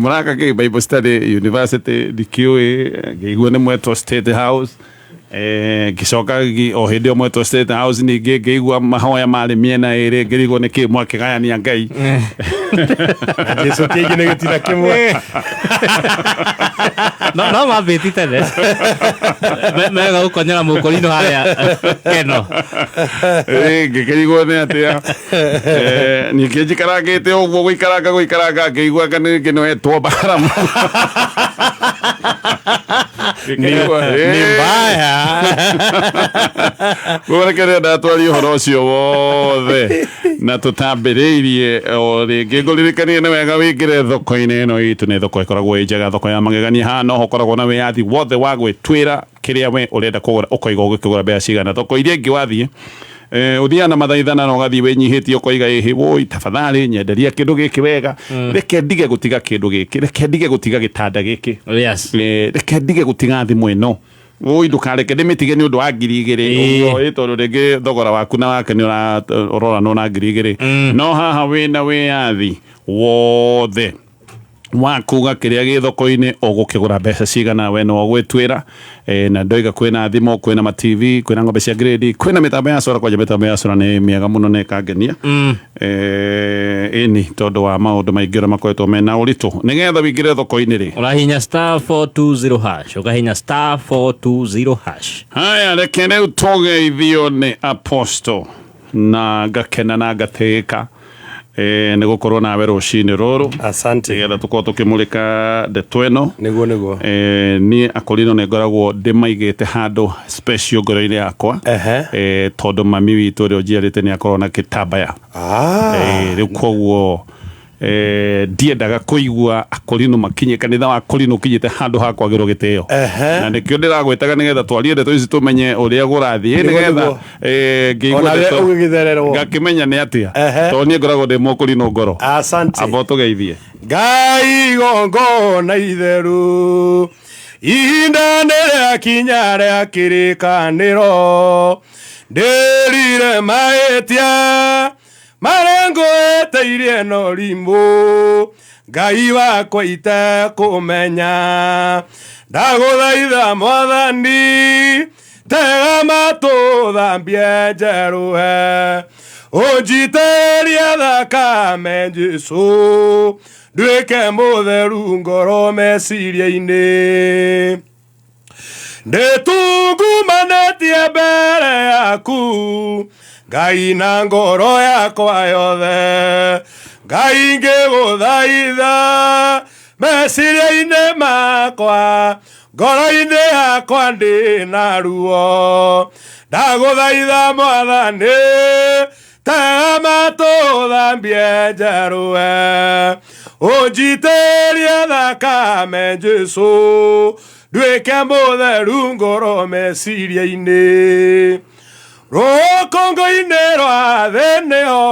Mũraka kĩ Bible Study University ndikĩũĩ, ngĩigua nĩ mwetwo State House. Ngĩcoka o hĩndĩ ĩyo mwetwo State House ningĩ ngĩigua mahoya marĩ mĩena ĩrĩ, ngĩrigwo nĩ kĩ mwakĩgayania Ngai. Na Jesu kĩngĩ nĩ gĩtina kĩmwe. No mambĩti tene mega gũkonyera mũkorino harĩa keno. Ngĩkĩrigwo nĩ atĩa. Ningĩ njikarangĩte ũguo gũikaranga gũikaranga ngĩigua anga nĩngĩ nĩwetwo mbara. Ngĩkĩigua, Nĩ mbaya. Koguo reke ndĩrenda twarie ũhoro ũcio wothe na tũtambĩrĩirie o rĩngĩ ngũririkanie nĩ wega wĩingĩre thoko-inĩ ĩno itũ. Nĩ thoko ĩkoragwo ĩ njega, thoko ya magegania. Haha noho ũkoragwo na wĩyathi wothe wa gwĩtuĩra kĩrĩa we ũrenda kũgũra, ũkoiga ũgĩkĩgũra mbeca cigana. Thoko iria ingĩ wathiĩ, ũthiaga na mathaithana na ũgathiĩ wĩnyihĩtie ũkoiga ĩhĩ woi tafadhali nyenderia kĩndũ gĩkĩ wega, reke ndige gũtiga kĩndũ gĩkĩ, reke ndige gũtiga gĩtanda gĩkĩ. Reke ndige gũtiga thimũ ĩno, woi ndũkareke ndĩmĩtige nĩ ũndũ wa 2000. Ũguo, tondũ rĩngĩ thogora waku na wake nĩ ũroranwo na 2000. No haha wĩna wĩyathi wothe wa kuga kĩrĩa gĩ thoko-inĩ ũgũkĩgũra mbeca cigana, we nĩwe ũgwĩtuĩra. Na ndoiga kwĩna thimũ, kwĩna ma TV, kwĩna ng'ombe cia grade, kwĩna mĩtambo ya solar. Kwanja mĩtambo ya solar nĩ mĩega mũno na ĩkangenia. Ĩni tondũ wa maũndũ maingĩ ũrĩa makoretwo mena ũritũ. Nĩgetha wĩingĩre thoko-inĩ rĩ, ũrahinya *420#, ũkahinya *420#. Haya, reke rĩu tũgeithio nĩ Apostle, na ngakena na ngatĩĩka nĩ gũkorwo nawe rũcinĩ rũrũ. Asante. Nĩgetha tũkorwo tũkĩmũrĩka ndeto ĩno. Nĩguo, nĩguo. Niĩ akorino nĩ ngoragwo ndĩmaigĩte handũ special ngoro-inĩ yakwa. Tondũ mami witũ ũrĩa ũnjiarĩte nĩ akorwo na gĩtambaya. Rĩu koguo ndiendaga kũigua akorino makinye kanitha wa akorino ũkinyĩte handũ ha kwagĩrwo gĩtĩo. Na nĩkĩo ndĩragwĩtaga nĩgetha twarie ndeto ici tũmenye ũrĩa gũrathiĩ. Nĩguo, nĩgetha nĩguo. Ngĩigua Onawe ndeto ũgĩgĩthererwo. ngakĩmenya nĩ atĩa. Tondũ niĩ ngoragwo ndĩ mũkorino ngoro. Asante. Amba ũtũgeithie. Ngai igongona itheru, ihinda nĩ rĩakinya rĩa kĩrĩkanĩro, ndĩrire mahĩtia marĩa ngwĩtĩirie no rimũ, Ngai wakwa itekũmenya. Ndagũthaitha Mwathani, tega matũ thambie njerũhe, ũnjitĩrĩrie thakame Jesũ, nduĩke mũtheru ngoro meciria-inĩ. Ndĩtungumanĩtie mbere yaku Ngai na ngoro yakwa yothe, Ngai ngĩgũthaitha meciria-inĩ makwa, ngoro-inĩ yakwa ndĩ na ruo. Ndagũthaitha Mwathani, tega matũ thambie njerũe, ũnjitĩrĩrie thakame Jesũ, nduĩke mũtheru ngoro meciria-inĩ. Rũkũngũ-inĩ rwa thĩ nĩho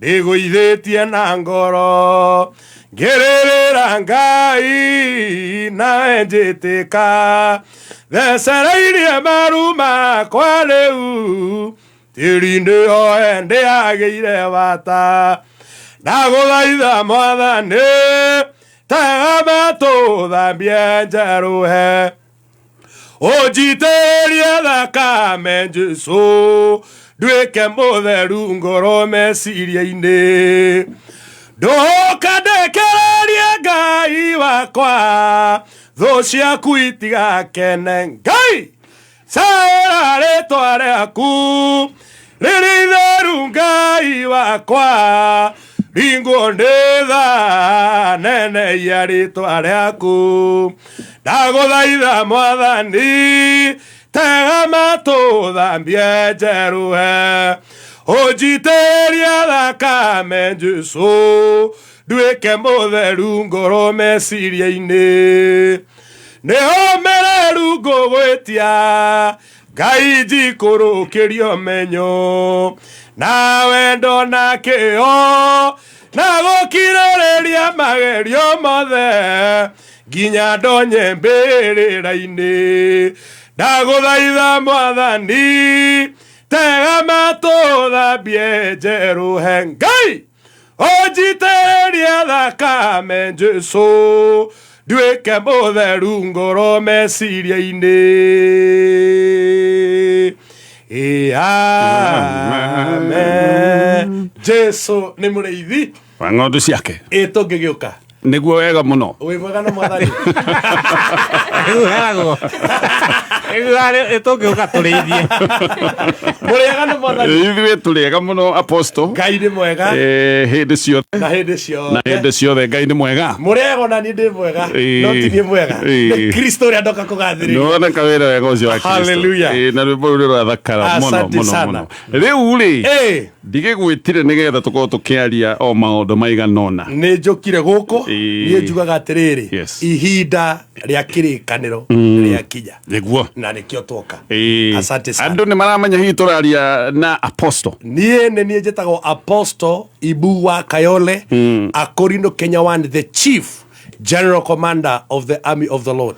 ndĩgũithĩtie na ngoro, ngĩrĩrĩra Ngai nawe njĩtĩka, thecereirie maru makwa rĩu tĩri-inĩ oe ndĩagĩire bata. Ndagũthaitha Mwathani, tega matũ thambie njerũhe, ũnjitĩrĩrie thakame Jesũ, nduĩke mũtheru ngoro meciria-inĩ. Ndũkandekererie Ngai wakwa, thũ ciaku itigakene. Ngai caĩra rĩtwa rĩaku rĩrĩ itheru, Ngai wakwa, ringwo nĩ tha neneia rĩtwa rĩaku. Ndagũthaitha Mwathani, tega matũ thambie njerũhe, ũnjitĩrĩrie thakame Jesũ, nduĩke mũtheru ngoro meciria-inĩ. Nĩ ũmĩrĩru ngũgwĩtia Ngai, njikũrũkĩrio menyo na wendo na kĩo na gũkirĩrĩria magerio mothe nginya ndonye mbĩrĩra-inĩ. Ndagũthaitha Mwathani, tega matũ thambie njerũhe, Ngai ũnjitĩrĩrie. Thakame Jesu nduĩke mũtheru ngoro meciria-inĩ. Ĩ, amen. Jesu nĩ mũrĩithi Wa ng'ondu ciake. Ĩ, tũngĩgĩũka. Nĩguo, wega mũno. Wĩ mwega na Mwathani. Rĩu heragwo rĩu harĩ tũngĩũka tũrĩithie. Mũrĩega na Mwathani. Ithuĩ tũrĩega mũno, apostle. Ngai nĩ mwega. Hĩndĩ ciothe. Na hĩndĩ Na ciothe. hĩndĩ ciothe Ngai nĩ mwega. Mũrĩega, ona niĩ ndĩ mwega. No ti niĩ mwega, nĩ Kristo ũrĩa ndoka kũgathĩrĩria. Nĩwona kawĩra wega ũcio wa Kristo. Hallelujah. Na rwĩmbo rũu nĩ rwathakara mũno Asante mũno sana. mũno. Rĩu rĩ, ndigĩgwĩtire nĩgetha tũkorwo tũkĩaria o maũndũ maigana ũna. Nĩ njũkire gũkũ. Niĩ njugaga atĩrĩrĩ, ihinda rĩa kĩrĩkanĩro rĩakinya. Na nĩkĩo twoka. Asante sana. Andũ nĩ maramenya hihi tũraria na apostle. Niĩ nĩ niĩ njĩtagwo Apostle Ibu wa Kayole, Akorino Kenya One, the chief general commander of the army of the Lord.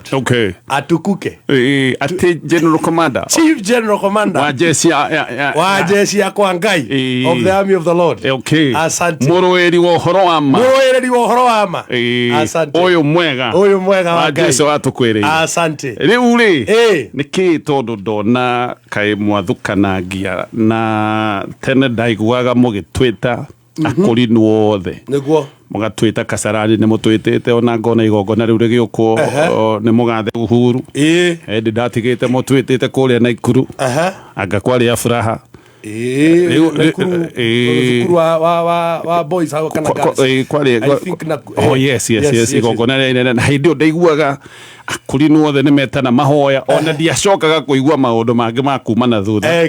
Atukuke. Atĩ general commander. Chief general commander wa jeshi wa jeshi ya kwa Ngai, of the army of the Lord. Asante. Mũrũĩri wa ũhoro wa ma. Mũrũĩrĩri wa ũhoro wa ma. Asante. Ũyũ mwega. Ũyũ mwega wa wa Ngai. Jesu watũkwĩrĩire. Asante. Rĩu rĩ, nĩ kĩ, tondũ ndona kaĩ mwathũkanangia na tene ndaiguaga mũgĩtwĩta akũrinwo othe. Mũgatwĩta Kasarani, nĩ mũtwĩtĩte, ona ngona igongona rĩu rĩgĩũkwo nĩ mũgathe Uhuru. Hĩndĩ ndatigĩte mũtwĩtĩte kũrĩa Naikuru. Anga kwarĩ Aburaha. Nakuru, thukuru wa boys hau kana girls. Kwarĩ I think Oh, yes, igongona rĩrĩa inene, na hĩndĩ ĩyo ndaiguaga akũrinwo othe nĩ metana mahoya, ona ndiacokaga kũigua maũndũ mangĩ ma kuma na thutha.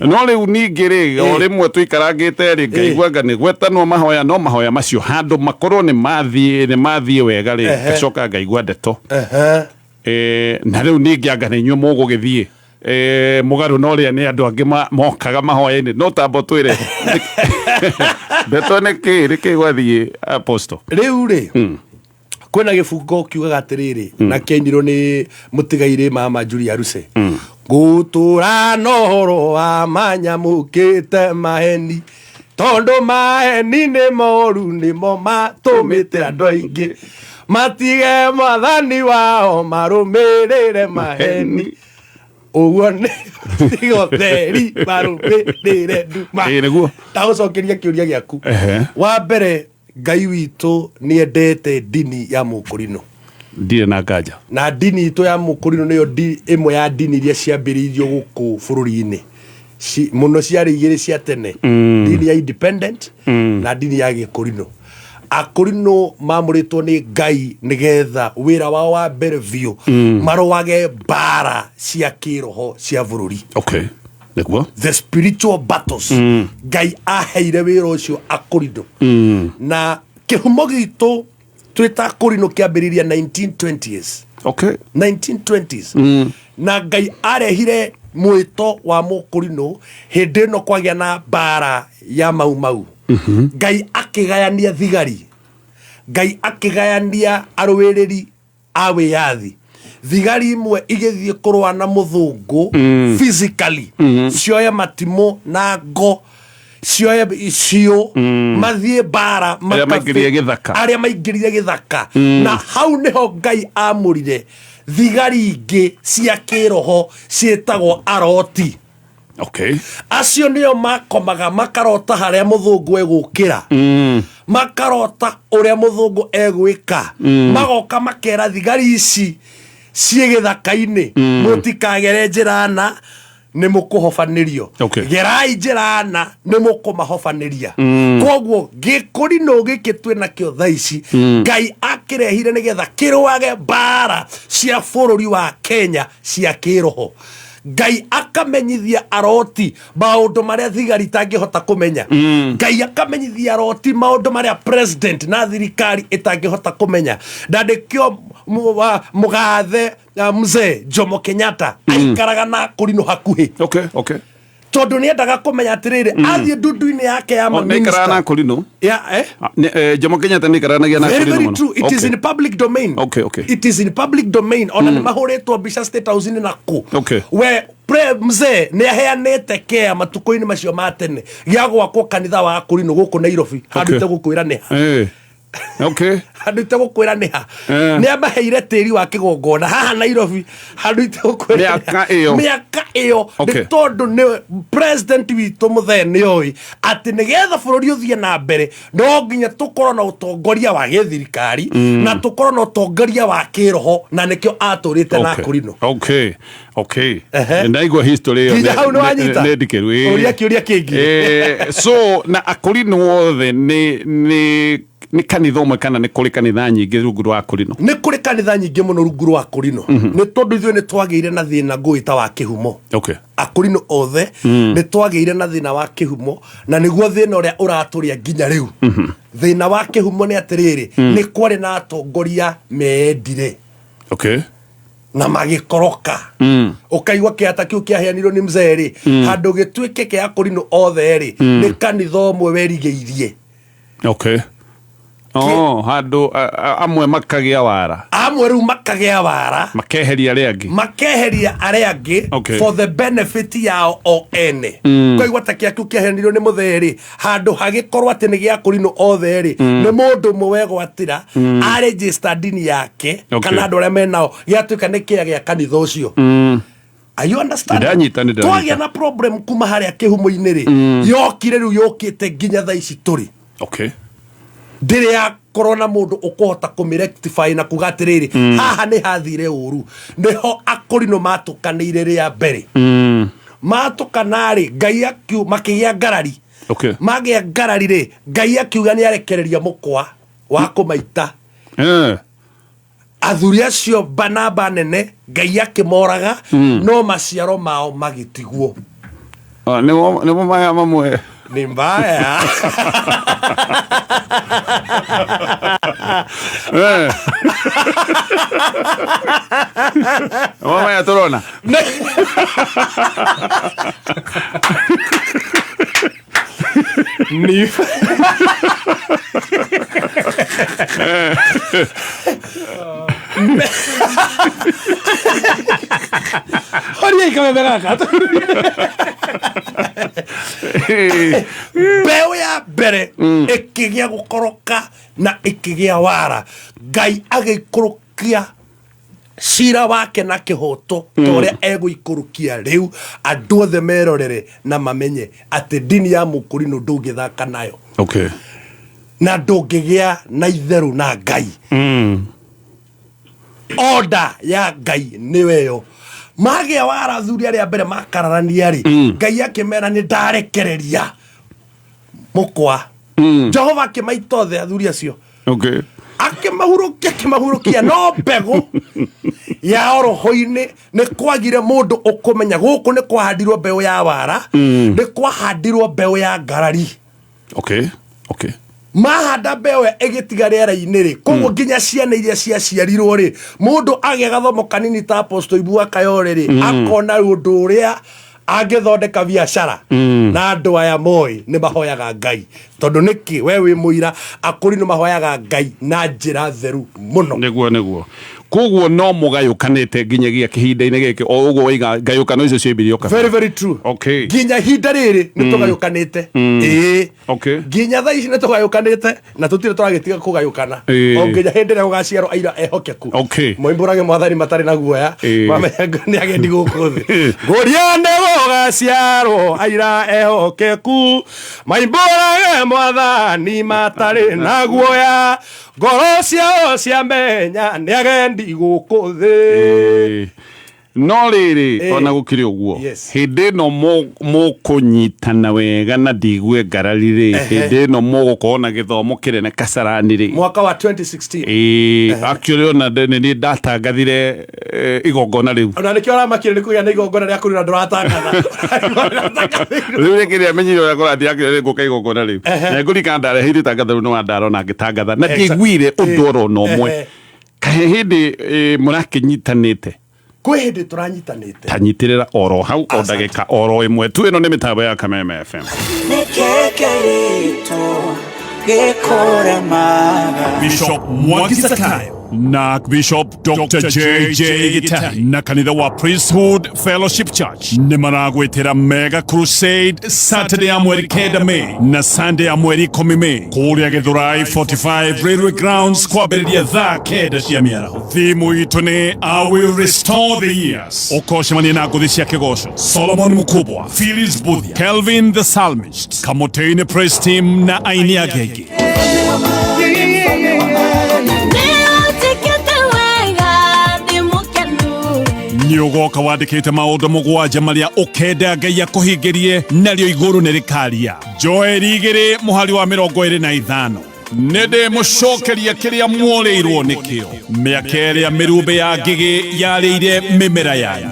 No rĩu ningĩ rĩ, o rĩmwe tũikarangĩte rĩ, ngaigua anga nĩ gwetanwo mahoya, no mahoya macio handũ makorwo nĩ mathiĩ wega rĩ, ngacoka ngaigua ndeto. Na rĩu ningĩ anga nĩ inyuĩ mũgũgĩthiĩ mũgarũ na ũrĩa nĩ andũ angĩ mokaga mahoya-inĩ, no tambo twĩre ndeto nĩ kĩ gwathiĩ, apostle? Rĩu rĩ, kwĩna gĩbungo kiugaga atĩrĩrĩ, na kĩainirwo nĩ mũtigairĩ mama Julia Ruse: ngũtũra na ũhoro wa manyamũkĩte maheni, tondũ maheni nĩ moru, nĩmo matũmĩte andũ aingĩ matige Mwathani wao marũmĩrĩre maheni. Ũguo nĩ tiga ũtheri marũmĩrĩre nduma. Ĩĩ, nĩguo. Ndagũcokeria kĩũria gĩaku. Wa mbere, Ngai witũ nĩ endete ndini ya mũkũrinũ. Ndirĩ na nganja. Na ndini itũ ya mũkũrinũ nĩyo ĩmwe ya ndini iria ciambĩrĩirio gũkũ bũrũri-inĩ. Mũno ciarĩ igĩrĩ cia tene, ndini ya independent na ndini ya gĩkũrinũ. Akũrinũ mamũrĩtwo nĩ Ngai nĩgetha wĩra wao wa mbere biũ marũage mbara cia kĩroho cia bũrũri. Okay, nĩguo. The spiritual battles. Ngai aheire wĩra ũcio akũrinũ, na kĩhumo gitũ twĩta akũrinũ kĩambĩrĩria 1920s. 1920s, na Ngai arehire mwĩto wa mũkũrinũ hĩndĩ ĩno kwagĩa na mbara ya Mau Mau. Ngai akĩgayania thigari, Ngai akĩgayania arũĩrĩri a wĩyathi. Thigari imwe igĩthiĩ kũrũa na mũthũngũ physically, cioye matimũ na ngo, cioye icio, mathiĩ mbara. Arĩa maingĩrire gĩthaka. Arĩa maingĩrire gĩthaka. Na hau nĩho Ngai amũrire thigari ingĩ cia kĩroho ciĩtagwo aroti. Acio nĩo makomaga makarota harĩa mũthũngũ egũkĩra, makarota ũrĩa mũthũngũ egwĩka, magoka makera thigari ici ciĩ gĩthaka-inĩ, mũtikagere njĩra na nĩ mũkũhobanĩrio, gerai njĩra na nĩ mũkũmahobanĩria. Koguo gĩkũrinũ gĩkĩ twĩ nakĩo thaa ici, Ngai akĩrehire nĩgetha kĩrũage mbara cia bũrũri wa Kenya cia kĩroho. Ngai akamenyithia aroti maũndũ marĩa thigari itangĩhota kũmenya. Ngai akamenyithia aroti maũndũ marĩa president na thirikari ĩtangĩhota kũmenya, na nĩkĩo mũgathe mzee Jomo Kenyatta aikaraga na kũrinũ hakuhĩ, tondũ nĩ endaga kũmenya atĩrĩrĩ, athiĩ ndundu-inĩ yake ya Nĩ ikaraga na maminista kũrinũ. ya, eh? Ah, Jomo Kenyatta nĩ ikaranagia na Very, kũrinũ very mũno. true. It is in public domain. It is in public domain. Ona nĩ mahũrĩtwo mbica State House-inĩ na kũ. We pre mzee nĩ aheanĩte kea matukũ-inĩ macio ma tene gĩa gwakwo kanitha wa kũrinũ gũkũ Nairobi, handũ itegũkwĩra nĩ ha. Okay. Handå itegåkwä nä ha. Nä amaheire tä ri wa kä gongona haha Nairobi, handå itegåkwä. Mĩaka ĩyo. Mĩaka ĩyo. Nĩ tondũ nĩ president witũ mũthee nĩ oĩ atĩ nĩgetha bũrũri ũthiĩ na mbere no nginya tũkorwo na ũtongoria wa gĩthirikari na tũkorwo na ũtongoria wa kĩroho, na nĩkĩo atũrĩte na Akũrinũ. Okay. Ndaigua history ĩyo. Nginya hau nĩ wanyita? Nĩ ndikĩru, ĩĩ. Ũria kĩũria kĩngĩ. So na Akũrinũ othe nĩ kanitha ũmwe kana nĩ kũrĩ kanitha nyingĩ rungu rwa Akũrinũ? Nĩ kũrĩ kanitha nyingĩ mũno rungu rwa Akũrinũ, nĩ tondũ ithuĩ nĩ twagĩire na thĩna ngũĩta wa kĩhumo. Akũrinũ othe nĩ twagĩire na thĩna wa kĩhumo, na nĩguo thĩna ũrĩa ũratũrĩa nginya rĩu. Thĩna wa kĩhumo nĩ atĩrĩrĩ, nĩ kwarĩ na atongoria meendire na magĩkoroka. Ũkaigua kĩata kĩu kĩaheanirwo nĩ mzee rĩ, handũ gĩtuĩke kĩa Akũrinũ othe rĩ, nĩ kanitha ũmwe werigĩirie. Okay. Oh, handũ amwe makagĩa wara. Amwe rĩu makagĩa wara. Makeheria arĩa angĩ. Makeheria arĩa angĩ for the benefit yao o ene. Ũkaigua ta kĩa kĩu kĩaheanirwo nĩ mũthee rĩ, handũ hagĩkorwo atĩ nĩ gĩa Akũrinũ othe rĩ, nĩ mũndũ ũmwe wegwatĩra aregister ndini yake kana andũ arĩa menao, gĩatuĩka nĩ kĩa gĩa kanitha ũcio. Are you understanding? Ndanyita, nĩ ndanyita. Twagĩa na problem kuma harĩa kĩhumo-inĩ rĩ, yokire rĩu yũkĩte nginya thaa ici tũrĩ. Ndĩrĩ yakorwo na mũndũ ũkũhota kũmĩ-rectify na kuga atĩrĩrĩ, haha nĩ hathire ũru. Nĩho Akũrinũ matũkanĩire rĩa mbere. Matũkana rĩ, Ngai makĩgĩa ngarari. Magĩa ngarari rĩ, Ngai akiuga nĩ arekereria mũkwa wa kũmaita. Athuri acio banaba nene Ngai akĩmoraga, no maciaro mao magĩtigwo. Ah, nĩmo maya mamwe. Ni mbaya. Nĩmo maya tũrona. Ni horia ikameme gaka. Mbeũ ya mbere ĩkĩgĩa gũkoroka na ĩkĩgĩa wara, Ngai agĩikũrũkia cira wake na kĩhoto ta ũrĩa egũikũrũkia rĩu andũ othe merorere na mamenye atĩ ndini ya Mũkũrinũ ndũngĩthaka nayo na ndũngĩgĩa na itherũ na Ngai. Order ya Ngai nĩwe ĩyo. Magĩa wara athuri arĩa mbere makararania rĩ, Ngai akĩmera nĩ ndarekereria mũkwa. Jehova akĩmaita othe athuri acio. Akĩmahurũkia, akĩmahurũkia, no mbegũ ya oroho-inĩ nĩ kwagire mũndũ ũkũmenya gũkũ nĩ kwahandirwo mbeũ ya wara, nĩ kwahandirwo mbeũ ya ngarari. Mahanda mbeũ ĩyo ĩgĩtiga rĩera-inĩ rĩ, koguo nginya ciana iria ciaciarirwo rĩ, mũndũ agĩa gathomo kanini ta Apostle Ibu Kayore rĩ, akona ũndũ ũrĩa angĩthondeka biacara na andũ aya moĩ nĩ mahoyaga Ngai, tondũ nĩkĩ we wĩ mũira Akũrinũ mahoyaga Ngai na njĩra theru mũno. Nĩguo. Koguo no mũgayũkanĩte nginyagia kĩhinda-inĩ gĩkĩ, o ũguo waiga ngayũkano icio ciambirie o kabere. Very, very true. Nginya ihinda rĩrĩ nĩ tũgayũkanĩte. Ĩĩ. Nginya thaa ici nĩ tũgayũkanĩte na tũtirĩ tũragĩtiga kũgayũkana. O nginya hĩndĩ ĩrĩa gũgaciarwo aira ehokeku. Moimbũrage mwathani matarĩ na guoya. Mamenya nĩ agendi gũkũ thĩ. Ngũria nĩ gũgaciarwo aira ehokeku. Maimbũrage mwathani matarĩ na guoya. Ngoro ciao ciamenya nĩ agendi gũkũ thĩ. No rĩrĩ, ona gũkĩrĩ ũguo, hĩndĩ ĩno mũkũnyitana wega na ndigue ngarari rĩ, hĩndĩ ĩno mũgũkorwo na gĩthomo kĩnene Kasarani rĩ. Mwaka wa 2016. Actually ona nĩ niĩ ndatangathire igongona rĩu. Ona nĩkĩo ũramakire nĩ kũgĩa na igongona rĩa kũrura ndũratangatha. Rĩu rĩngĩ rĩrĩa menyire ũrĩa kũrathiĩ, actually ngũka igongona rĩu. Na ngũririkana ndareheire itangatho rĩu nĩ wandarona ngĩtangatha. Na ndiaiguire ũndũ oro na ũmwe. Kaĩ hĩndĩ mũrakĩnyitanĩte? Kwĩ hĩndĩ tũranyitanĩte. Tanyitĩrĩra oro hau o ndagĩka oro ĩmwe tu. Ĩno nĩ mĩtambo ya Kameme FM. Bishop Mwangi Zakayo. Na Bishop Dr. JJ Gitari na kanitha wa Priesthood Fellowship Church nĩ maragwĩtĩra Mega Crusade Saturday ya mweri 9 May na Sunday ya mweri 10 May kũrĩa Gĩthũrai 45 Railway Grounds kwambĩrĩria thaa 9 cia mĩaraho. Thimu itũ nĩ I will restore the years. Ũkocemania na ngũthi cia kĩgoco Solomon Mukubwa, Phyllis Buthia, Kelvin the Psalmist, Kamoteinĩ Praise Team na aini angĩ aingĩ. Nĩ ũgoka wandĩkĩte maũndũ mũgwanja marĩa ũkenda Ngai akũhingĩrie narĩo igũrũ nĩ rĩkaria. Joeli igĩrĩ mũhari wa 25. Nĩ ndĩmũcokeria kĩrĩa muorĩirwo nĩkĩo mĩaka ĩrĩa mĩrumbĩ ya ngigĩ yarĩire mĩmera yanyu.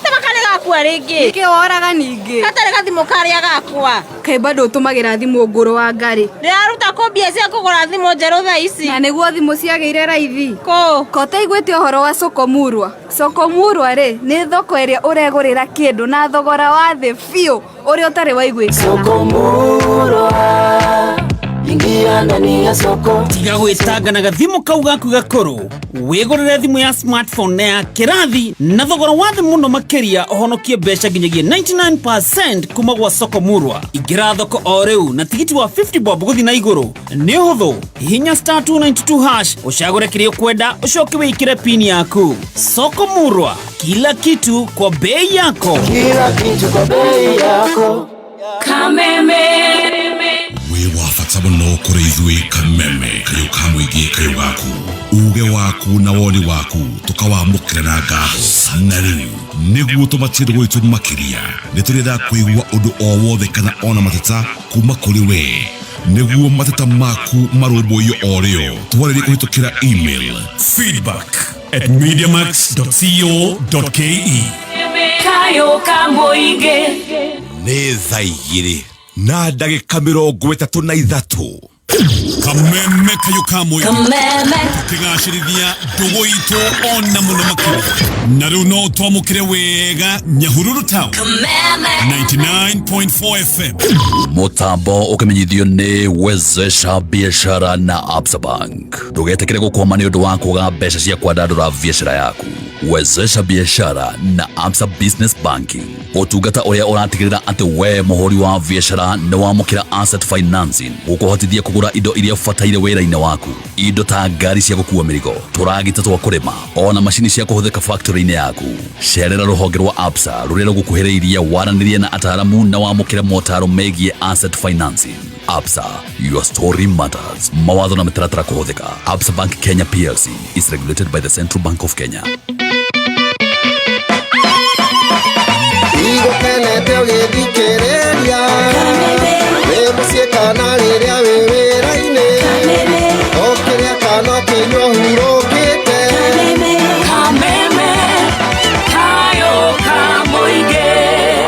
Tabaka nĩ gakua rĩngĩ. Nĩkĩ woraga ningĩ? Gatarĩ gathimũ karĩa gakwa. Kaĩ bado ũtũmagĩra thimũ ngũrũ wa ngarĩ? Ndĩraruta kũ mbia cia kũgũra thimũ njerũ thaa ici? Na nĩguo thimũ ciagĩire raithi. Kũ? Ko ũtaiguĩte ũhoro wa Soko Murwa? Soko Murwa rĩ, nĩ thoko ĩrĩa ũregũrĩra kĩndũ na thogora wa thĩ biũ ũrĩa ũtarĩ waiguĩkana. Tiga gwĩtanga na gathimũ kau gaku gakũrũ, wĩgũrĩre thimũ ya smartphone na ya kĩrathi na thogora wa thĩ mũno makĩria, ũhonokie mbeca nginyagia 99% kuma gwa Soko Murwa. Ingĩra thoko o rĩu na tigiti wa 50 bob gũthiĩ na igũrũ. Nĩ ũhũthũ, hihinya star 292 hash ũcagũre kĩrĩa ũkwenda, ũcoke wĩkĩre pin yaku. Soko Murwa, kila kitu kwa bei yako. Kila kitu kwa bei yako. Kameme. Wĩ wa bata mũno kũrĩ ithuĩ. Kameme kayũ ka mũingĩ, kayũ gaku, uge waku na woni waku tũkawamũkĩra na ngatho. Na rĩu nĩguo tũmatie ndũgũ itũ makĩria, nĩ tũrenda kũigua ũndũ o wothe kana ona mateta kuma kũrĩ we, nĩguo mateta maku marũmbũiyo o rĩo. Twarĩrie kũhĩtũkĩra email feedback@mediamax.co.ke. Kayũ ka mũingĩ. Nĩ thaa 2 na ndagĩka 33. Kameme kayũ ka mũingĩ. Kameme. Tũkĩgacĩrithia ndũgũ itũ ona mũno makĩria. Na rĩu no twamũkĩre wega Nyahururu Town. Kameme. 99.4 FM. Mutambo ukimenyithio nĩ Wezesha Biashara na Absa Bank. Ndũgetĩkĩre gũkwama nĩ ũndũ wa kwaga mbeca cia kwandandũra biashara yaku. Wezesha Biashara na Absa Business Banking, ũtungata ũrĩa ũratigĩrĩra atĩ we mũhũri wa biashara nĩ wamũkĩra asset financing gũkũhotithia kũgũra indo iria ũbataire wĩra-inĩ waku, indo ta ngari cia gũkua mĩrigo, tũragita twa kũrĩma, ona macini cia kũhũthĩka factory-inĩ yaku. Cerera rũhonge rwa Absa rũrĩa rũgũkuhĩrĩirie, waranĩrie na ataaramu na wamũkĩre motaro megiĩ asset financing. Absa, your story matters. Mawatho na mĩtaratara kũhũthĩka. Absa Bank Kenya PLC is regulated by the Central Bank of Kenya. Igũkenete ũgĩthikĩrĩria wĩ mũciĩ kana rĩrĩa wĩ wĩra-inĩ, ũkĩrĩa kana ũkĩnyua hurũkĩte. Kameme. Kayũ ka mũingĩ.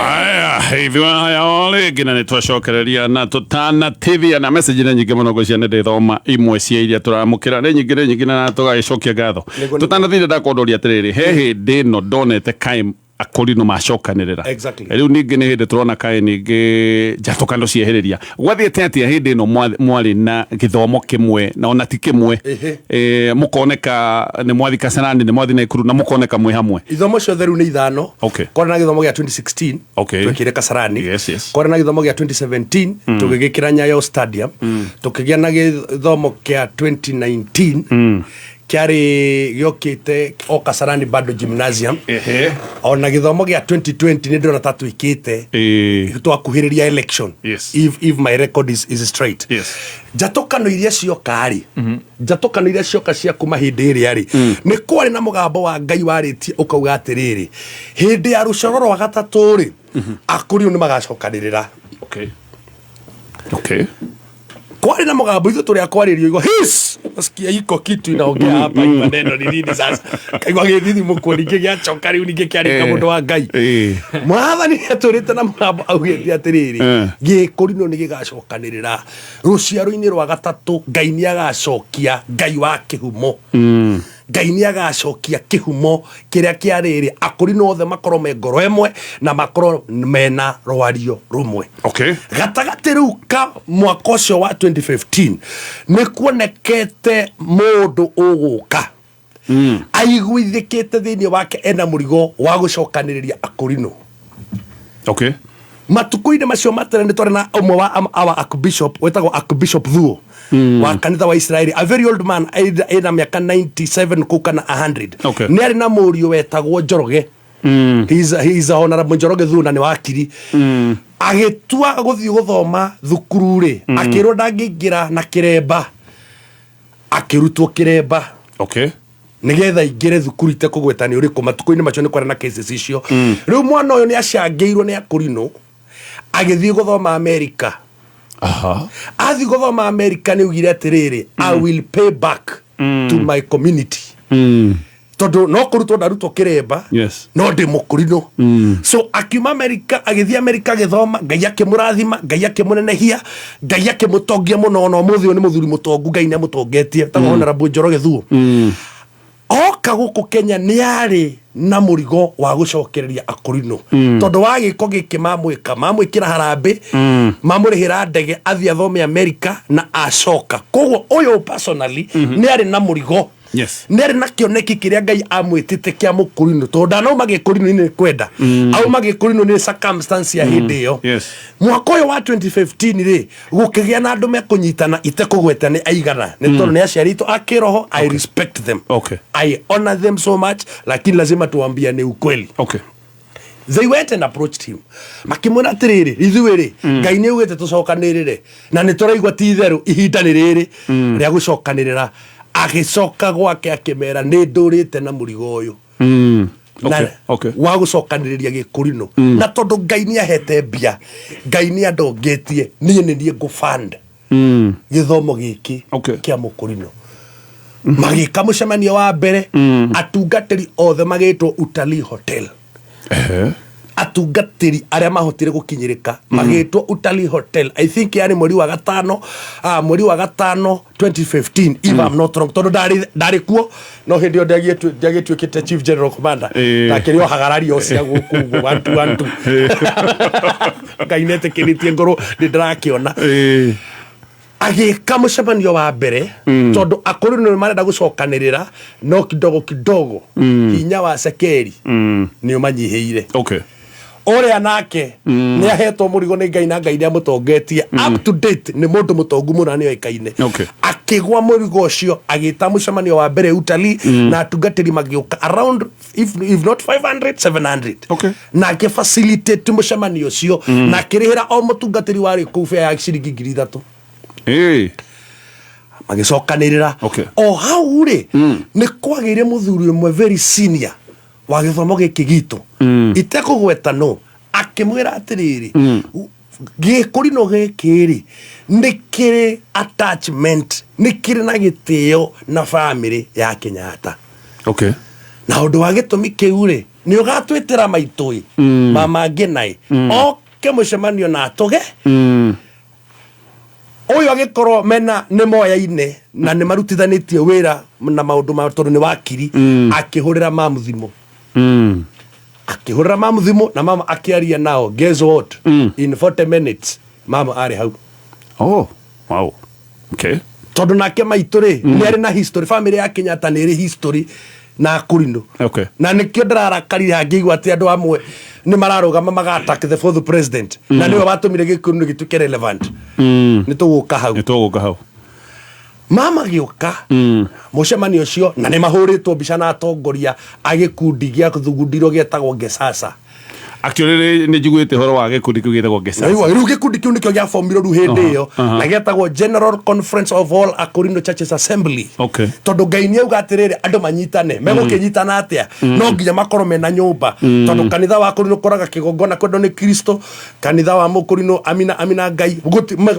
Aya, ithuĩ haya o rĩngĩ na nĩ twacokereria na tũtanatithia na message nĩ nyingĩ mũno, ngwĩciria nĩ ndĩthoma imwe cia iria tũramũkĩra, nĩ nyingĩ, nĩ nyingĩ, na tũgagĩcokia ngatho. Tũtanathire ndakwondoria atĩrĩrĩ, he hĩndĩ ĩno ndonete kaĩ akũrinũ macokanĩrĩra. Rĩu ningĩ nĩ hĩndĩ tũrona kaĩ ningĩ njatũkano ciehĩrĩria. Gwathiĩte atĩa hĩndĩ ĩno mwarĩ na gĩthomo kĩmwe na ona ti kĩmwe? Mũkoneka nĩ mwathi Kasarani, nĩ mwathi Naikuru, na mũkoneka mwĩ hamwe? Ithomo ciothe rĩu nĩ ithano. Kwarĩ na gĩthomo gĩa 2016 twekire Kasarani. Kwarĩ na gĩthomo gĩa 2017 tũgĩgĩkĩra Nyayo Stadium. Tũkĩgĩa na gĩthomo kĩa 2019 kĩarĩ gĩokĩte o Kasarani bado gymnasium. Ona gĩthomo gĩa 2020 nĩ ndĩrona ta twĩkĩte twakuhĩrĩria election, if my record is straight. Njatũkano iria cioka rĩ, njatũkano iria cioka cia kuma hĩndĩ ĩrĩa rĩ, nĩ kwarĩ na mũgambo wa Ngai warĩtie ũkauga atĩrĩrĩ, hĩndĩ ya rũcoro rwa gatatũ rĩ, akũriũ nĩ magacokanĩrĩra. Kwarĩ na mũgambo ithuĩ tũrĩa kwarĩrio igua his nasikia iko kitu inaongea hapa, hii maneno ni nini sasa? Kaigua gĩthithimũkwo ningĩ gĩacoka rĩu ningĩ kĩarĩka. Mũndũ wa Ngai, mwathani nĩatũrĩte na mũgambo augĩte atĩrĩrĩ, gĩkũrinũ nĩ gĩgacokanĩrĩra rũciaro-inĩ rwa gatatũ, Ngai nĩ agacokia Ngai wa kĩhumo. Ngai nĩ agacokia kĩhumo kĩrĩa kĩa rĩrĩ, akũrinũ othe makorwo me ngoro ĩmwe na makorwo mena rwario rũmwe. Gatagatĩ rĩu ka mwaka ũcio wa 2015 nĩ kuonekete mũndũ ũgũka aiguithĩkĩte thĩinĩ wake ena mũrigo wa gũcokanĩrĩria akũrinũ. Matukũ-inĩ macio ma tene nĩ twarĩ na ũmwe wa our archbishop wetagwo Archbishop Thuo wa kanitha wa Israeli, a very old man, ena mĩaka 97 kũu kana 100. Nĩ arĩ na mũriũ wetagwo Njoroge. He is a honorable Njoroge Thuo na nĩ wakiri. Agĩtua gũthiĩ gũthoma thukuru rĩ, akĩrwo ndangĩingĩra na kĩremba, akĩrutwo kĩremba nigetha ingĩre thukuru itekũgweta nĩ ũrĩkũ. Matukũ-inĩ macio nĩ kwarĩ na cases icio. Rĩu mwana ũyũ nĩ acangĩirwo nĩ akũrinũ agĩthiĩ gũthoma Amerika. Athiĩ gũthoma Amerika nĩ augire atĩrĩrĩ, "I will pay back to my community," tondũ no kũrutwo ndarutwo kĩremba, no ndĩ mũkũrinũ. So akiuma Amerika, agĩthiĩ Amerika agĩthoma, Ngai akĩmũrathima, Ngai akĩmũnenehia, Ngai akĩmũtongia mũno. Ona ũmũthĩ ũyũ nĩ mũthuri mũtongu, Ngai nĩ amũtongetie, tagwo Honorable Njoroge Thuo. Oka gũkũ Kenya nĩ arĩ na mũrigo wa gũcokereria akũrinũ, tondũ wa gĩko gĩkĩ mamwĩka, mamwĩkĩra harambĩ, mamũrĩhĩra ndege athiĩ athome Amerika na acoka. Koguo ũyũ personally nĩ arĩ na mũrigo, nĩ arĩ na kĩoneki kĩrĩa Ngai amwĩtĩte kĩa mũkũrinũ, tondũ ndanauma gĩkũrinũ-inĩ nĩ kwenda, auma gĩkũrinũ nĩ circumstance ya hĩndĩ ĩyo. Mwaka ũyũ wa 2015 rĩ, gũkĩgĩa na andũ mekũnyitana, itekũgweta nĩ aigana, nĩ tondũ nĩ aciari aitũ a kĩroho. I respect them, I honor them so much, lakini lazima tuambia ni ukweli. They went and approached him, makĩmwĩra atĩrĩrĩ, ithuĩ rĩ, Ngai nĩ augĩte tũcokanĩrĩre na nĩ tũraigua ti itherũ ihinda nĩ rĩrĩ rĩa gũcokanĩrĩra. Agĩcoka gwake akĩmera, nĩ ndũrĩte na mũrigo ũyũ na wa gũcokanĩrĩria gĩkũrinũ, na tondũ Ngai nĩ ahete mbia, Ngai nĩ andongetie, niĩ nĩ niĩ ngũfund gĩthomo gĩkĩ kĩa mũkũrinũ. Magĩka mũcemanio wa mbere, atungatĩri othe magĩtwo Utalii Hotel. Atungatĩri arĩa mahotire gũkinyĩrĩka magĩtwo Utalii Hotel, I think yarĩ mweri wa gatano 2015, if I'm not wrong, tondũ ndarĩ kuo no hĩndĩ ĩyo ndiagĩtuĩkĩte chief general commander. Ndakĩrĩ o hagarario cia gũkũ ũguo, one two, one two. Ngai nĩetĩkĩrĩtie ngorwo nĩ ndĩrakĩona. Agĩka mũcemanio wa mbere, tondũ akũrũ nĩ marenda gũcokanĩrĩra, no kidogo kidogo hinya wa cekeri nĩ ũmanyihĩire. Ũrĩa nake nĩ ahetwo mũrigo nĩ Ngai na Ngai nĩ amũtongetie, up to date nĩ mũndũ mũtongu mũno na nĩ oĩkaine. Akĩgwa mũrigo ũcio, agĩta mũcemanio wa mbere Utalii, na atungatĩri magĩũka around if not 500, 700. Na akĩ facilitate mũcemanio ũcio na akĩrĩhĩra o mũtungatĩri warĩ kũu bea ya ciringi 3,000. Magĩcokanĩrĩra. O hau rĩ, nĩ kwagĩire mũthuri ũmwe very senior wa gĩthomo gĩkĩ gitũ, itekũgweta no, akĩmwĩra atĩrĩrĩ, gĩkũrinũ gĩkĩ rĩ, nĩ kĩrĩ attachment, nĩ kĩrĩ na gĩtĩo na bamĩrĩ ya Kenyatta. Na ũndũ wa gĩtũmi kĩu rĩ, nĩ ũgatwĩtĩra maitũ ĩ, mama Ngĩnaĩ oke mũcemanio na atũge. Ũyũ agĩkorwo mena nĩ moyaine na nĩ marutithanĩtie wĩra na maũndũ ma tondũ nĩ wakiri, akĩhũrĩra mamu thimũ, akĩhũrĩra mamu thimũ na mama akĩaria nao. Guess what? In 40 minutes mama arĩ hau. Oh, wow. Okay. Tondũ nake maitũ rĩ, nĩ arĩ na history, family ya Kenyatta nĩ ĩrĩ history na akũrinũ. Na nĩkĩo ndĩrarakarire hangĩigua atĩ andũ amwe nĩ mararũgama maga-attack the fourth president, na nĩwe watũmire gĩkũrinũ gĩtuĩke relevant. Nĩ tũgũka hau. Nĩ tũgũka hau. Mama gĩũka mũcemanio ũcio na nĩ mahũrĩtwo mbica na atongoria a gĩkundi gĩa thugundirwo gĩetagwo Ngesasa. Actually nĩ njiguĩte ũhoro wa gĩkundi kĩu gĩtagwo Ngesasa. Rĩu gĩkundi kĩu nĩkĩo gĩabomirwo rĩu hĩndĩ ĩyo, na gĩetagwo General Conference of All Akorino Churches Assembly. Tondũ Ngai nĩ auga atĩrĩrĩ, andũ manyitane, megũkĩnyitana atĩa? No nginya makorwo mena nyũmba, tondũ kanitha wa Akorino ũkoraga kĩgongona kwendwo nĩ Kristo, kanitha wa Mũkũrinũ amina amina Ngai.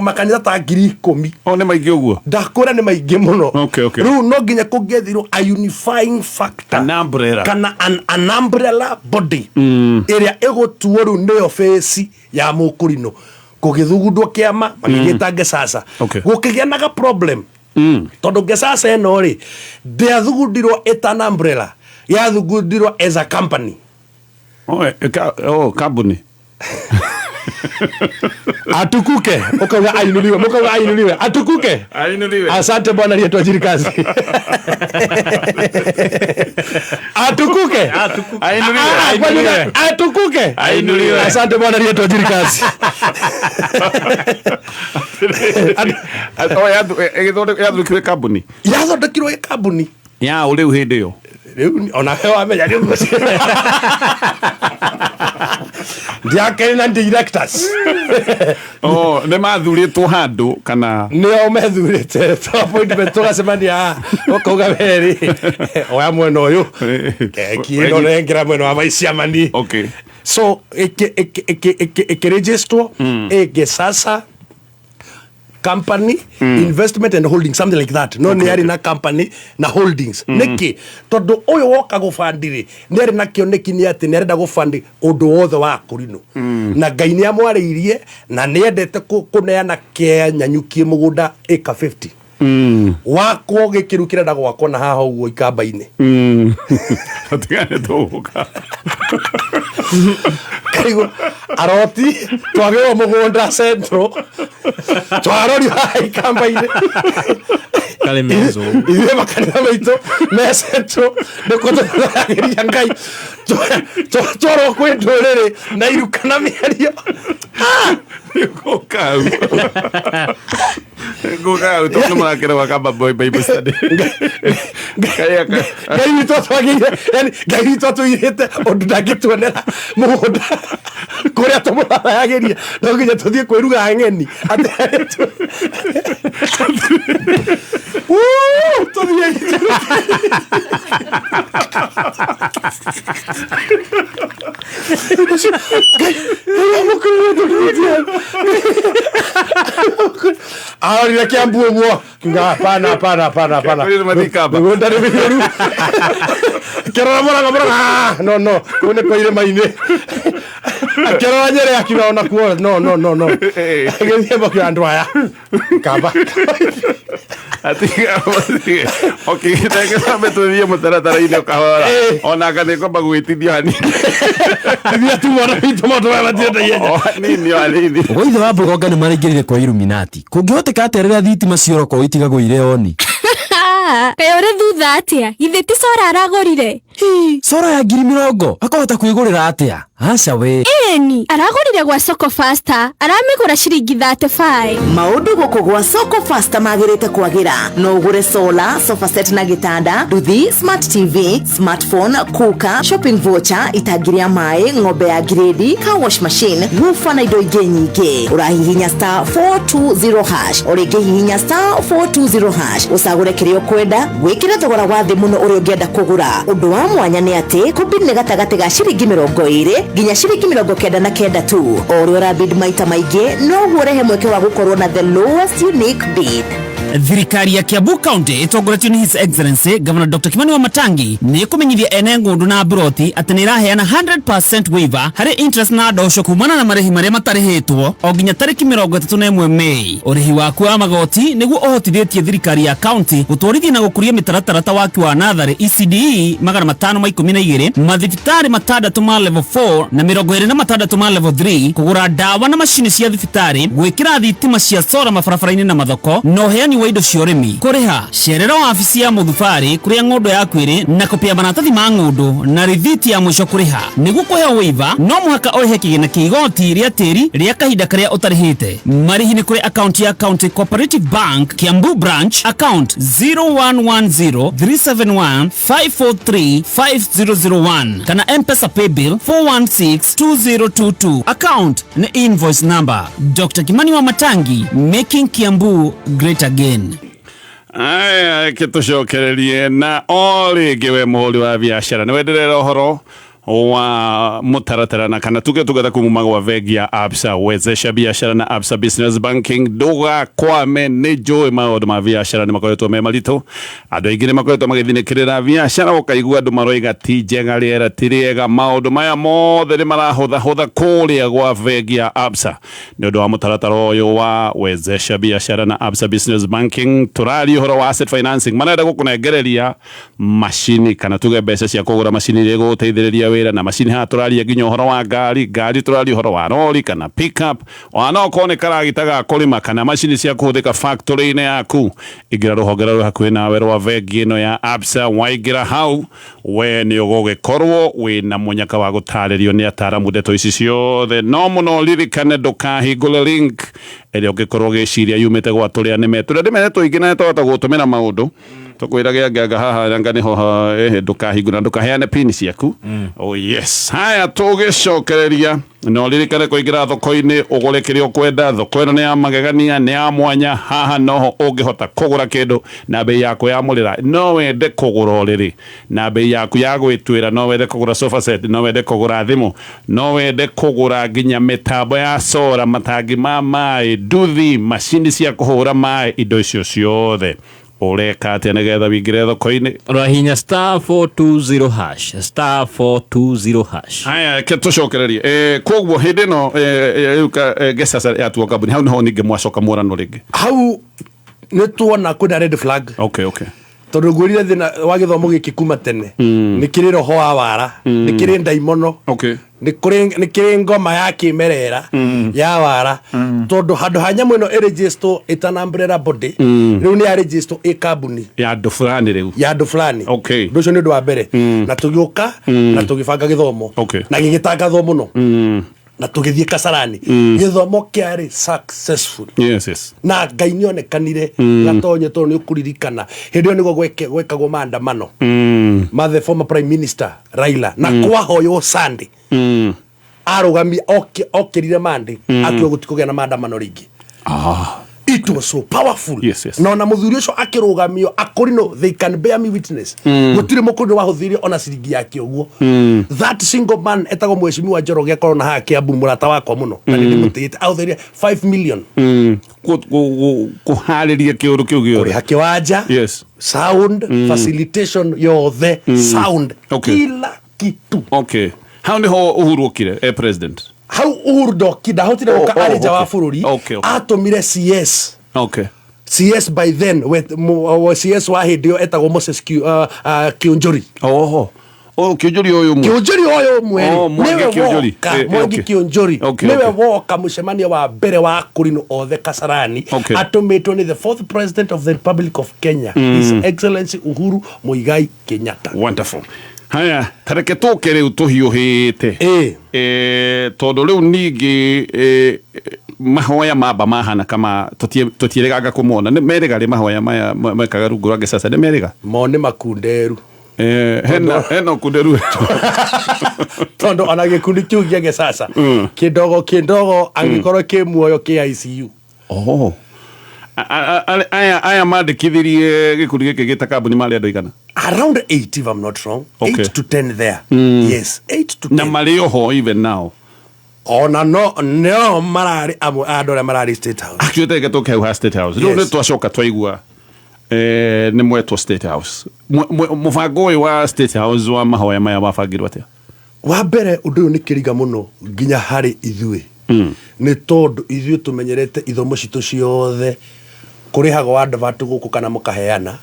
Makanitha ta 10,000. O nĩ maingĩ ũguo? Ndakwĩra nĩ maingĩ mũno. Okay. Rĩu no nginya kũngĩethirwo a unifying factor An umbrella. kana an umbrella body ĩrĩa ĩgũtuo rĩu nĩyo face ya Mũkũrinũ. Kũgĩthugundwo kĩama magĩgĩta Ngesasa. Gũkĩgĩa na ga problem. Tondũ Gesasa ĩno rĩ, ndĩathugundiro ĩtana umbrella, yathungundirwo as a company. Oh, oh, kambuni. Atukuke ukauga ainuliwe, mukauga ainuliwe, atukuke. Ainuliwe. Asante bwana aliyetuajiri kazi. Atukuke. Ainuliwe. Ah, kwa nini? Atukuke. Ainuliwe. Asante bwana aliyetuajiri kazi. Oh, yathondekirwe kambuni. Yathondekirwo ĩ kambuni. Ya rĩu hĩndĩ ĩyo. Rĩu ona we wamenya rĩu ndiakĩrĩ na directors. Oh, nĩ mathurĩtwo handũ kana? Nĩo methurĩte to appointment, tũgacemania, ũkauga werĩ oya mwena ũyũ, keki ĩno nengera mwena wa vice chairman. So ĩkĩregistrwo ĩ Gesasa company investment and holding, something like that. No nĩ arĩ na company na holdings. Nĩkĩ? Tondũ ũyũ woka gũbandi rĩ, nĩ arĩ na kĩoneki, nĩ atĩ nĩ arenda gũbandi ũndũ wothe wa kũrinũ, na Ngai nĩ amwarĩirie na nĩ endete kũneana kĩanyanyukie mũgũnda ĩka 50 wakwo gĩkĩru kĩrenda gwakwo na haha ũguo ikamba-inĩ. Tigane tũgũka. Kaigua aroti twagĩrwo mũgũnda central, twarorio haha ikamba-inĩ. Karĩ mezo. Ithuĩ makanitha maitũ me central nĩkuo tũthayagĩria Ngai. Twarwo kwĩ ndũrĩrĩ na iruka na mĩario. Ngũka hau. Ngũka hau tondũ nĩ mũrakĩrwo Kamba Boy Bible Study. Ngai witũ atwagĩire, yani Ngai witũ atũirĩte ũndũ ndangĩtuonera mũgũnda kũrĩa tũmũthathayagĩria, no nginya tũthiĩ kwĩruga ng'eni atĩ Woo, tũthiĩ. Arorire Kiambu ũguo, kiuga hapana, hapana, hapana, hapana. Kũrĩ matikamba. Mĩgũnda nĩ mĩnoru. Akĩrora Mũrang'a, Mũrang'a, ah, no, no, kũu nĩ kwa irĩma-inĩ. Akĩrora Nyĩrĩ, akiuga ona kuo no, no, no, no. Agĩthiĩ makiuga andũ aya kamba. Okĩgĩtambe tũthiĩ mũtaratara-inĩ ũkahora onanga nĩ ngomba gwĩtithio hanini. Ithuĩ tu mwana witũ maũndũ maya matienda ihenya. O hanini, o hanini. Gwaithe wa Mbogonga nĩ maraingĩrire kwa Illuminati. Kũngĩhoteka atĩa rĩrĩa thitima ciorokorwo itigagwo irĩ oni? Kaĩ ũrĩ thutha atĩa? Githĩ ti cora aragũrire? Hi, cora ya 20,000 akahota kwĩgũrĩra atĩa? Aca we. Ĩni, aragũrire gwa Soko Faster, aramĩgũra ciringi 35. Maũndũ gũkũ gwa Soko Faster magĩrĩte kwagĩra. No ũgũre solar, sofa set na gĩtanda, nduthi, smart TV, smartphone, cooker, shopping voucher, itangi rĩa maĩ, ng'ombe ya grade, car wash machine, woofer na indo ingĩ nyingĩ. Ũrahihinya star 420 hash, o rĩngĩ hihinya star 420 hash, ũcagũre kĩrĩa ũkwenda, wĩkĩre thogora wa thĩ mũno ũrĩa ũngĩenda kũgũra. Ũndũ wa mwanya nĩ atĩ kũbid nĩ gatagatĩ ga ciringi 20 nginya ciringi 99 tu. O ũrĩa ũrabid maita maingĩ, noguo ũrehe mweke wa gũkorwo na the lowest unique bid. Thirikari ya Kiambu County ĩtongoretio nĩ His Excellency Governor Dr. Kimani Wamatangi nĩ ĩkũmenyithia ene ng'ũndũ na mburoti atĩ nĩ ĩraheana 100% waiver harĩ interest na ndosho kumana na marĩhi marĩa matarĩhĩtwo o nginya tarĩki 31 Mei. Ũrĩhi waku wa magoti nĩguo ũhotithĩtie thirikari ya county gũtwarithia na gũkũria mĩtaratara ta waki wa natharĩ ECDE 512, mathibitarĩ 6 ma level 4 na 26 ma level 3, kũgũra ndawa na macini cia thibitarĩ, gwĩkĩra thitima cia sora mabarabara-inĩ na mathoko, na ũheani wa indo cia ũrĩmi. Kũrĩha, cerera wabici ya mũthubarĩ kũrĩa ng'ũndũ yaku ĩrĩ na kopi ya maratathi ma ng'ũndũ na rithiti ya mũico kũrĩha. Nĩguo kũheo waiver, no mũhaka ũrĩhe kĩgĩna kĩa igoti rĩa tĩri rĩa kahinda karĩa ũtarĩhĩte. Marĩhi nĩ kũrĩ akaunti ya County Cooperative Bank Kiambu Branch, account 0110 371 543 5001, kana M-Pesa paybill 4162022, account ni invoice number. Dr. Kimani Wamatangi, making Kiambu great again. Aya, reke tũcokererie na o rĩngĩ we mũhũri wa biacara nĩ wenderera ũhoro. Wa mũtaratara na kana tuge tũgetha kuma gwa bengi ya Absa, wezesha biashara na Absa Business Banking. Ndũgakwame, nĩ njũĩ maũndũ ma biashara nĩ makoretwo me maritũ, andũ aingĩ nĩ makoretwo magĩthinĩkĩrĩra biashara, ũkaigua andũ maroiga ti njega, rĩera ti rĩega, maũndũ maya mothe nĩ marahũthahũtha kũrĩa gwa bengi ya Absa nĩ ũndũ wa mũtaratara ũyũ wa wezesha biashara na Absa Business Banking. Tũraria ũhoro wa asset financing, marenda gũkũnengereria macini kana tuge mbeca cia kũgũra macini iria igũgũteithĩrĩria wĩra na macini. Haha tũraria nginya ũhoro wa ngari, ngari tũraria ũhoro wa rori kana pickup, ona no okorwo nĩ karagita ga kũrĩma kana macini cia kũhũthĩka factory-inĩ yaku. Ingĩra rũhonge rũrĩa hakuhĩ nawe rwa bengi ĩno ya Absa. Waingĩra hau we nĩ ũgũgĩkorwo wĩna mũnyaka wa gũtarĩrio nĩ ataramu ndeto ici ciothe. No mũno ririkane ndũkahingũre link ĩrĩa ũngĩkorwo ũgĩciria yumĩte gwa tũrĩa nĩme tũrĩa nĩme tũingĩ na nĩtwahota gũtũmĩra maũndũ tũkwĩra gĩanganga haha anga nĩho ndũkahingũra, ndũkaheane pin ciaku. Oh yes, haya, tũgĩcokereria no ririkane kũingĩra thoko-inĩ ũgũre kĩrĩa ũkwenda. Thoko ĩno nĩ ya magegania, nĩ ya mwanya. Haha noho ũngĩhota kũgũra kĩndũ na bei ya kwĩyamũrĩra. No wende kũgũra ũrĩrĩ na bei yaku ya gwĩtuĩra, no wende kũgũra sofa set, no wende kũgũra thimũ, no wende kũgũra nginya mĩtambo ya sora, matangi ma maĩ, nduthi, macini cia kũhũra maĩ, indo icio ciothe. Ũreka atĩa nĩgetha wĩingĩre thoko-inĩ? Ũrahihinya *420 hash, *420 hash. Haya, reke tũcokererie. Koguo hĩndĩ ĩno rĩu Gesasa yatuo kambuni, hau nĩho ningĩ mwacoka mworano rĩngĩ? Hau nĩ tuona kwĩna red flag. Tondũ ngwĩrire thĩna wa gĩthomo gĩkĩ kuma tene nĩ kĩrĩ roho wa wara, nĩ kĩrĩ ndaimono, nĩ kĩrĩ ngoma ya kĩmerera ya wara, tondũ handũ ha nyamũ ĩno ĩregister ĩtana umbrella body, rĩu nĩ ya register ĩ kambuni ya andũ fulani rĩu. Ya andũ fulani. Ũndũ ũcio nĩ ũndũ wa mbere, na tũgĩũka na tũgĩbanga gĩthomo na gĩgĩtangathwo mũno na tũgĩthiĩ Kasarani. Gĩthomo kĩarĩ successful yes yes na Ngai nĩ onekanire gatonye, tondũ nĩ ũkũririkana hĩndĩ ĩyo nĩguo gwekagwo maandamano ma the former prime minister Raila, na kwahoywo Sunday arũgamia okĩrire mande akiuga gũtikũgĩa na maandamano rĩngĩ. It was so powerful. Na ona mũthuri ũcio akĩrũgamio, akũrinũ, they can bear me witness, gũtirĩ mũkũrinũ wahũthĩire ona ciringi yake ũguo. That single man etagwo Mheshimiwa Njoroge, akorwo na haha Kiambu, mũrata wakwa mũno na nĩ ndĩmũtĩĩte, ahũthĩrire 5 million Kũharĩria kĩũndũ kĩu gĩothe. Kũrĩha kĩwanja, sound, facilitation yothe, sound, kila kitu. Okay, hau nĩho Uhuru okire e president? Hau Uhuru ndoki, ndahotire gũka, arĩ nja wa bũrũri. Atũmire CS. CS by then CS wa hĩndĩ ĩyo etagwo Moses Kionjori. Oho, oh, Kionjori ũyũ ũmwe. Kionjori ũyũ ũmwe. Oh, Mwangi nĩwe Kionjori. woka. Mwangi Kionjori nĩwe woka mũcemanio wa mbere wa akũrinũ othe Kasarani, atũmĩtwo nĩ the fourth president of the Republic of Kenya, His Excellency Uhuru Muigai Kenyatta. Wonderful. Haya, tareke tũke rĩu tũhiũhĩte. Tondũ rĩu ningĩ mahoya mamba mahana kama tũtiĩrĩganga kũmona. Nĩ merĩga rĩ mahoya maya mekaga rungu rwa Gesasa, nĩ merĩga? Mo nĩ makunderu. Hena ũkunderu. Tondũ ona gĩkundi kĩu gĩa Gesasa kĩndogo kĩndogo, angĩkorwo kĩ muoyo, kĩ ICU. Oh. Aya mandĩkithirie gĩkundi gĩkĩ gĩta kambuni marĩ andũ igana? Around 8, if I'm not wrong. 8 to 10 there. Yes, 8 to 10. Na marĩ oho even now? Ona no no mararĩ amwe a andũ arĩa mararĩ State House. Actually, teke tũke hau ha State House. Rĩu nĩ twacoka twaigua nĩ mwetwo State House. Mũbango ũyũ wa State House wa mahoya maya wabangirwo atĩa? Wa mbere, ũndũ ũyũ nĩ kĩriga mũno nginya harĩ ithuĩ, nĩ tondũ ithuĩ tũmenyerete ithomo citũ ciothe kũrĩhagwo advert gũkũ kana mũkaheana.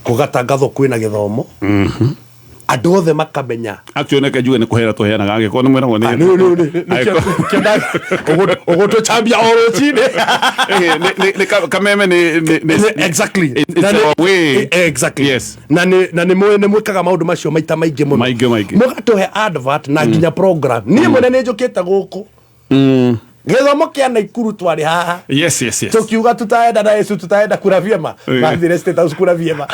Gũgatangathwo kwĩna gĩthomo, andũ othe makamenya. Actually, neke njuge nĩ kũheana tũheanaga, angĩkorwo nĩ mwĩragwo nĩ Ũgũtũcambia o rũcinĩ. Nĩ kameme nĩ It's our way. Exactly. Na nĩ nĩ mwĩkaga maũndũ macio maita maingĩ mũno. Maingĩ maingĩ. Mũgatũhe advert na nginya program. Niĩ mwene nĩ njũkĩte gũkũ gĩthomo kĩa Naikuru, twarĩ haha yes yes yes tukiuga tutaenda na Yesu, tutaenda kura vyema. Mathire State House kura vyema.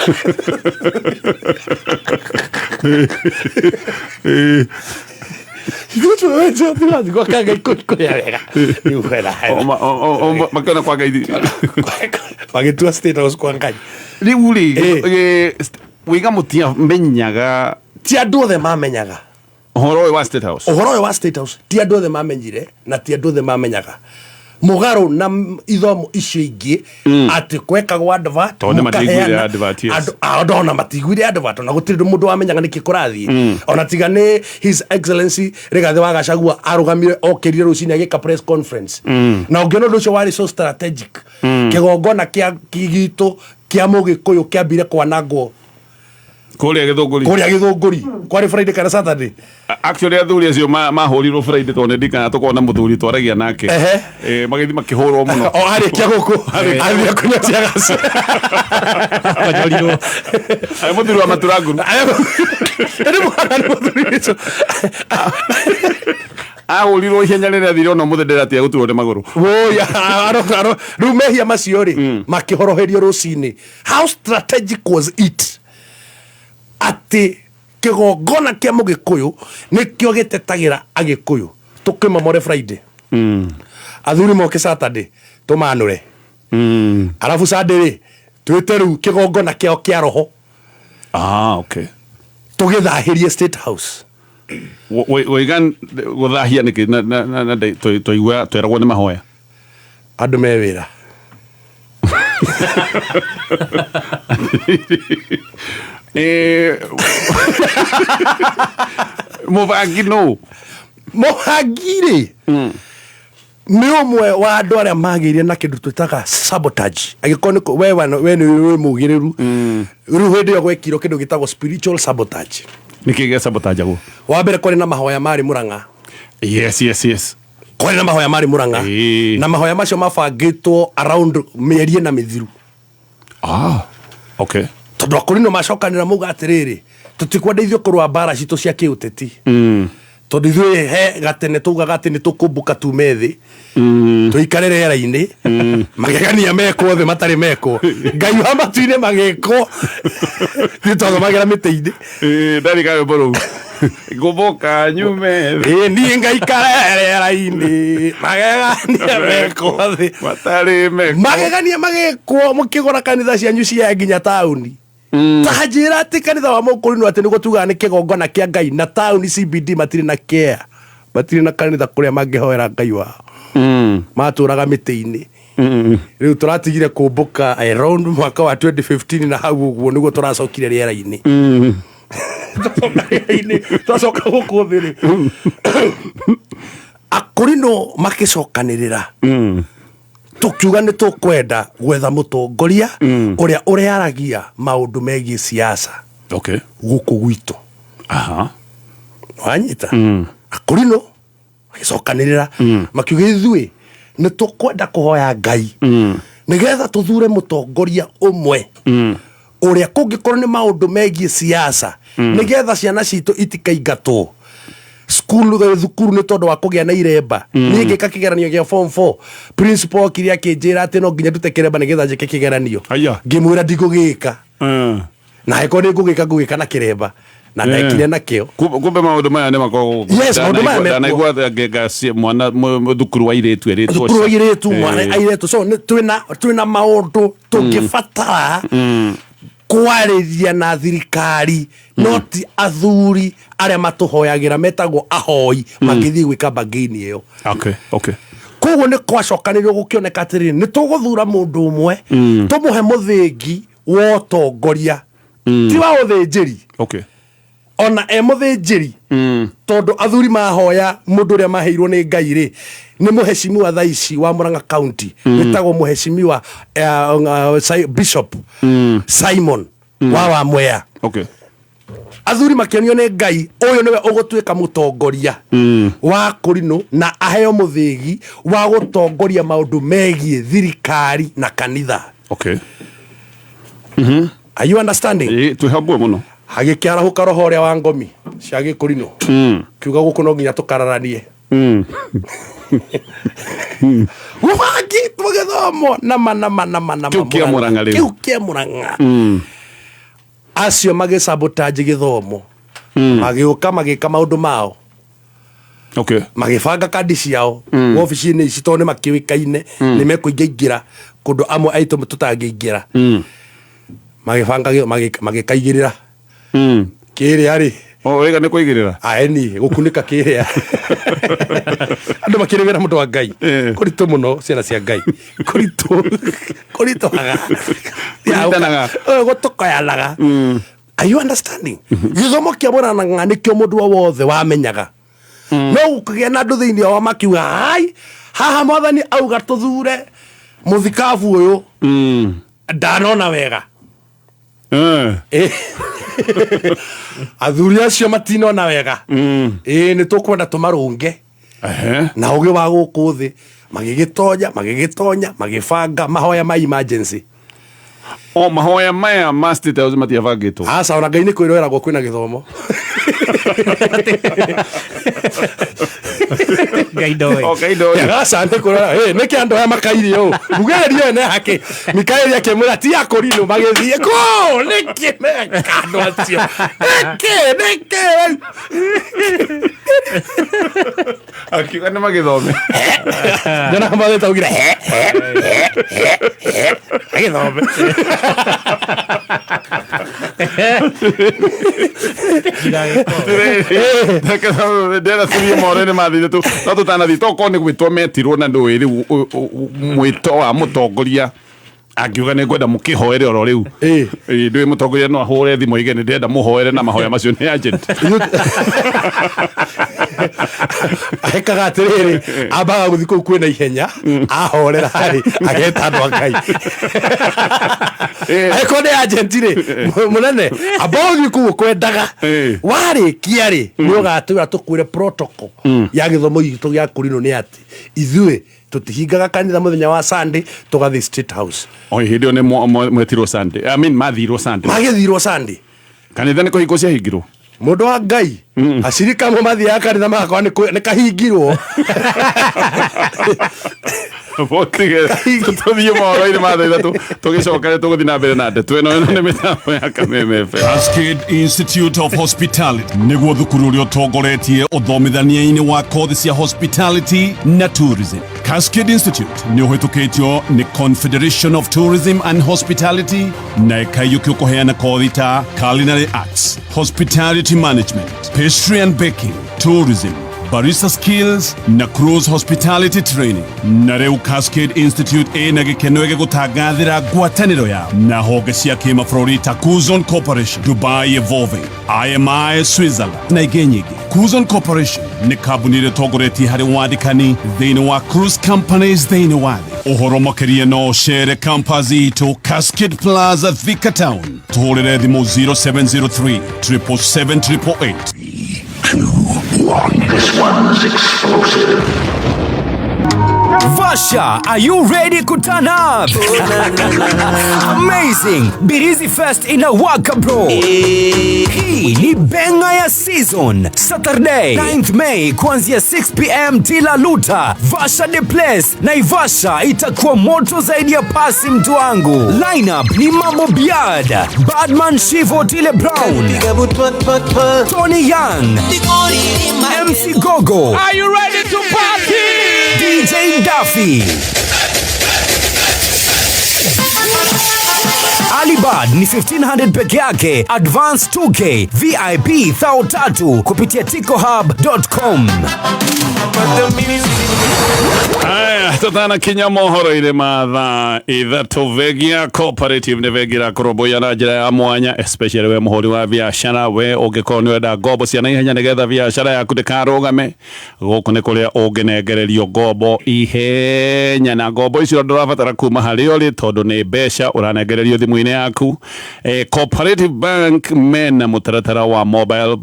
Gwaka Ngai kũrĩa wega. Rĩu wena. Makĩona kwa Ngai. Magĩtua State House kwa Ngai. Rĩu rĩ, wĩga mũtiamenyaga Ti andũ othe mamenyaga Ũhoro ũyũ wa State House. Ũhoro ũyũ wa State House ti andũ othe mamenyire na ti andũ othe mamenyaga, mũgarũ na ithomo icio ingĩ atĩ kwekagwo advert. Tondũ nĩ matiaiguire Mũkaheana- advert, yes. Andũ ona matiguire advert, ona gũtirĩ mũndũ wamenyaga nĩkĩ kũrathiĩ, ona tiga nĩ His Excellency Rigathĩ wa Gachagua arũgamire, okĩrire rũcinĩ agĩka press conference. Na ũngĩona ũndũ ũcio warĩ so strategic, kĩgongona kĩa gitũ kĩa Mũgĩkũyũ kĩambire kwanangwo Kũrĩa Gĩthũngũri. Kũrĩa Gĩthũngũri, kwarĩ Friday kana Saturday. Actually athuri acio mahũrirwo Friday, tondũ nĩ ndikana tũkorwo na mũthuri twaragia nake. Magĩthiĩ makĩhũrwo mũno. O arĩkia gũkũ athire kũnyua teargas. Konyorirwo. Arĩ mũthuri wa maturanguru. Nĩ mwana, nĩ mũthuri ũcio. Ahũrirwo ihenya rĩrĩa athire, ona ũmũthĩ ndĩratia gũturwo nĩ magũrũ. Woi, rĩu mehia macio rĩ makĩhoroherio rũcinĩ. How strategic was it atĩ kĩgongona kĩa Mũgĩkũyũ nĩkĩo gĩtetagĩra Agĩkũyũ, tũkĩmomore Friday, athuri moke Saturday tũmanũre, arabu Sunday rĩ twĩte rĩu kĩgongona kĩao kĩa roho, Ah, okay. tũgĩthahĩrie State House? Waiga gũthahia nĩkĩ na twaigua tweragwo nĩ mahoya? Andũ me wĩra. Mũbangi nũ? Mũbangi rĩ nĩ ũmwe wa andũ arĩa magĩire na kĩndũ twĩtaga sabotage. Angĩkorwo nĩ we nĩ wĩ mũgĩrĩru, rĩu hĩndĩ ĩyo gwekirwo kĩndũ gĩtagwo spiritual sabotage. Nĩkĩ gĩa sabotage-agwo? Wa mbere, kwarĩ na mahoya marĩ Mũrang'a. Yes. Kwarĩ na mahoya marĩ Mũrang'a, na mahoya macio mabangĩtwo around mĩeri 4 mĩthiru. Ah, okay. Tondũ akũrinũ macokanĩra mauga atĩrĩrĩ, tũtikwenda ithuĩ kũrũa mbara citũ cia kĩũteti, tondũ ithuĩ he gatene tugaga atĩ nĩ tũkũmbũka tume thĩ tũikare rĩera-inĩ. Magegania mekwo thĩ matarĩ mekwo, Ngai wa matu-inĩ magĩkwo, ithuĩ twathomagĩra mĩtĩ-inĩ. Ndarĩ karwĩmbo rũu, ngũmbũka nyume thĩ. Ĩ niĩ ngaikara rĩera-inĩ, magegania mekwo thĩ matarĩ mekwo. Magegania magĩkwo mũkĩgũra kanitha cianyu cia nginya taũni. Ta njĩra atĩ kanitha wa Mũkũrinũ atĩ nĩguo tugaga nĩ kĩgongona kĩa Ngai, na taũni CBD matirĩ na kea, matirĩ na kanitha kũrĩa mangĩhoera Ngai wao, matũraga mĩtĩ-inĩ. Rĩu tũratigire kũmbũka around mwaka wa 2015, na hau ũguo nĩguo tũracokire rĩera-inĩ. Twacoka rĩera-inĩ, twacoka gũkũ thĩ rĩ, akũrinũ makĩcokanĩrĩra, tũkiuga nĩ tũkwenda gwetha mũtongoria ũrĩa ũrĩaragia maũndũ megiĩ siasa gũkũ gwitũ. Wanyita? Akũrinũ magĩcokanĩrĩra, makiuga ithuĩ nĩ tũkwenda kũhoya Ngai nĩgetha tũthure mũtongoria ũmwe ũrĩa kũngĩkorwo nĩ maũndũ megiĩ siasa, nĩgetha ciana citũ itikaingatwo cukuru thukuru nĩ tondũ wa kũgĩa na iremba. Niĩ ngĩka kĩgeranio gĩa form 4, principal okire akĩnjĩra atĩ no nginya ndute kĩremba nĩgetha njĩke kĩgeranio. Aya. Ngĩmwĩra ndigũgĩka, na angĩkorwo nĩ ngũgĩka, ngũgĩka na kĩremba, na ndekire nakĩo. Kumbe maũndũ maya nĩ makoragwo. Yes, maũndũ maya mekuo. Ndanaigua ngenga mwana thukuru wa airĩtu erĩtwo. Thukuru wa airĩtu, mwana airĩtu. So twĩna maũndũ tũngĩbatara kwarĩria na thirikari, no ti athuri arĩa matũhoyagĩra metagwo ahoi mangĩthiĩ gwĩka mbangĩini ĩyo. Koguo nĩ kwacokanĩrĩrio, gũkĩoneka atĩrĩrĩ, nĩ tũgũthura mũndũ ũmwe, tũmũhe mũthĩngi wa ũtongoria, ti wa ũthĩnjĩri, ona e mũthĩnjĩri, tondũ athuri mahoya mũndũ ũrĩa maheirwo nĩ Ngai rĩ, nĩ mũheshimiwa thaa ici wa Murang'a County, wĩtagwo mũheshimiwa Bishop Simon wa Wamwea. Athuri makĩonio nĩ Ngai ũyũ nĩwe ũgũtuĩka mũtongoria wa kũrinũ, na aheo mũthĩgi wa gũtongoria maũndũ megiĩ thirikari na kanitha. Are you understanding? Ĩ, twĩ hamwe mũno. Hagĩkĩarahũka roho ũrĩa wa ngomi cia gĩkũrinũ, kiuga gũkũ no nginya tũkararanie gũbangĩtwo gĩthomo nama nama nama nama. Kĩu kĩa Mũrang'a rĩu. Kĩu kĩa Mũrang'a. Acio magĩsabotage gĩthomo, magĩũka magĩka maũndũ mao, magĩbanga kandi ciao wabici-inĩ ici, tondũ nĩ makĩũĩkaine nĩ mekũingaingĩra kũndũ amwe aitũ tũtangĩingĩra. Magĩbanga magĩkaigĩrĩra kĩrĩa rĩ. O wega nĩ kũigĩrĩra. Aeni gũkunĩka kĩrĩa andũ makĩrĩ wĩra mũndũ wa Ngai kũritũ mũno, ciana cia Ngai kũritũ kũritũhaga. Kũnyitanaga. Gũtũkoyanaga. Are you understanding? Gĩthomo kĩa mũranang'a nĩkĩo mũndũ o wothe wamenyaga, no gũkĩgĩa na andũ thĩinĩ wao makiuga, hai haha mwathani auga tũthure mũthikabu ũyũ, ndanona wega. Athuri acio matinona wega, ĩĩ, nĩ tũkwenda tũmarũnge na ũgĩ wa gũkũ thĩ. Magĩgĩtonya, magĩgĩtonya, magĩbanga mahoya ma emergency. O mahoya maya ma State House matiabangĩtwo? Aca, ona Ngai nĩ kwĩroeragwo kwĩna gĩthomo. Ngai ndoĩ. O Ngai ndoĩ. Aca, nĩ kwĩrora nĩkĩ andũ aya makaire ũũ mbugĩrĩrio ene hake. Mikaeli akĩmwĩra ti akũrinũ magĩthiĩ kũ, nĩkĩ meka andũ acio, nĩkĩ nĩkĩ? Akiuga nĩ magĩthome. Nyonaga matheta augire he he he he he agĩthome. Ndĩrenda tũthiĩ mohoro-inĩ mathire tu, no tũtanathiĩ, tokorwo nĩ gwĩtwo metirwo na ndũĩ rĩu mwĩto wa mũtongoria angiuga nĩ ngwenda mũkĩhoere oro rĩu. Ĩ, ndũĩ mũtongoria no ahũre thimũ aige nĩ ndĩrenda mũhoere, na mahoya macio nĩ urgent. Ekaga atĩrĩrĩ, ambaga gũthiĩ kũu kwĩna ihenya, ahorera rĩ, ageta andũ a Ngai. Angĩkorwo nĩ agent rĩ, mũnene, amba ũthiĩ kũu ũkwendaga, warĩkia rĩ, nĩ ũgatwĩra tũkwĩre protocol ya gĩthomo gitũ gĩa kũrinũ nĩ atĩ ithuĩ tũtihingaga kanitha mũthenya wa Sunday, tũgathiĩ State House. O hĩndĩ ĩyo nĩ mwetirwo Sunday, I mean mathirwo Sunday. Magĩthirwo Sunday. Kanitha nĩ kũhingwo ciahingirwo. Mũndũ wa Ngai, acirika amwe mathiaga kanitha magakorwo nĩ kahingirwo. Mũtige tũthiĩ mohoro-inĩ ma thaa 3, tũgĩcoka nĩ tũgũthiĩ na mbere na ndeto ĩno. Ĩno nĩ mĩtambo ya Kameme FM. Cascade Institute of Hospitality nĩguo thukuru ũrĩa ũtongoretie ũthomithania-inĩ wa kothi cia hospitality na tourism. Cascade Institute nĩ ũhĩtũkĩtio nĩ Confederation of Tourism and Hospitality na ĩkaiyũkio kũheana kothi ta culinary arts, hospitality management, pastry and baking, tourism, barista skills na cruise hospitality training. Na rĩu Cascade Institute ĩna gĩkeno ĩgĩgũtangathĩra ngwatanĩro yao na honge cia kĩmabũrũri ta Cuzon Corporation, Dubai Evolving, IMI Switzerland na ingĩ nyingĩ. Cuzon Corporation nĩ kambuni ĩrĩa ĩtongoretie harĩ wandĩkani thĩinĩ wa cruise companies thĩinĩ wa thĩ. Ũhoro makĩria no ũcere campus itũ Cascade Plaza, Thika Town. Tũhũrĩre thimũ 0703 777 888. This one's explosive. Vasha, are you ready to turn up? Amazing! Birizi Fest inawaka, bro. Hii ni benga ya season. Saturday 9th May kuanzia 6 p.m. Tila Luta. Vasha the place. Naivasha itakuwa moto zaidi ya pasi, mtu wangu. Lineup ni Mambo Biad, Badman Shivo, Tile Brown, Tony Young, MC Gogo. Are you ready to party? DJ Duffy. Alibad ni 1500 peke yake, Advance 2K, VIP 3000 kupitia ticohub.com. Aya, tutanakinya mohoro-inĩ ma thaa 3. Bengi ya Cooperative nĩ bengi ĩrakũrũmbũiya na njĩra ya mwanya, especially we mũhũri wa biacara. We ũngĩkorwo nĩ ũrenda ngombo cia naihenya nĩgetha biacara yaku ndĩkarũgame, gũkũ nĩ kũrĩa ũngĩnengererio ngombo ihenya, na ngombo icio ndũrabatara kuma harĩa ũrĩ tondũ nĩ mbeca ũranengererio thimũ-inĩ yaku. Cooperative Bank mena mũtaratara wa mobile,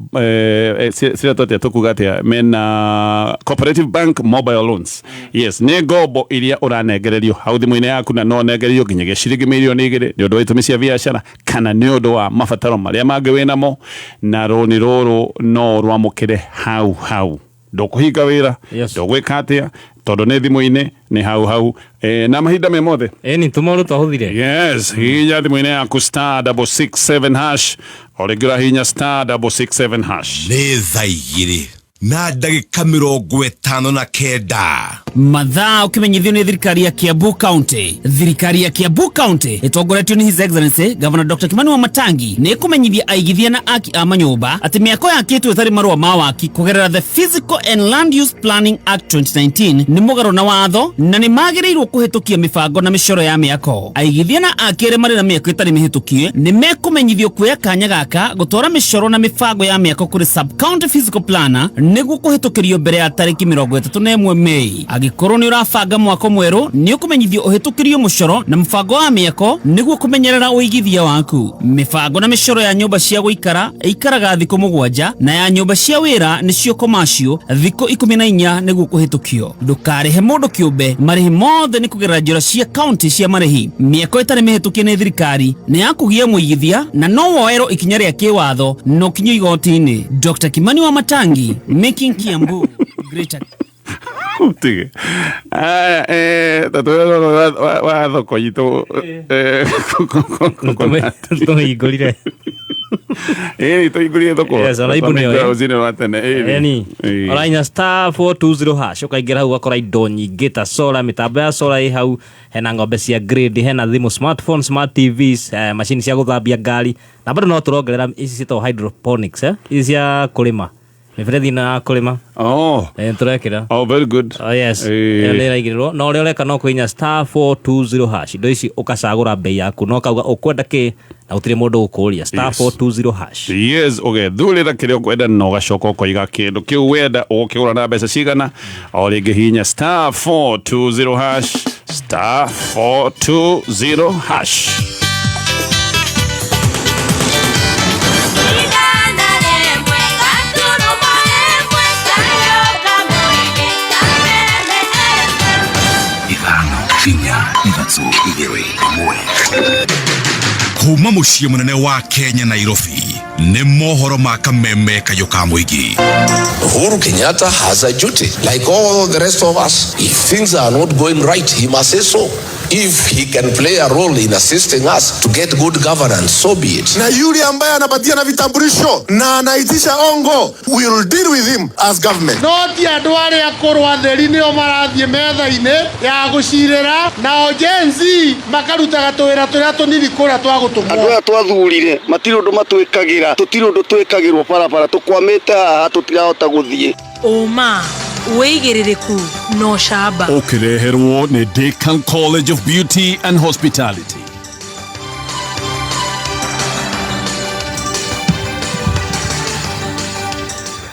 ciretwo atĩa, tũkuga atĩa, mena Cooperative Bank mobile loans. Yes, nĩ ngombo iria ũranengererio hau thimũ-inĩ yaku, na no nengererio nginyagia ciringi mirioni 2 nĩ ũndũ wa itũmi cia biacara kana nĩ ũndũ wa mabataro marĩa mangĩ wĩnamo, na rũni rũrũ no rwamũkĩre hau hau, ndũkũhinga wĩra, ndũgwĩka atĩa, tondũ nĩ thimũ-inĩ, nĩ hau hau, na mahinda me mothe. Ĩni tũmaũndũ twahũthire. Yes, hihinya thimũ-inĩ yaku *667#, o rĩngĩ ũrahihinya *667#. Nĩ thaa 2. Na ndagĩka 59. Mathaa ũkĩmenyithio nĩ thirikari ya Kiambu County. Thirikari ya Kiambu County ĩtongoretio nĩ His Excellency Governor Dr. Kimani Wamatangi nĩ ĩkũmenyithia aigithia na aki a manyũmba atĩ mĩako yakĩtwo ĩtarĩ marũa ma waki kũgerera the Physical and Land Use Planning Act 2019 nĩ mũgarũ na watho na nĩ magĩrĩirwo kũhĩtũkia mĩbango na mĩcoro ya mĩako. Aigithia na aki arĩa marĩ na mĩako ĩtarĩ mĩhĩtũkie nĩ mekũmenyithio kuoya kanya gaka gũtwara mĩcoro na mĩbango ya mĩako kũrĩ sub county physical planner nĩguo kũhĩtũkĩrio mbere ya tarĩki 31 Mei. Angĩkorwo nĩ ũrabanga mwako mwerũ nĩ ũkũmenyithio ũhĩtũkĩrio mũcoro na mũbango wa mĩako nĩguo kũmenyerera ũigithia waku. Mĩbango na mĩcoro ya nyũmba cia gũikara ĩikaraga thikũ 7 na ya nyũmba cia wĩra nĩcio commercial thikũ 14 nĩguo kũhĩtũkio. Ndũkarĩhe mũndũ kĩũmbe, marĩhi mothe nĩ kũgerera njĩra cia county cia marĩhi. Mĩako ĩtarĩ mĩhĩtũkie nĩ thirikari nĩ ya kũgia mũigithia na no woerwo ikinya rĩa kĩwatho na ũkinyio igoti-inĩ. Dr. Kimani Wamatangi, making Kiambu greater. Tige. Wa thoko itũ tũhingũrire. Ĩĩ tũhingũrire thoko. Yes, ona ibu nĩyo. Rũcinĩ rwa tene. Ĩni. Ũrainya star 420 hash ũkaingĩra hau ũgakora indo nyingĩ ta solar, mĩtambo ya solar ĩ hau, hena ng'ombe cia grade, hena thimũ smartphone, smart TVs, macini cia gũthambia ngari, na bado no tũrongerera ici ciĩtagwo hydroponics, ici cia kũrĩma. Mĩberethi ĩno ya kũrĩma. Oh. Nĩtũrekĩra. Oh, very good. Oh, yes. Ĩyo nĩ ĩraigĩrĩrwo. Na ũrĩa ũreka no kũhihinya star 420 hash. Indo ici ũgacagũra bei yaku na ũkauga ũkwenda kĩ na gũtirĩ mũndũ ũgũkũria. Star 420 hash. Yes, ũgethurĩra kĩrĩa ũkwenda na ũgacoka ũkoiga kĩndũ kĩu wenda ũgũkĩgũra na mbeca cigana. O rĩngĩ hihinya star 420 hash, star 420 hash. Kuma muciĩ mũnene wa Kenya Nairobi nĩ mohoro ma kameme kayũ ka mũingĩ. Uhuru Kenyatta has a duty like all the rest of us. If things are not going right, he must say so. If he can play a role in assisting us to get good governance, so be it. Na yule ambaye anapatia na vitambulisho na anaitisha ongo, we will deal with him as government. No ti andũ arĩa akũrũ atheri nĩo marathiĩ metha-inĩ ya gũcirĩra, nao Gen Z makarutaga tũwĩra tũrĩa tũnini kũrĩa twa gũtũmwo. Andũ aya twathurire matirĩ ũndũ matwĩkagĩra, tũtirĩ ũndũ twĩkagĩrwo barabara, tũkwamĩte haha tũtirahota gũthiĩ. Ũma wĩigĩrĩrĩku na ũcamba. Ũkĩreherwo nĩ Deakin College of Beauty and Hospitality.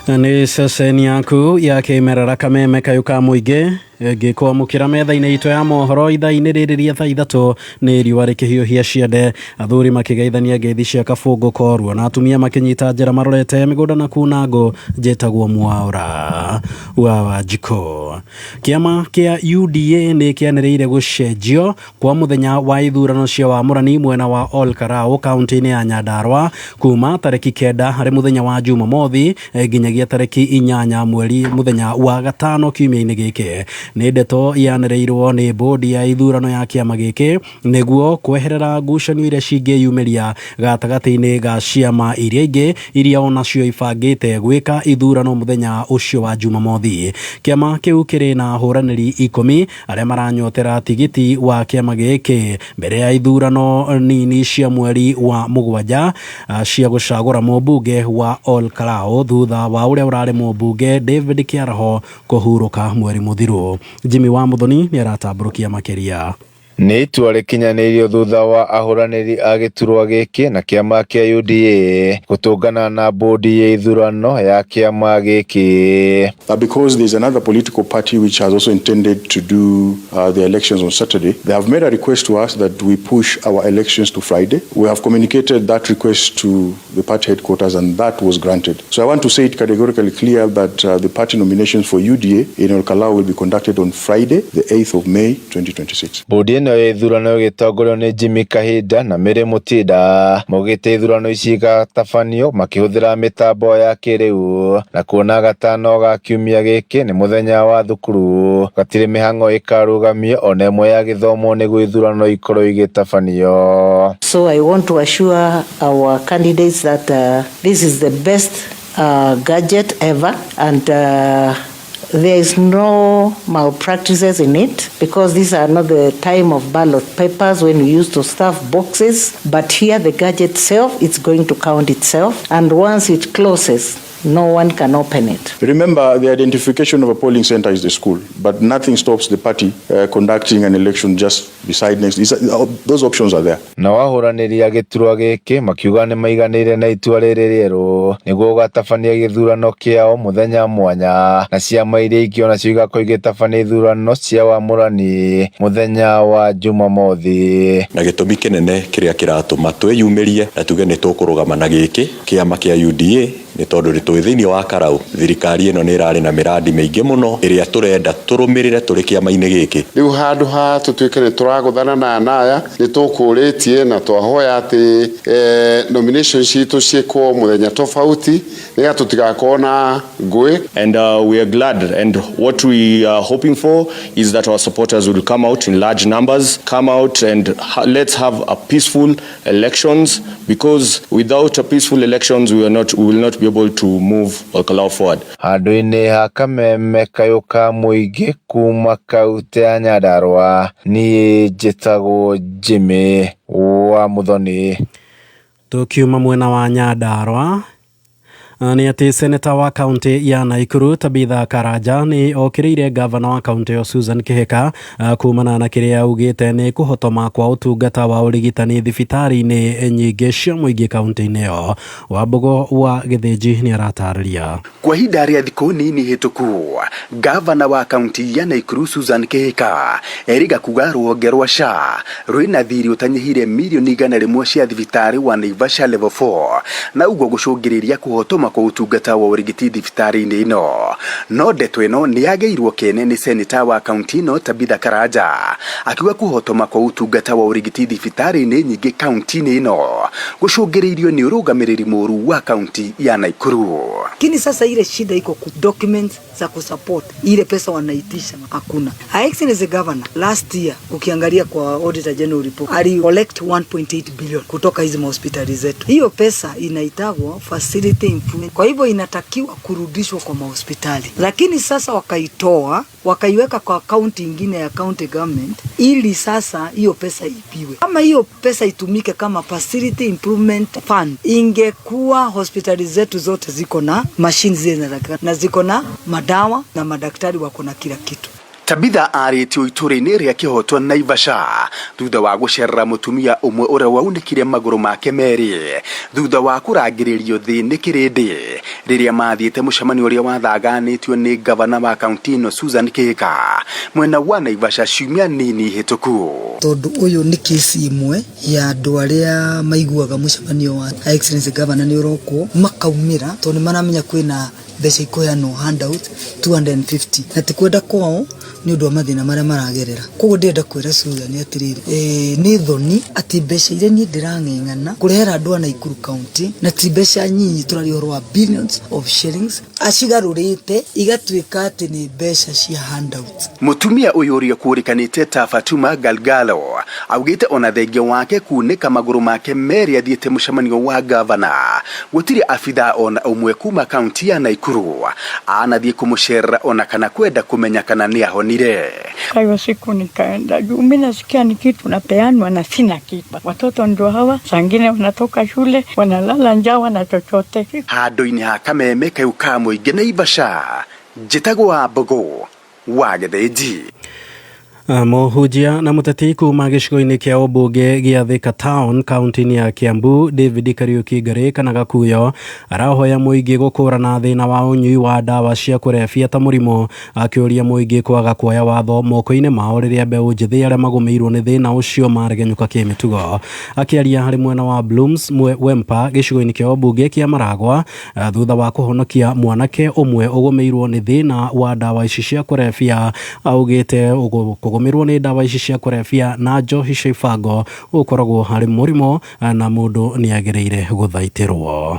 Nĩ ceceni yaku ya kĩmerera kameme kayũ ka mũingĩ ngĩkwamũkĩra metha-inĩ itũ ya mohoro ithaa-inĩ rĩrĩ rĩa thaa 3 nĩ riũa rĩkĩhiũhia ciande, athuri makĩgeithania ngeithi cia kabũngũ koruo na atumia makĩnyita njĩra marorete mĩgũnda na kuna ngũ. Njĩtagwo Mwaũra wa Wanjikũ. Kĩama kĩa UDA nĩ kĩanĩrĩire gũcenjio kwa mũthenya wa ithurano cia wamũrani mwena wa Ol Kalou kaunti-inĩ ya Nyandarua kuma tarĩki 9 harĩ mũthenya wa Jumamothi nginyagia tarĩki 8 mweri mũthenya wa gatano kiumia-inĩ gĩkĩ. Nĩ ndeto yanĩrĩirwo nĩ bodi ya ithurano ya kĩama gĩkĩ nĩguo kweherera ngucanio iria cingĩyumĩria gatagatĩ-inĩ ga ciama iria ingĩ iria onacio ibangĩte gwĩka ithurano mũthenya ũcio wa Jumamothi. Kĩama kĩu kĩrĩ na ahũranĩri 10 arĩa maranyotera tigiti wa kĩama gĩkĩ mbere ya ithurano nini cia mweri wa 7 cia gũcagũra mũmbunge wa Ol Kalou thutha wa ũrĩa ũrarĩ mũmbunge David Kĩaraho kũhurũka mweri mũthiru. Jimmy wa Muthoni nĩ aratambũrũkia makĩria. Nĩ itua rĩkinyanĩirio thutha wa ahũranĩri a gĩturwa gĩkĩ na kĩama kĩa UDA gũtũngana na bodi ya ithurano ya kĩama gĩkĩ. Because there's another political party which has also intended to do the elections on Saturday, they have made a request to us that we push our elections to Friday. We have communicated that request to the party headquarters and that was granted. So I want to say it categorically clear that the party nominations for UDA in Ol Kalou will be conducted on Friday, the 8th of May 2026. Bodi ĩno ya ithurano ĩgĩtongorio nĩ Jimmy Kahinda na Mary Mutinda maugĩte ithurano ici igatabanio makĩhũthĩra mĩtambo ya kĩrĩu na kuona gatano ga kiumia gĩkĩ nĩ mũthenya wa thukuru gatirĩ mĩhang'o ĩkarũgamio ona ĩmwe ya gĩthomo nĩguo ithurano ikorwo igĩtabanio. So I want to assure our candidates that this is the best gadget ever, and there is no malpractices in it, because these are not the time of ballot papers when we used to stuff boxes, but here the gadget itself, it's going to count itself, and once it closes, no one can open it. Remember, the identification of a polling center is the school, but nothing stops the party conducting an election just beside next. Those options are there. Na ahũranĩri a gĩturwa gĩkĩ makiuga nĩ maiganĩire na itua rĩrĩ rĩerũ nĩguo gũgatabania gĩthurano kĩao mũthenya mwanya, na ciama iria ingĩ onacio igakorwo igĩtabania ithurano cia wamũrani mũthenya wa Jumamothi. Na gĩtũmi kĩnene kĩrĩa kĩratũma twĩyumĩrie na tuge nĩ tũkũrũgama na gĩkĩ kĩama kĩa UDA nĩ tondũ nĩ tũĩ thĩinĩ wa Karau thirikari ĩno nĩ ĩrarĩ na mĩrandi mĩingĩ mũno ĩrĩa tũrenda tũrũmĩrĩre tũrĩ kĩama-inĩ gĩkĩ. Rĩu handũ ha tũtuĩke nĩ tũragũthana na anaya nĩ tũkũrĩtie na twahoya atĩ nomination citũ ciĩkwo mũthenya tofauti nĩgetha tũtigakorwo na ngũĩ. And we are glad, and what we are hoping for is that our supporters will come out in large numbers, come out and let's have a peaceful elections, because without a peaceful elections we will not be able to move Olkalou forward. Handũ-inĩ ha Kameme kayũ ka mũingĩ kuma kaunti ya Nyandarua, niĩ njĩtagwo Jimmy wa Muthoni. Tukiuma mwena wa Nyandarua nĩ atĩ seneta wa kaunti ya Naikuru Tabitha Karanja nĩ okĩrĩire gavana wa kaunti ĩyo Susan Kihika kumana na kĩrĩa augĩte nĩ kũhotoma kwa ũtungata wa ũrigitani thibitarĩ-inĩ nyingĩ cia mũingĩ kaunti-inĩ ĩyo. Wambũgũ wa Gĩthĩnji nĩ aratarĩria. Kwa ihinda rĩa thikũ nini hĩtũku, gavana wa kaunti ya Naikuru Susan Kihika eriga kuga rũhonge rwa SHA rwĩna thirĩ ũtanyihire mirioni 100 cia thibitarĩ wa Naivasha level 4 na ũguo gũcũngĩrĩria kũhotoma kwa ũtungata wa ũrigiti thibitarĩ-inĩ ĩno. No ndeto ĩno nĩ yagĩirwo kene nĩ seneta wa kaunti ĩno Tabitha Karanja akiuga kũhotoma kwa ũtungata wa ũrigiti thibitarĩ-inĩ nyingĩ kaunti-inĩ ĩno gũcũngĩrĩirio nĩ ũrũgamĩrĩri mũru wa kaunti ya Naikuru. Lakini sasa ile shida iko ku documents za kusupport ile pesa wanaitisha hakuna. Her Excellency Governor last year ukiangalia kwa Auditor General report ali collect 1.8 billion kutoka hizi hospitali zetu. Hiyo pesa inaitagwa facility improvement. Kwa hivyo inatakiwa kurudishwa kwa mahospitali. Lakini sasa wakaitoa wakaiweka kwa kaunti ingine ya county government ili sasa hiyo pesa ipiwe. Kama hiyo pesa itumike kama facility improvement fund, ingekuwa hospitali zetu zote ziko na machines zile na ziko na madawa na madaktari wako na kila kitu. Tabitha arĩtio itũra-inĩ rĩa Kĩhotwa Naivasha thutha wa gũcerera mũtumia ũmwe ũrĩa waunĩkire magũrũ make merĩ thutha wa kũrangĩrĩrio thĩ nĩ kĩrĩndĩ rĩrĩa mathiĩte mũcemanio ũrĩa wathaganĩtio nĩ gavana wa kaunti ĩno Susan Kihika mwena wa Naivasha ciumia nini hĩtũku. Tondũ ũyũ nĩ kesi ĩmwe ya andũ arĩa maiguaga mũcemanio wa Her Excellency Governor nĩ ũrokwo makaumĩra tondũ nĩ maramenya kwĩna mbeca ikũheanwo handout 250 na ti kwenda kwao nĩ ũndũ wa mathĩna marĩa maragerera. Koguo ndĩrenda kwĩra Susan atĩrĩrĩ, nĩ thoni atĩ mbeca iria niĩ ndĩrang'eng'ana kũrehera andũ a Naikuru County na ti mbeca nyinyi, tũraria ũhoro wa billions of shillings, acigarũrĩte igatuĩka atĩ nĩ mbeca cia handout. Mũtumia ũyũ ũrĩa kũrĩkanĩte ta Fatuma Galgalo augĩte ona thengia wake kunĩka magũrũ make merĩ athiĩte mũcemanio wa gavana gũtirĩ abithaa ona ũmwe kuma kaunti ya Naikuru anathiĩ kũmũcerera ona kana kwenda kũmenya kana nĩ ahonire. Kwa hiyo siku nikaenda juu mimi nasikia ni kitu napeanwa na sina kitu. Watoto ndio hawa, sangine wanatoka shule wanalala njaa wana chochote. Handũ-inĩ ha Kameme kayũ ka mũingĩ Naivasha, njĩtagwo Wambũgũ wa Gĩthĩnji. Mũhunjia na mũteti kuma gĩcigo-inĩ kĩa ũmbunge gĩa Thika Town kaunti-inĩ ya Kiambu David Kariuki Ngarĩ kana Gakuyo arahoya mũingĩ gũkũrana thĩna wa ũnyui wa ndawa cia kũrebia ta mũrimũ, akĩũria mũingĩ kwaga kuoya watho moko-inĩ mao rĩrĩa mbeũ njĩthĩ arĩa magũmĩirwo nĩ thĩna ũcio maregenyũka kĩmĩtugo. Akĩaria harĩ mwena wa Blooms Wempa gĩcigo-inĩ kĩa ũmbunge kĩa Maragwa thutha wa kũhonokia mwanake ũmwe ũgũmĩirwo nĩ thĩna wa ndawa ici cia kũrebia, augĩte kũgũmĩrwo nĩ ndawa ici cia kũrebia na njohi cia ibango ũkoragwo harĩ mũrimũ na mũndũ nĩ agĩrĩire gũthaitĩrwo.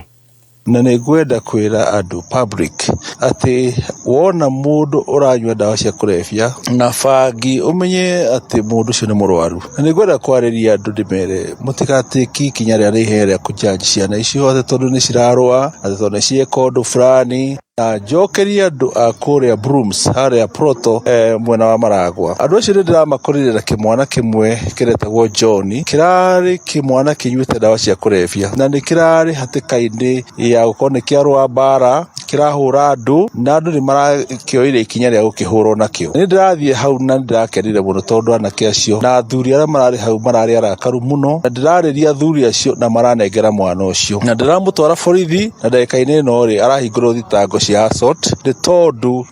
Na nĩ ngwenda kwĩra andũ public atĩ wona mũndũ ũranyua ndawa cia kũrebia na bangi, ũmenye atĩ mũndũ ũcio nĩ mũrwaru. Na nĩ ngwenda kwarĩria andũ ndĩmere mũtigatĩki ikinya rĩa rĩhe rĩa kũjudge ciana icio atĩ tondũ nĩ cirarũa, atĩ tondũ nĩ cieka ũndũ fulani. Na njokerie andũ a kũrĩa Brooms harĩa Proto, mwena wa Maragwa. Andũ acio nĩ ndĩramakorire na kĩmwana kĩmwe kĩretagwo John, kĩrarĩ kĩmwana kĩnyuĩte ndawa cia kũrebia na nĩ kĩrarĩ hatĩka-inĩ ya gũkorwo nĩ kĩarũa mbara, kĩrahũra andũ na andũ nĩ marakĩoire ikinya rĩa gũkĩhũrwo nakĩo. Nĩ ndĩrathiĩ hau na nĩ ndĩrakenire mũno tondũ anake acio na athuri arĩa mararĩ hau mararĩ arakaru mũno, na ndĩrarĩria athuri acio na maranengera mwana ũcio na ndĩramũtwara borithi, na ndagĩka-inĩ ĩno rĩ arahingũrwo thitango cia assault nĩ tondũ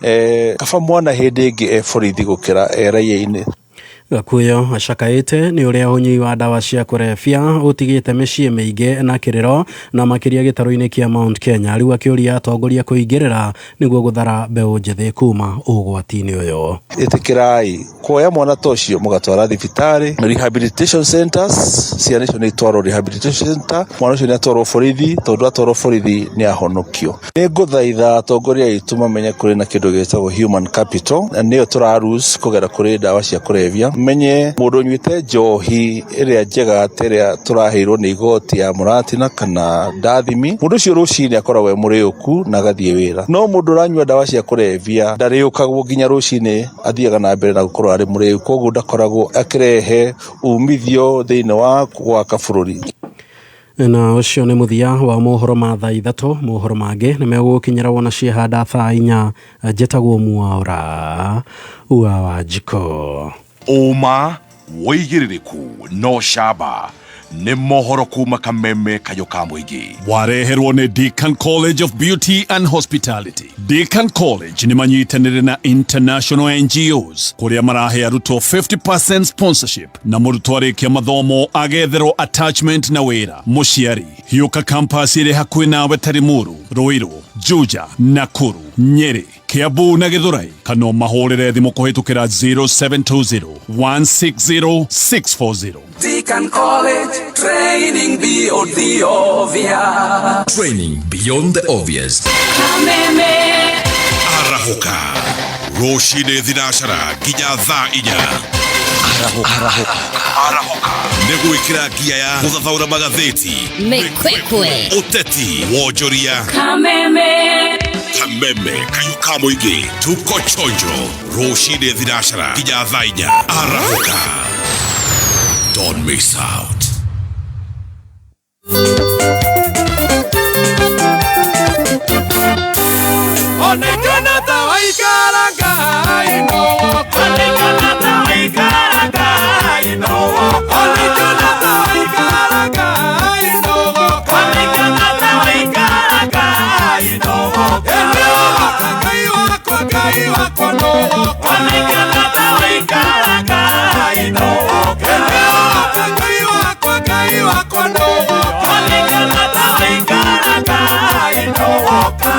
kaba mwana hĩndĩ ĩngĩ e borithi gũkĩra e raia-inĩ. Gakuyo acakaĩte nĩ ũrĩa ũnyui wa ndawa cia kũrebia ũtigĩte mĩciĩ mĩingĩ na kĩrĩro na makĩria gĩtarũ-inĩ kĩa Mount Kenya. Rĩu akĩũria atongoria kũingĩrĩra nĩguo gũthara mbeũ njĩthĩ kuma ũgwati-inĩ ũyũ. Ĩtĩkĩrai kuoya mwana ta ũcio mũgatwara thibitarĩ, rehabilitation centers, ciana icio nĩ itwarwo rehabilitation center, mwana ũcio nĩ atwarwo borithi, tondũ atwarwo borithi nĩ ahonokio. Nĩ ngũthaitha atongoria aitũ mamenye kũrĩ na kĩndũ gĩtagwo human capital, na nĩyo tũraruse kũgera kũrĩ ndawa cia kũrebia. Menye mũndũ ũnyuĩte njohi ĩrĩa njega ta ĩrĩa tũraheirwo nĩ igoti ya Mũratina kana Ndathimi, mũndũ ũcio rũcinĩ akoragwo e mũrĩũku na agathiĩ wĩra. No mũndũ ũranyua ndawa cia kũrebia ndarĩũkagwo nginya rũcinĩ, athiaga na mbere na gũkorwo arĩ mũrĩu, koguo ndakoragwo akĩrehe umithio thĩinĩ wa gwaka bũrũri. Na ũcio nĩ mũthia wa mohoro ma thaa 3. Mohoro mangĩ nĩ megũgũkinyĩra wona ciehanda thaa 4. Njĩtagwo Mwaura wa Wanjikũ. Ũma wĩigĩrĩrĩku no camba nĩ mohoro kuma Kameme kayũ ka mũingĩ. Wareherwo nĩ Deacon College of Beauty and Hospitality. Deacon College nĩ manyitanĩre na international NGOs kũrĩa marahe arutwo 50% sponsorship na mũrutwo arĩkia mathomo agetherwo attachment na wĩra. Mũciari hiũka campus ĩrĩ hakuhĩ nawe ta Limuru, Ruiru, Juja, Nakuru, Nyeri, Kiambu na Githurai, kana mahũrĩre thimũ kũhĩtũkĩra 0720 160 640. Deacon College, training beyond the obvious. Training beyond the obvious. Kameme. Arahũka rũcinĩ thinacara nginya thaa 4. Arahũka nĩ gwĩkĩra ngia ya gũthathaũra magathĩti, Mĩkwekwe. ũteti, wonjoria. Kameme. Kameme kayũ ka mũingĩ, tuko chonjo rũcinĩ thinacara nginya thaa 4. Arahũka, don't miss out. Onekana ta waikara Ngai no woko. Onekana ta waikara Ngai no woko. Onekana ta waikara Ngai no woko. Onekana ta waikara Ngai no woko. Ene woko Ngai wakwa, Ngai wakwa no woko. Onekana ta waikara Ngai no woko. Ene woko Ngai wakwa, Ngai wakwa no woko. Onekana ta waikara Ngai no woko.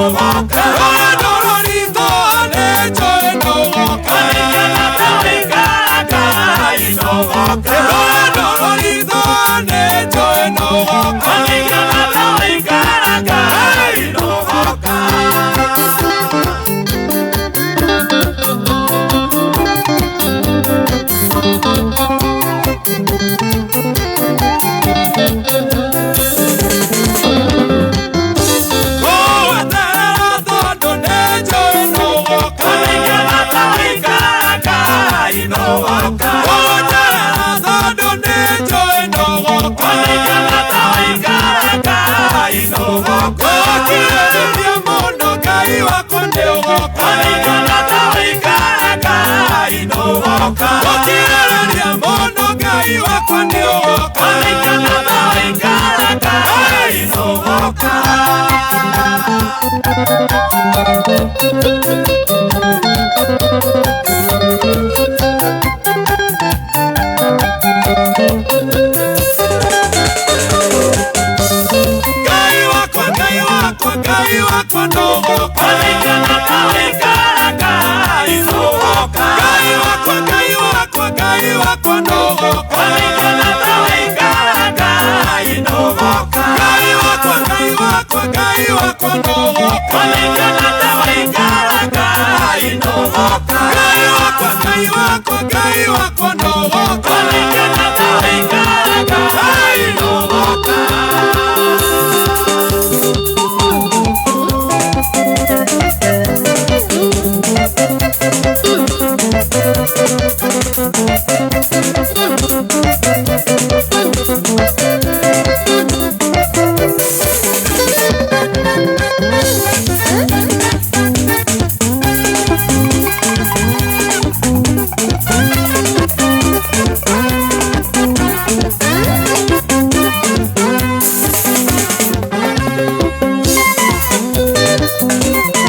nũgoka. Rũgendo rũritũ nĩnjũĩ nũgoka. Onĩikana ta waikara Ngai nũgoka. Rũgendo rũritũ nĩnjũĩ nũgoka. Onĩikana ta waikara Ngai nũgoka. Gũeterera tondũ nĩnjũĩ nũgoka. Onĩikana ta waikara Ngai nũgoka. Gũeterera tondũ nĩnjũĩ nũgoka. Onĩikana ta waikara Ngai nũgoka. Gũkirĩrĩria mũno Ngai wakwa nĩũgoka. Onĩikana ta waikara Ngai nũgoka. Gũkirĩrĩria mũno Ngai wakwa nĩũgoka. Onĩikana ta waikara Ngai nũgoka. Ngai wakwa, Ngai wakwa, Ngai wakwa nũgũka. Onĩikana ta waikara Ngai nũgũka. Ngai wakwa, Ngai wakwa, Ngai wakwa nũgũka. Onĩikana ta waikara Ngai nũgũka. Ngai wakwa, Ngai wakwa, Ngai wakwa nũgũka. Onĩikana ta waikara Ngai nũgũka. Ngai wakwa, Ngai wakwa, Ngai wakwa nũgũka. Onĩikana ta waikara Ngai nũgũka.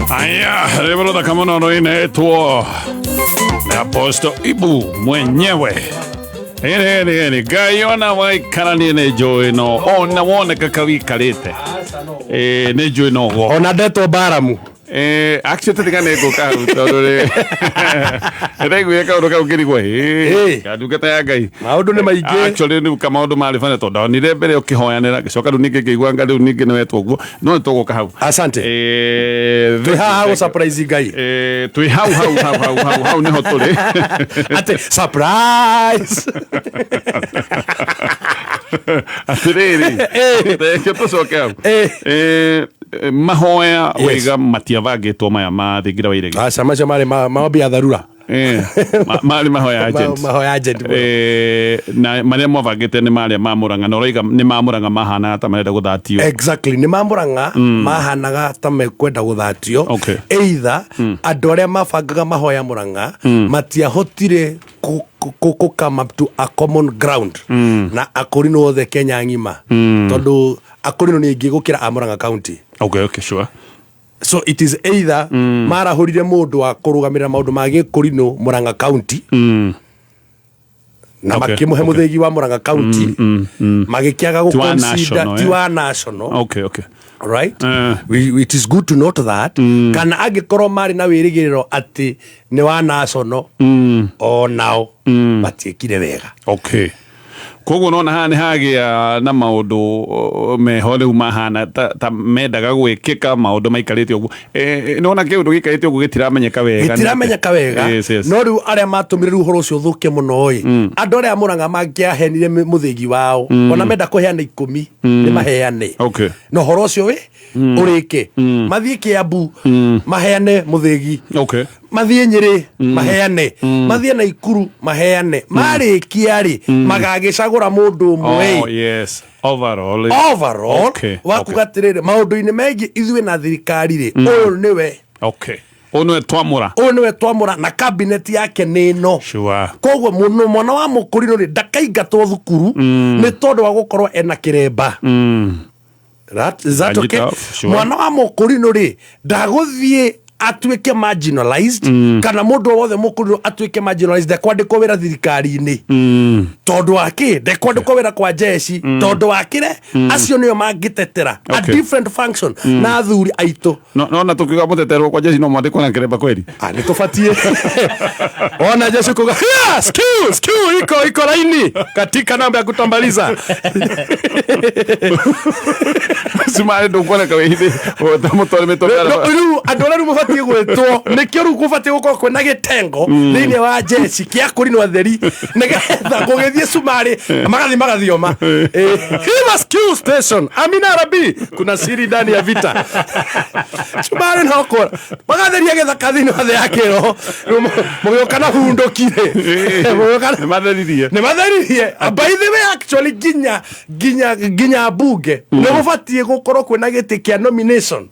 Aya, rwĩmbo rũthaka mũno rũinĩtwo nĩ Apostle Ibu mwenyewe. Ĩrĩ ĩrĩ ĩrĩ Ngai ona waikaranie nĩ njũĩ no ona woneka kawikarĩte nĩ njũĩ no ũgoka. Ona ndetwo Baramu. Actually tũtiga nĩ ngũka hau tondũ rĩ ndĩraiguire kaũndũ kau ngĩrigwo ĩ ndungata ya Ngai maũndũ nĩ maingĩ. Actually rĩu ka maũndũ marĩ bana tondũ ndonire mbere ũkĩhoyanĩra ngĩcoka rĩu ningĩ ngĩigua nga rĩu ningĩ nĩ wetwo ũguo no nĩ tũgũka hau. Asante. Twĩ haha gũ surprise Ngai. Twĩ hau hau hau hau hau hau nĩho tũrĩ. Atĩ surprise. Atĩrĩrĩ, reke tũcoke hau. Mahoya waiga matiabangĩtwo maya ma thingira wa iregi. Aca macio marĩ maombi ya dharura. Marĩ mahoya agent. Mahoya agent. Na marĩa mwabangĩte nĩ marĩa ma Murang'a na ũroiga nĩ ma Murang'a mahanaga ta marenda gũthatio. Exactly, nĩ ma Murang'a mahanaga ta mekwenda gũthatio. Okay. Either andũ arĩa mabangaga mahoya Murang'a matiahotire ku come up to a common ground na akũrinũ othe Kenya ng'ima. Tondũ akũrinũ nĩ aingĩ gũkĩra a Murang'a County. Okay, okay, sure. So it is either marahũrire mũndũ wa kũrũgamĩrĩra maũndũ ma gĩkũrinũ Murang'a County na makĩmũhe mũthĩgi wa Murang'a County magĩkĩaga Ti wa gũ-consider national, ti eh? wa national. Okay, okay. Right? It is good to note that kana angĩkorwo marĩ na wĩrĩgĩrĩro atĩ nĩ wa national o nao matiĩkire wega. Okay. Koguo nona haha nĩ hagĩa na maũndũ meho rĩu mahana ta mendaga gwĩkĩka maũndũ maikarĩte ũguo. Nĩwona kĩũndũ gĩikarĩte ũguo gĩtiramenyeka wega. Gĩtiramenyeka wega. Yes, yes. No rĩu arĩa matũmire rĩu ũhoro ũcio ũthũke mũno ĩ, andũ arĩa Murang'a mangĩahenire mũthĩgi wao, ona menda kũheana 10 nĩ maheane. Okay. Na ũhoro ũcio ĩ, ũrĩke. Mathiĩ Kiambu, maheane mũthĩgi. Okay. Mathiĩ Nyĩrĩ, maheane. Mathiĩ Naikuru, maheane. Marĩkia rĩ, magagĩcagũra mũndũ ũmwe. Oh, yes. Overall. Overall, Okay, wakuga okay. atĩrĩrĩ, maũndũ-inĩ megiĩ ithuĩ na thirikari rĩ, ũyũ nĩwe. Okay. Ũyũ nĩwe twamũra. Ũyũ nĩwe twamũra na cabinet yake nĩ ĩno. Sure. Koguo mũno mwana wa mũkũrinũ rĩ, ndakaingatwo thukuru nĩ tondũ wa gũkorwo ena kĩremba. That, is that okay? Sure. Mwana wa mũkũrinũ rĩ, ndagũthiĩ Atuĩke marginalized, kana mũndũ o wothe mũkũrinũ atuĩke marginalized, ndekwandĩkwo wĩra thirikari-inĩ. Tondũ wa kĩ ndekwandĩkwo wĩra kwa jeshi? Tondũ wa kĩre acio nĩo mangĩtetera a different function na athuri aitũ. No na tukiuga muteterwo kwa jeshi no mwandĩkwo na kĩremba kweri? Ah, nĩ tũbatiĩ ona jeshi kuga, "Yeah, skill skill iko laini katika namba ya kutambaliza." Cumarĩ ndũkuoneka wĩhithĩ mũtware mĩtware. No, rĩu andũ arĩa rĩu mabatiĩ gwĩtwo nĩkĩo rĩu gũbatiĩ gũkorwo kwĩna gĩtengo thĩinĩ wa jeshi kĩa kũrinwo atheri, nĩgetha gũgĩthiĩ cumarĩ magathiĩ magathioma. Hiva skill station Amina Rabi, kuna siri ndani ya vita cumarĩ no kũra magatheria gĩthaka thĩinĩ wa thĩ ya kĩroho. Rĩu mũgĩũka na hundũkire. Nĩ matheririe. Nĩ matheririe. By the way, actually nginya bunge nĩ gũbatiĩ gũkorwo kwĩna gĩtĩ kĩa nomination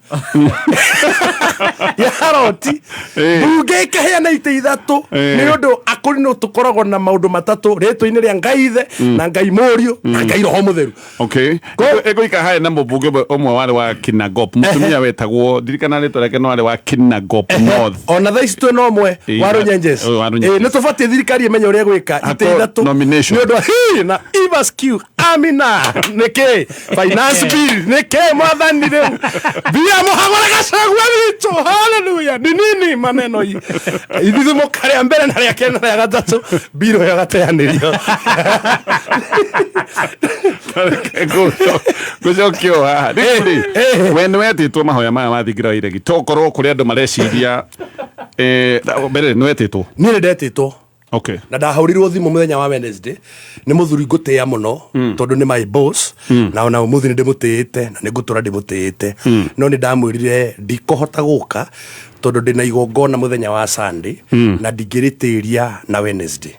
ya roti. Bunge ĩkaheana itĩ ithatũ, nĩ ũndũ akũrinũ tũkoragwo na maũndũ matatũ rĩtwa-inĩ rĩa Ngai Ithe na Ngai Mũriũ na Ngai Roho Mũtheru. Okay, ĩgũikara harĩ na mũmbunge ũmwe warĩ wa Kinangop, mũtumia wetagwo, ndirikana rĩtwa rĩake, no warĩ wa Kinangop North. Ona thaa ici twĩna ũmwe wa Runyenjes. Wa Runyenjes. Nĩ tũbatiĩ thirikari ĩmenye ũrĩa gwĩka itĩ Hakorwo ithatũ nomination. Nĩ ũndũ wa hi na Ivasq Amina nĩkĩ finance bill nĩkĩ mwathani rĩu mbia mũhagũre Gachagua witũ. Haleluya, ni nini maneno hii ithithimũka rĩa mbere na rĩa kerĩ na rĩa gatatũ mbirũ ĩyo gateanĩrio. Ngũcokio haha rĩu rĩ, we nĩ wetĩtwo mahoya maya ma thingira wa iregi, tokorwo kũrĩ andũ mareciria, mbere nĩ wetĩtwo? Niĩ nĩ ndetĩtwo. Na ndahũrirwo thimũ mũthenya wa Wednesday nĩ mũthuri ngũtĩĩa mũno, tondũ nĩ my boss, na ona ũmũthĩ nĩ ndĩmũtĩĩte na nĩ ngũtũra ndĩmũtĩĩte. No nĩ ndamwĩrire ndikũhota gũka tondũ ndĩna igongona mũthenya wa Sunday na ndingĩrĩtĩria na Wednesday.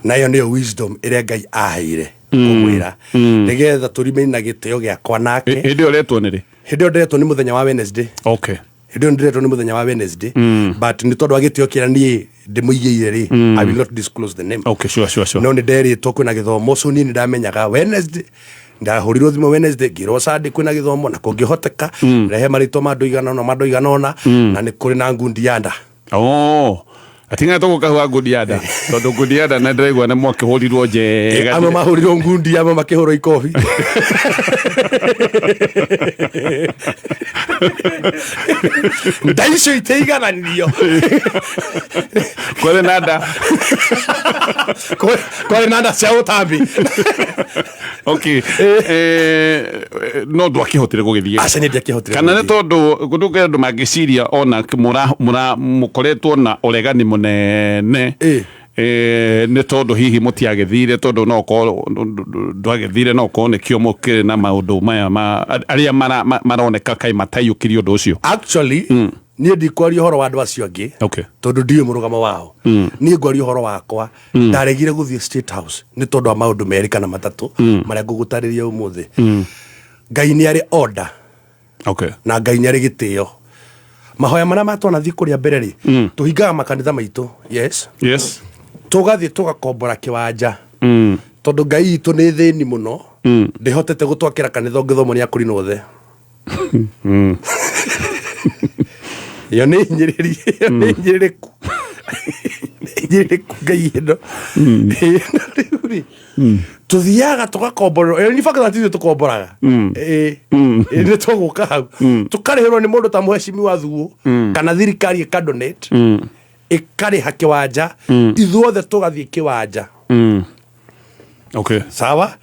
Na ĩyo nĩyo wisdom ĩrĩa Ngai aheire kũmwĩra nĩgetha tũremain na gĩtĩo gĩakwa nake. Hĩndĩ ĩyo ũretwo nĩ rĩ? Hĩndĩ ĩyo ndĩretwo nĩ mũthenya wa Wednesday. Hĩndĩ ĩyo ndĩretwo nĩ mũthenya wa Wednesday, but nĩ tondũ wa gĩtĩo kĩrĩa niĩ ndĩmũigĩire rĩ, I will not disclose the name. Okay, sure. No nĩ nderĩtwo kwĩna gĩthomo, so niĩ nĩ ndamenyaga Wednesday. Ndahũrirwo thimũ Wednesday ngĩrwo Sunday kwĩna gĩthomo na kũngĩhoteka rehe marĩtwa ma andũ igana ũna, ma andũ igana ũna, na nĩ kũrĩ na ngundi ya nda. Oh, atinga tũgũkahũa ngundi ya nda, tondũ ngundi ya nda na ndĩraigua nĩ mwakĩhũrirwo njega. Amwe mahũrirwo ngundi, amwe makĩhũrwo ikobi. Nda icio itĩigananirio. Kwarĩ na nda. Kwarĩ na nda cia ũtambi. Okay, no ndwakĩhotire gũgĩthiĩ? Aca, niĩ ndiakĩhotire. Kana nĩ Gũthiĩ. Tondũ kũndũ kwĩ andũ mangĩciria ona mũra mũkoretwo na ũregani mũnene, nĩ tondũ hihi mũtiagĩthire, tondũ no ũkorwo ndwagĩthire, no ũkorwo nĩkĩo mũkĩrĩ na maũndũ maya ma arĩa maroneka kaĩ mataiyũkirie ũndũ ũcio. Actually, niĩ ndikwaria ũhoro wa andũ acio angĩ tondũ ndiũĩ mũrũgamo wao. Niĩ ngwaria ũhoro wakwa. Ndaregire gũthiĩ State House nĩ tondũ wa maũndũ merĩ kana matatũ marĩa ngũgũtarĩria ũmũthĩ. Ngai nĩ arĩ order na Ngai nĩ arĩ gĩtĩo. Mahoya marĩa matwanathiĩ kũrĩa mbere rĩ, tũhingaga makanitha maitũ, yes, tũgathiĩ tũgakombora kĩwanja, tondũ Ngai itũ nĩ thĩni mũno, ndĩhotete gũtwakĩra kanitha ũngĩthomwo nĩ akũrinũ othe. Ĩyo nĩ hinyĩrĩri, ĩyo nĩ hinyĩrĩrĩku, nĩ hinyĩrĩrĩku Ngai ĩno. Ĩno rĩu rĩ, tũthiaga tũgakomborerwo. Ĩyo in fact ithuĩ tũkomboraga. Ĩĩ. Ĩĩ, nĩ tũgũka hau tũkarĩhĩrwo nĩ mũndũ ta mheshimiwa Thuo kana thirikari ĩkadonate, ĩkarĩha kĩwanja, ithuothe tũgathiĩ kĩwanja. Sawa.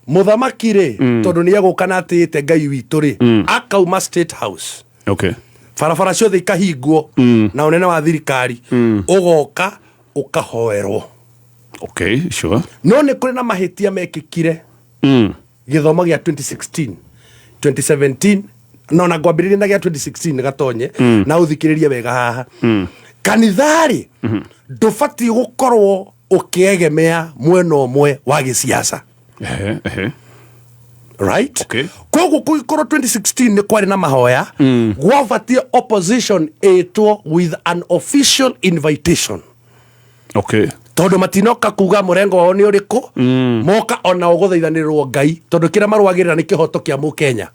Mũthamaki rĩ, tondũ nĩ egũka na atĩĩte Ngai witũ rĩ, akauma State House, barabara ciothe ikahingwo, na ũnene wa thirikari ũgoka ũkahoerwo. No nĩ kũrĩ na mahĩtia mekĩkire gĩthomo gĩa 2016, 2017, no na ngwambĩrĩria na gĩa 2016 gatonye. Na ũthikĩrĩrie wega haha. Kanitha-rĩ, ndũbatiĩ gũkorwo ũkĩegemea mwena ũmwe wa gĩciaca. Ehe, ehe. Right, koguo kũngĩkorwo 2016 nĩ kwarĩ na mahoya, gwabatiĩ opposition ĩtwo with an official invitation, tondũ matinoka kuga mũrengo wao nĩ ũrĩkũ. Moka onao gũthaithanĩrĩrwo Ngai, tondũ kĩrĩa marũagĩrĩra nĩ kĩhoto kĩa Mũkenya.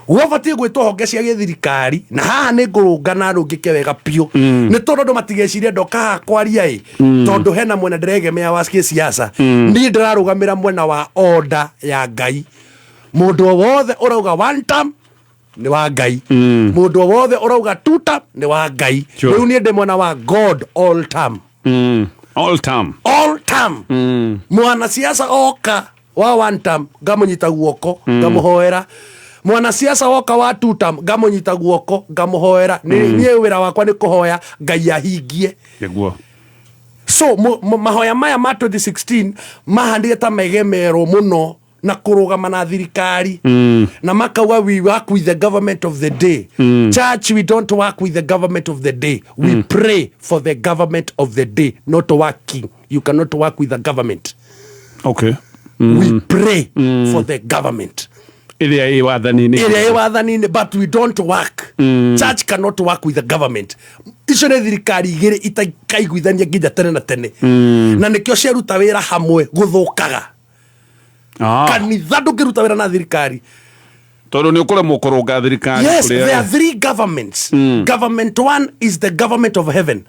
Gwabatiĩ gwĩtwo honge cia gĩthirikari, na haha nĩ ngũrũnga na rũngĩke wega biũ, nĩ tondũ andũ matigecirie ndoka haha kwaria ĩ, tondũ hena mwena ndĩregemea wa gĩsiasa. Niĩ ndĩrarũgamĩra mwena wa order ya Ngai. Mũndũ o wothe ũrauga one term nĩ wa Ngai, mũndũ o wothe ũrauga two term nĩ wa Ngai. Rĩu niĩ ndĩ mwena wa God, all term. All term. All term. Mwanasiasa oka wa one term, ngamũnyita guoko, ngamũhoera. Mwanasiasa woka wa two term, ngamũnyita guoko, ngamũhoera. Niĩ wĩra wakwa nĩ kũhoya Ngai ahingie. Nĩguo. So mahoya maya ma 2016 mahandire ta megemerwo mũno na kũrũgama na thirikari, na makauga, "We work with the government of the day." Church, we don't work with the government of the day. We pray for the government of the day, not working. You cannot work with the government. We pray for the government ĩrĩa ĩ wathani-inĩ. Ĩrĩa ĩ wathani-inĩ, but we don't work. Church cannot work with the government. Icio nĩ thirikari igĩrĩ itakaiguithania nginya tene na tene, na nĩkĩo ciaruta wĩra hamwe gũthũkaga. Kanitha ndũngĩruta wĩra na thirikari. Tondũ nĩ ũkũremwo kũrũnga thirikari. Yes, there are three governments. Government one is the government of heaven,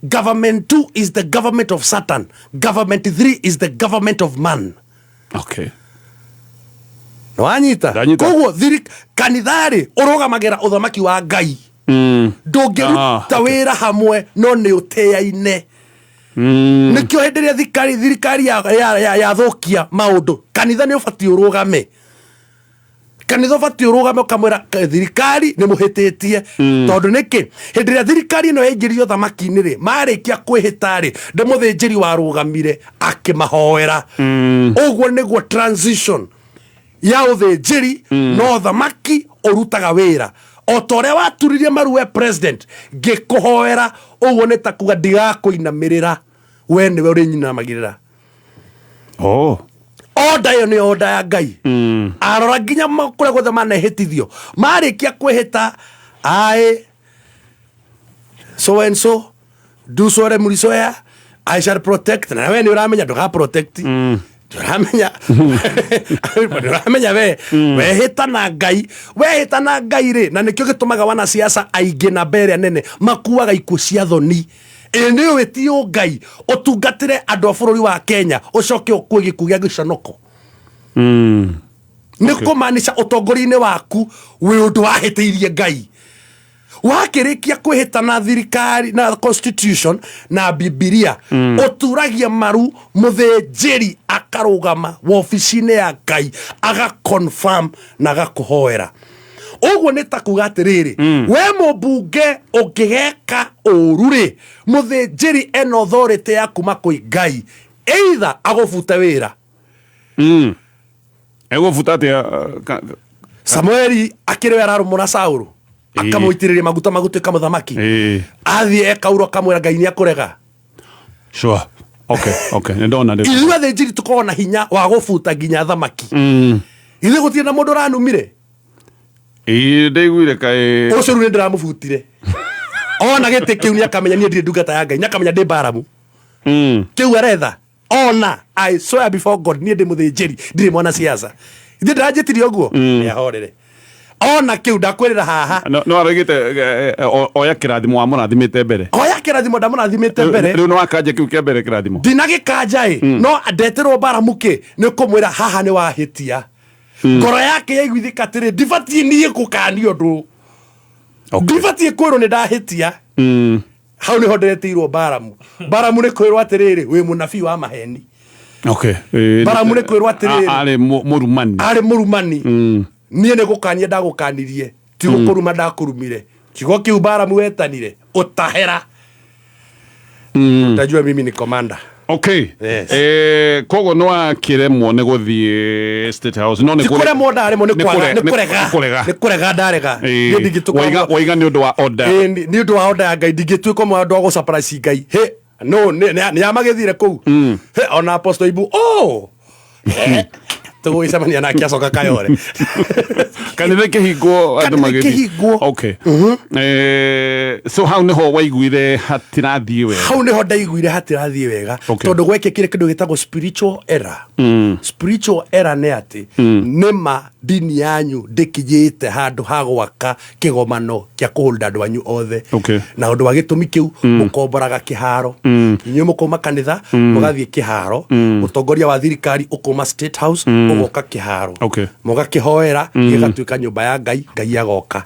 government two is the government of Satan, government three is the government of man. Wanyita? Koguo kanitha-rĩ, ũrũgamagĩra ũthamaki wa Ngai. Ndũngĩruta wĩra hamwe, no nĩ ũtĩaine. Nĩkĩo hĩndĩ ĩrĩa thirikari yathũkia maũndũ, kanitha nĩ ũbatiĩ ũrũgame. Kanitha ũbatiĩ ũrũgame, ũkamwĩra, "Thirikari nĩ mũhĩtĩtie." Tondũ nĩkĩ? Hĩndĩ ĩrĩa thirikari ĩno yaingĩririo thamaki-inĩ rĩ, marĩkia kwĩhĩta rĩ, ndĩ mũthĩnjĩri warũgamire akĩmahoera. Ũguo nĩguo transition ya ũthĩnjĩri no thamaki ũrutaga wĩra. O ta ũrĩa waturirie maru we president ngĩkũhoera, ũguo nĩ ta kuga ndigakũinamĩrĩra, we nĩwe ũrĩnyinamagĩrĩra. Order ĩyo nĩ order ya Ngai. Arora nginya kũrĩa guothe manehĩtithio, marĩkia kwĩhĩta, "I so and so do solemnly swear I shall protect," na we nĩ ũramenya ndũga protect. Ndũramenya we wehĩta na Ngai, wehĩta na Ngai rĩ. Na nĩkĩo gĩtũmaga wanasiasa aingĩ na mbere nene makuaga ikuũ cia thoni. Ĩ nĩ ũĩ ti ũngai ũtungatĩre andũ a bũrũri wa Kenya, ũcoke ũkue gĩkuũ gĩa gĩconoko. Nĩ kũmaanisha ũtongoria-inĩ waku wĩ ũndũ wahĩtĩirie Ngai. Wakĩrĩkia kwĩhĩta na thirikari na constitution na Bibilia, ũturagia maru, mũthĩnjĩri akarũgama wobici-inĩ ya Ngai, aga confirm na agakũhoera. Ũguo nĩ ta kuga atĩrĩrĩ, we mũmbunge ũngĩgeka ũru rĩ, mũthĩnjĩri ena authority ya kuma kwĩ Ngai, either agũbute wĩra. Egũbuta atĩa? Samueli akĩrĩ we ararũmũra Saũlũ, akamũitĩrĩria maguta magũtuĩka mũthamaki. Athiĩ ekaurwo, akamwĩra Ngai nĩ akũrega. Sure, okay, nĩ ndona rĩu. Ithuĩ athĩnjĩri tũkoragwo na hinya wa gũbuta nginya thamaki. Ithuĩ gũtirĩ na mũndũ ũranumire. Ĩĩ, ndaiguire kaĩ. Ũcio rĩu nĩ ndĩramũbutire. Ona gĩtĩ kĩu nĩ akamenya niĩ ndirĩ ndungata ya Ngai, nĩ akamenya ndĩ Baramu. Kĩu aretha ona, I swear before God, niĩ ndĩ mũthĩnjĩri, ndirĩ mwana siasa. Ithuĩ ndĩranjĩtirie ũguo, nĩ ahorere ona kĩu ndakwĩrĩra haha. No araugĩte oya kĩrathimo wamũrathimĩte mbere. Oya kĩrathimo ndamũrathimĩte mbere. Rĩu nĩ wakanja kĩu kĩa mbere kĩrathimo. Ndinagĩkanja ĩ, no ndeterwo Baramu kĩ nĩ kũmwĩra haha nĩ wahĩtia. Ngoro yake yaiguithĩka atĩrĩ, ndibatiĩ niĩ gũkanio ũndũ, ndibatiĩ kwĩrwo nĩ ndahĩtia. Hau nĩho ndĩretĩirwo Baramu. Baramu nĩ kwĩrwo atĩrĩrĩ, wĩ mũnabii wa maheni. Baramu nĩ kwĩrwo atĩrĩrĩ, Arĩ mũrumani. Arĩ mũrumani. Niĩ nĩ gũkania ndagũkanirie, ti gũkũruma ndakũrumire. Kiugo kĩu Baramu wetanire ũtahera. Utajua mimi ni commander. Okay. Koguo nĩ wakĩremwo nĩ gũthiĩ State House, no nĩ Ti kũremwo ndaremwo, nĩ nĩ kũrega. Nĩ kũrega. Nĩ kũrega ndarega. Niĩ ndingĩtuĩka Waiga nĩ ũndũ wa order. Ĩĩ, nĩ ũndũ wa order ya Ngai. Ndingĩtuĩka ũmwe wa andũ a gũsurprise Ngai. He no nĩ amagĩthire kũu. He ona Apostle Ibu, oh. He. Tũgũgĩcemania nake acoka Kayore. Kanitha ĩkĩhingwo andũ Kanitha magĩthiĩ. ĩkĩhingwo. Okay. So hau nĩho waiguire hatirathiĩ wega. Hau nĩho ndaiguire hatirathiĩ wega. Okay. Tondũ gwekĩkire kĩndũ gĩtagwo spiritual error. Spiritual error nĩ atĩ nĩma ndini yanyu ndĩkinyĩte handũ ha gwaka kĩgomano kĩa kũhũnda andũ anyu othe. Okay. Na ũndũ wa gĩtũmi kĩu mũkomboraga kĩharo. Inyuĩ mũkauma kanitha mũgathiĩ kĩharo. Mũtongoria wa thirikari ũkauma State House ũgoka kĩharo. Okay. Mũgakĩhoera gĩgatuĩka nyũmba ya Ngai, Ngai agoka.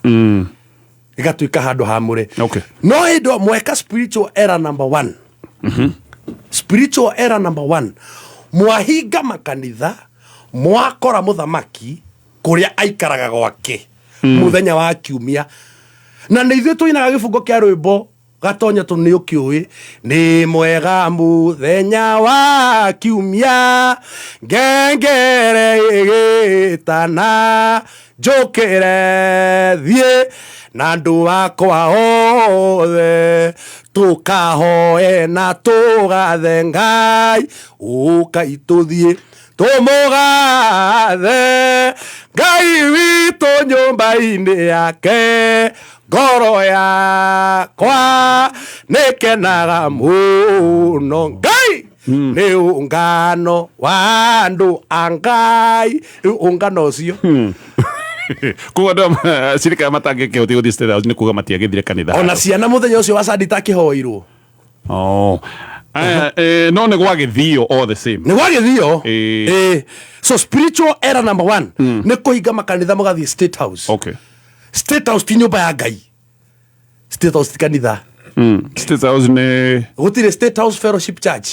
Gĩgatuĩka handũ hamũre. Okay. No hĩndĩ ĩyo mweka spiritual error number one. Spiritual error number one, mwahinga makanitha, mwakora mũthamaki kũrĩa aikaraga gwake mũthenya wa kiumia, na nĩ ithuĩ tũinaga gĩbungo kĩa rwĩmbo gatonya tũ nĩ ũkĩũĩ, nĩ mwega mũthenya wa kiumia, ngengere ĩgĩtana, njũkĩre thiĩ na andũ akwa othe, tũkahoe na tũgathe Ngai, ũkai tũthiĩ tũmũgathe Ngai witũ nyũmba-inĩ yake, ngoro yakwa nĩkenaga mũno. Ngai nĩ ũngano wa andũ a Ngai. Rĩu ũngano ũcio Koguo andũ cirika matangĩkĩhotire gũthiĩ State House nĩ kuga matiagĩthire kanitha. Ona ciana mũthenya ũcio wa Sunday itakĩhoirwo. Oh. No nĩ gwagĩthio all the same. Nĩ gwagĩthio. So spiritual error number one nĩ kũhinga makanitha mũgathiĩ State House. Okay. State House ti nyũmba ya Ngai. State House ti kanitha. State House nĩ gũtirĩ State House Fellowship Church.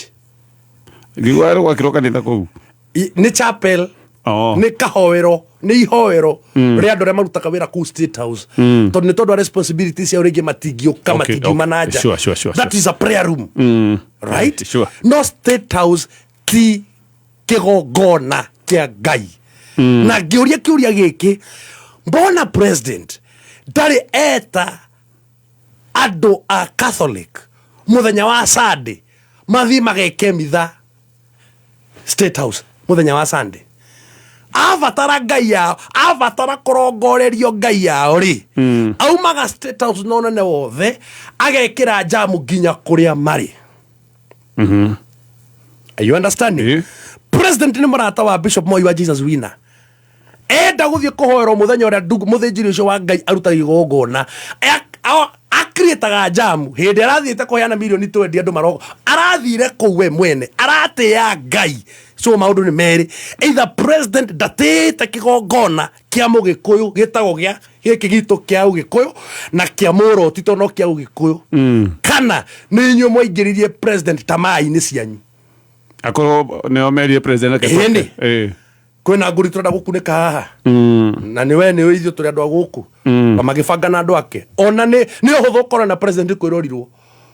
Ngigua gwakĩrwo kanitha kũu. Nĩ chapel. Oh. Nĩ kahoero, nĩ ihoero rĩa andũ arĩa marutaga wĩra kũu State House. Tondũ nĩ tondũ wa responsibility ciao rĩngĩ matingĩũka, matingiuma na nja. Sure, That is a prayer room. Right? Sure. No State House ti kĩgongona kĩa Ngai. Na ngĩũria kĩũria gĩkĩ, mbona president ndarĩ eta andũ a Catholic mũthenya wa Sunday mathiĩ mageke mitha State House mũthenya wa Sunday? Abatara Ngai yao, abatara kũrongorerio Ngai yao rĩ, aumaga State House na ũnene wothe agekĩra njamu nginya kũrĩa marĩ. Are you understanding? President nĩ mũrata wa Bishop Moi wa Jesus Winner. Enda gũthiĩ kũhoerwo mũthenya ũrĩa mũthĩnjĩri ũcio wa Ngai arutaga igongona, akriĩtaga njamu hĩndĩ arathiĩte kũheana mirioni 20 andũ marogo, arathire kũu we mwene aratĩĩa Ngai. So maũndũ nĩ merĩ, either president ndatĩĩte kĩgongona kĩa mũgĩkũyũ gĩtagwo gĩa gĩkĩ gitũ kĩa ũgĩkũyũ na kĩa mũroti to no kĩa ũgĩkũyũ, kana nĩ inyuĩ mwaingĩririe president tamaa-inĩ cianyu. Akorwo nĩo merire president ake. Ĩni. Kwĩna ngũri tũrenda gũkunĩka haha. Na nĩ we nĩ ithuĩ tũrĩ andũ a gũkũ. Na magĩbanga na andũ ake. Ona nĩ ũhũthũ ũkorwo na president kwĩrorirwo.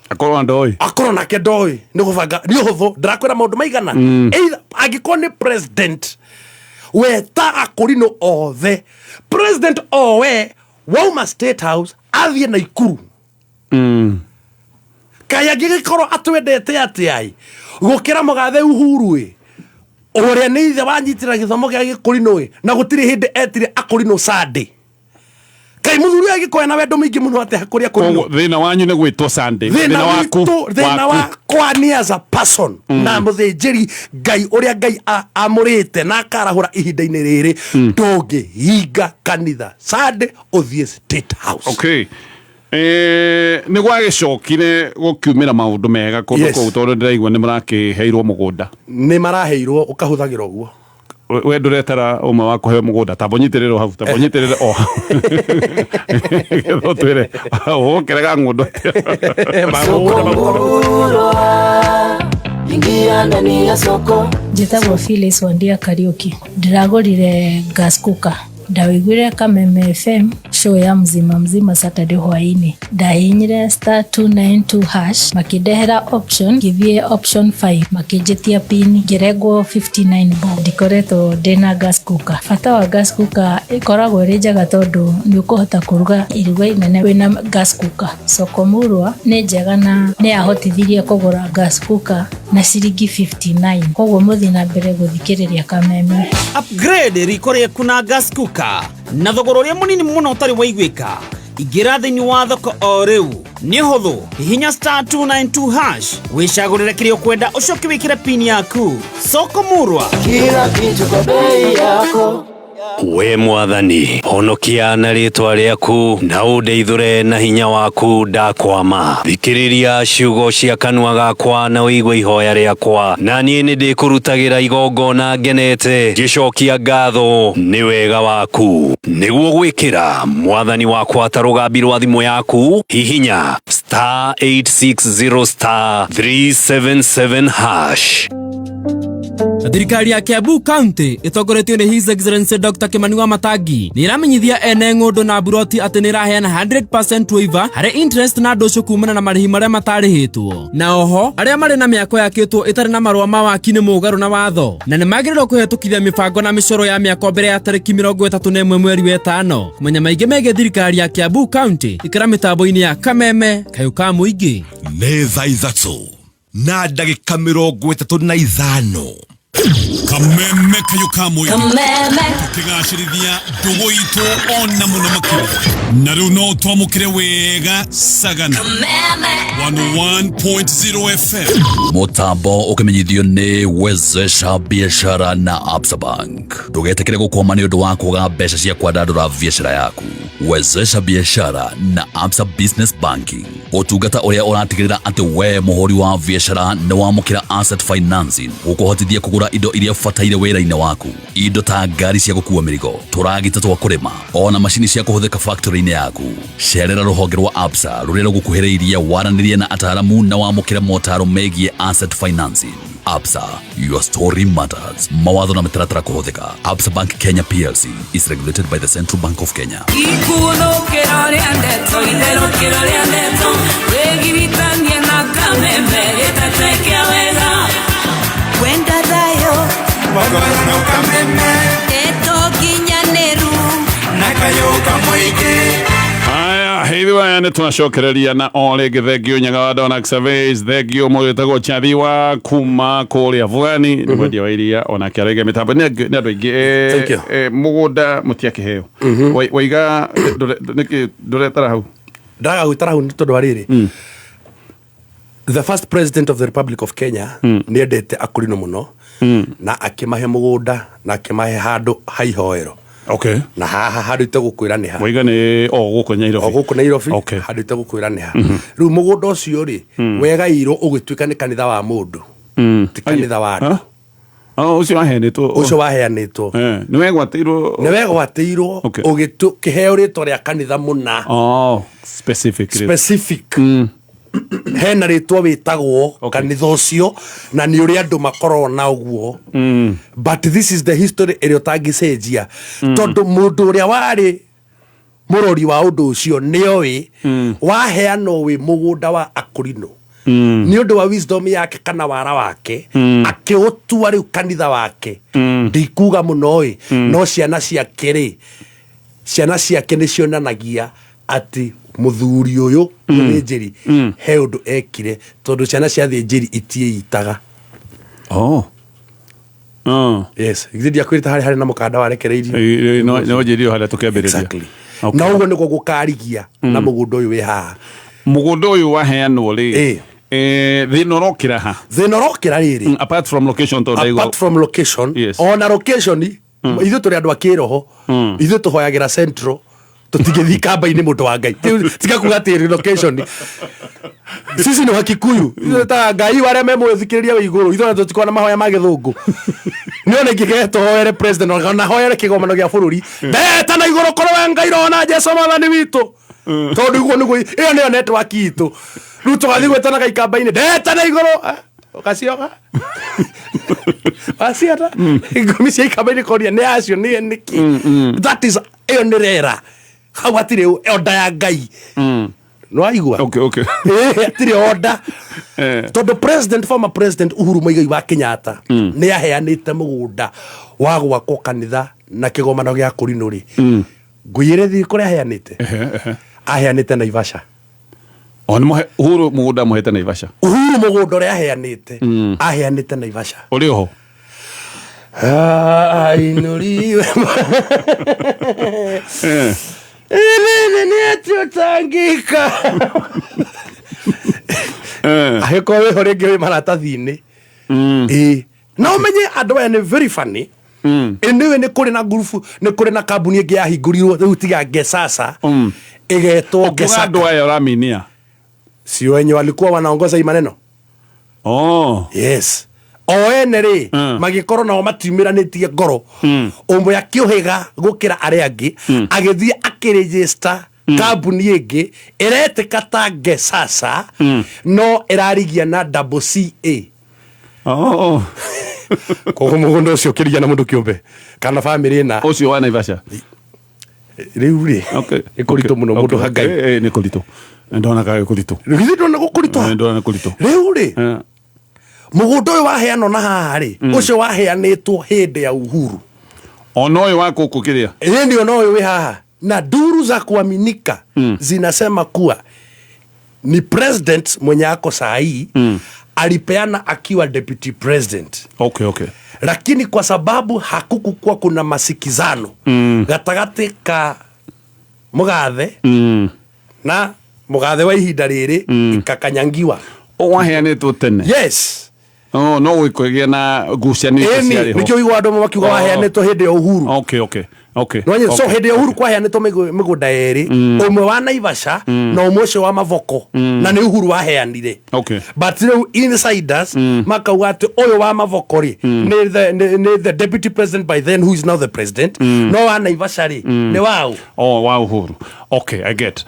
Akorwo ndoĩ. Akorwo nake ndoĩ. Nĩ gũbanga, nĩ ũhũthũ. Ndĩrakwĩra maũndũ maigana. Either angĩkorwo nĩ president weta akũrinũ othe, president owe wauma State House athiĩ Naikuru. Kaĩ angĩgĩkorwo atwendete atĩa ĩ gũkĩra mũgathe Uhuru ĩ, ũrĩa nĩ ithe wanyitĩra gĩthomo gĩa gĩkũrinũ ĩ, na gũtirĩ hĩndĩ etire akũrinũ Sunday. Kaĩ mũthuri ũyũ agĩkorwo na wendo mũingĩ mũno atĩa kũrĩ akũrinũ? Koguo thĩna wanyu nĩ gwĩtwo Sunday. Thĩna waku, witũ, thĩna waku. wakwa ni as a person na mũthĩnjĩri Ngai ũrĩa Ngai amũrĩte na akarahũra ihinda-inĩ rĩrĩ, ndũngĩhinga kanitha Sunday ũthiĩ State House. Okay. Nĩ gwagĩcokire gũkiumĩra maũndũ mega kũndũ kũu, tondũ ndĩraigua nĩ mũrakĩheirwo mũgũnda. Nĩ maraheirwo, ũkahũthagĩra ũguo. We ndũretara ũmwe wa kũheo mũgũnda, tamba ũnyitĩrĩre hau, tamba ũnyitĩrĩre o hau. Nĩgetha ũtwĩre, ũgũkĩrega ng'ũndũ atĩa? Ingia ndani ya soko. Njĩtagwo Phyllis Wandia Kariũki. Ndĩragũrire gas cooker. Ndawĩiguire Kameme FM. Show ya mzima mzima Saturday hwainĩ. Ndahihinyire star 292 hash makĩndehera option, ngĩthiĩ option 5 makĩnjĩtia pin, ngĩrengwo 59 bob. Ndikoretwo ndĩna gas cooker. Bata wa gas cooker ĩkoragwo ĩrĩ njega tondũ nĩ ũkũhota kũruga iruga inene wĩna gas cooker. Soko Murwa nĩ njega na nĩ yahotithirie kũgũra gas cooker na ciringi 59. Koguo mũthiĩ na mbere gũthikĩrĩria Kameme. Upgrade riko rĩaku na gas cooker na thogora ũrĩa mũnini mũno ũtarĩ waiguĩka. Ingĩra thĩinĩ wa thoko o rĩu. Nĩ ũhũthũ, hihinya star 292 hash wĩcagũrĩre kĩrĩa ũkwenda ũcoke wĩkĩre pin yaku. Soko Murwa, Kila kitu kwa bei yako. We mwathani honokia na rĩtwa rĩaku na ũndeithũre na hinya waku ndakwama. Thikĩrĩria ciugo cia kanua gakwa na ũigue ihoya rĩakwa, na niĩ nĩndĩkũrutagĩra igongona ngenete ngĩcokia ngatho nĩ wega waku. Nĩguo gwĩkĩra mwathani wakwa ta rũgambi rwa thimũ yaku, hihinya star 860 star 377 hash. Thirikari ya Kiambu County ĩtongoretio nĩ His Excellency Dr. Kimani Wamatangi nĩ ĩramenyithia ene ng'ũndũ na mburoti atĩ nĩ ĩraheana 100% waiver harĩ interest na ndũcũ kumana na marĩhi marĩa matarĩhĩtwo. Na oho arĩa marĩ na mĩako yakĩtwo ĩtarĩ na marũa ma waki nĩ mũgarũ na watho na nĩ magĩrĩirwo kũhetũkithia mĩbango na mĩcoro ya mĩako mbere ya tarĩki 31 mweri wa ĩtano. Kũmenya maingĩ megiĩ thirikari ya Kiambu County ikĩra mĩtambo-inĩ ya Kameme kayũ ka mũingĩ. Nĩ thaa 3 na ndagĩka 35. Kameme kayũ ka mũingĩ. Kameme. Tũkĩgacĩrithia ndũgũ itũ ona mũno makĩria. Na rĩu no twamũkĩre wega Sagana. 101.0 FM. Mutambo ukimenyithio ni Wezesha Biashara na Absa Bank. Ndugetikire gukwama ni undu wa kwaga mbeca cia kwandandura biashara yaku. Wezesha Biashara na Absa Business Banking, utungata uria uratigirira ati we muhuri wa biashara ni wamukira asset financing gukuhotithia kugura indo iria ubataire wira-ini waku, indo ta ngari cia gukua mirigo, turagita twa kurima, ona macini cia kuhuthika factory-ini yaku. Cerera ruhonge rwa Absa ruria rugukuhiriirie waranirie na ataramu na wamukire motaro megie asset financing. Absa, your story matters. Mawatho na mitaratara kuhuthika. Absa Bank Kenya PLC is regulated by the Central Bank of Kenya. Ikuthũkĩro rĩa ndeto, itherũkĩro rĩa ndeto, wĩgiritanie na Kameme gĩtete kĩa wega. Wenda thayũ Kameme ndeto nginyanĩru na kayũ ka mũingĩ. Aya, ithuĩ aya nĩ twacokereria na o rĩngĩ. Thengio Nyaga wa Donax Surveys, thengio mũndũ wĩtagwo Chathi wa kuma kũrĩa Bwani, nĩ mwendia wa iria onake araiga mĩtambo. Nĩ andũ aingĩ. Thank you. Mũgũnda mũtiakĩheo. Waiga nĩkĩ ndũretara hau? Ndaga gwĩtara hau nĩ tondũ wa rĩrĩ, the first president of the Republic of Kenya nĩ endete akũrinũ mũno na akĩmahe mũgũnda na akĩmahe handũ ha ihoero. Na haha handũ itegũkwĩra nĩ ha. Waiga nĩ o gũkũ Nairobi. O gũkũ Nairobi. Handũ itegũkwĩra nĩ ha. Rĩu mũgũnda ũcio rĩ, wegairwo ũgĩtuĩka nĩ kanitha wa mũndũ, ti kanitha wa andũ. Ũcio waheanĩtwo. Ũcio waheanĩtwo. Nĩ wegwatĩirwo. Nĩ wegwatĩirwo ũgĩkĩheo rĩtwa rĩa kanitha mũna. Oh, specific. Specific. Hena rĩtwa wĩtagwo kanitha ũcio na nĩ ũrĩa andũ makoragwo na ũguo. But this is the history ĩrĩa ũtangĩcenjia, tondũ mũndũ ũrĩa warĩ mũrori wa ũndũ ũcio nĩoĩ waheanwo wĩ mũgũnda wa akũrinũ nĩ ũndũ wa wisdom yake kana wara wake, akĩũtua rĩu kanitha wake. Ndikuga mũno ĩ, no ciana ciake rĩ, ciana ciake nĩ cionanagia atĩ mũthuri ũyũ mũthĩnjĩri he ũndũ ekire, tondũ ciana cia thĩnjĩri itiĩitaga. Oh. Yes, githĩ ndiakwĩrĩte harĩ na mũkanda warekereirio. No njĩrire harĩa tũkĩambĩrĩria. Exactly. Na ũguo nĩguo gũkarigia na mũgũnda ũyũ wĩ haha. Mũgũnda ũyũ waheanwo rĩ, thĩna ũrokĩra ha? Thĩna ũrokĩra rĩrĩ, apart from location, tondũ ndaigua apart from location, ona location ithuĩ tũrĩ andũ a kĩroho, ithuĩ tũhoyagĩra central, tũtingĩthiĩ kamba-inĩ mũndũ wa Ngai. Tiga kuga atĩ location. Sisi ni Wakikuyu. Ithuĩ ta Ngai wa arĩa me mũthikĩrĩria wĩ igũrũ, ithuĩ ona tũtikoragwo na mahoya ma gĩthũngũ. Nĩ ona ingĩgehe tũhoere president ona hoere kĩgomano gĩa bũrũri, ndeta na igũrũ korwo we Ngai rona Jesũ mwathani witũ, tondũ ũguo nĩguo ĩyo nĩyo network itũ. Rĩu tũgathiĩ gwĩtanaga ikamba-inĩ, ndeta na igũrũ ũgacioga waciata ngumi cia ikamba-inĩ koria nĩ acio nĩ nĩkĩ. That is ĩyo nĩ rera. Hau hatirĩ order ya Ngai. Nĩwaigua? Okay, okay. Hatirĩ order. Tondũ president, former president Uhuru Muigai wa Kenyatta nĩ aheanĩte mũgũnda wa gwakwo kanitha na kĩgomano gĩa Kũrinũ rĩ, ngũiyĩre thiĩ kũrĩa aheanĩte? Aheanĩte Naivasha. O nĩ mũhe Uhuru mũgũnda mũhete Naivasha. Uhuru mũgũnda ũrĩa aheanĩte, aheanĩte Naivasha. Ũrĩ oho? Ainũriwe nini nĩ atĩ ũtangĩka angĩkorwo wĩho rĩngĩ wĩ maratathi-inĩ. Ĩĩ, na ũmenye andũ aya nĩ very funny. Anyway, nĩ kũrĩ na ngurubu, nĩ kũrĩ na kambuni ĩngĩ yahingũrirwo rĩu tiga Ngesasa, ĩgetwo Ũkiuga Ngesaka. andũ aya ũraminia? Si wenye walikuwa wanaongoza hii maneno? Oh. Yes, o ene rĩ, magĩkorwo nao matiumĩranĩtie ngoro. Ũmwe akĩũhĩga gũkĩra arĩa angĩ, agĩthiĩ akĩrĩgĩsta kambuni ĩngĩ ĩretĩka ta Ngesasa, no ĩrarigia na double CA. Oh. Koguo mũgũnda ũcio ũkĩrigia na mũndũ kĩũmbe kana bamĩrĩ ĩna. Ũcio wa Naivasha. Rĩu rĩ, nĩ kũritũ mũno mũndũ ha Ngai. Nĩ kũritũ. Ndona kaĩ kũritũ. Githĩ ndona gũkũritũha? Ndona kũritũ. Rĩu rĩ, mũgũnda ũyũ waheanwo na haha rĩ, ũcio waheanĩtwo hĩndĩ ya Uhuru. Ona ũyũ wa gũkũ kĩrĩa? Ĩni, ona ũyũ wĩ haha, na duru za kuaminika zinasema kuwa ni president mwenye ako saa hii alipeana akiwa deputy president. Okay. Lakini kwa sababu hakukukuwa kuna masikizano gatagatĩ ka mũgathe na mũgathe wa ihinda rĩrĩ, ikakanyangiwa. O waheanĩtwo tene? Yes. Oh, no gũkĩgĩa na ngucanio icio Ĩni, ciarĩ ho. nĩkĩo ũiguaga andũ amwe makiuga waheanĩtwo hĩndĩ ya Uhuru. Okay. Nĩwanyita? So hĩndĩ ya Uhuru kwaheanĩtwo mĩgũnda ĩrĩ, ũmwe wa Naivasha na ũmwe ũcio wa Mavoko, na nĩ Uhuru waheanire. But rĩu insiders makauga atĩ ũyũ wa Mavoko rĩ, nĩ the deputy president by then, who is now the president, no wa Naivasha rĩ, nĩ waũ? Oh, wa Uhuru. Okay, I get.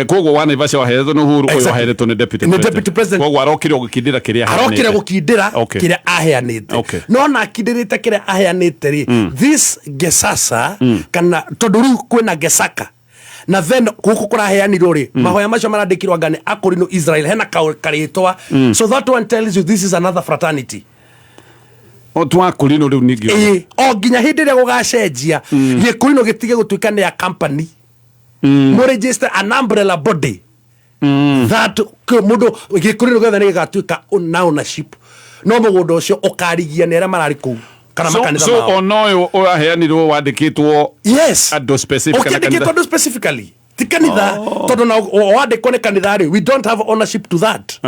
Koguo wa Naivasha waheanĩtwo nĩ Uhuru, ũyũ waheanĩtwo nĩ deputy Nĩ president. deputy president. Koguo arokire gũkindĩra kĩrĩa arokire aheanĩte. gũkindĩra kĩrĩa aheanĩte. No na akindĩrĩte kĩrĩa aheanĩte rĩ, this Ngesasa, kana tondũ rĩu kwĩna Ngesaka, na then gũkũ kũraheanirwo rĩ, mahoya macio marandĩkirwo anga nĩ Akũrinũ Israel, hena karĩtwa. So that one tells you this is another fraternity. O twakũrinũ rĩu ningĩ. Ĩĩ, o nginya hĩndĩ ĩrĩa gũgacenjia gĩkũrinũ gĩtige gũtuĩka nĩ ya company, mũregister an umbrella body that mũndũ gĩkũrinũ gĩothe nĩ gĩgatuĩka na ownership, no mũgũnda ũcio ũkarigia nĩ arĩa mararĩ kũu kana So, makanitha so mao. ona ũyũ ũraheanirwo wandĩkĩtwo Yes. andũ specific kana Ũkĩandĩkĩtwo kanitha? andũ specifically, ti kanitha, tondũ na wandĩkwo nĩ kanitha rĩ, we don't have ownership to that,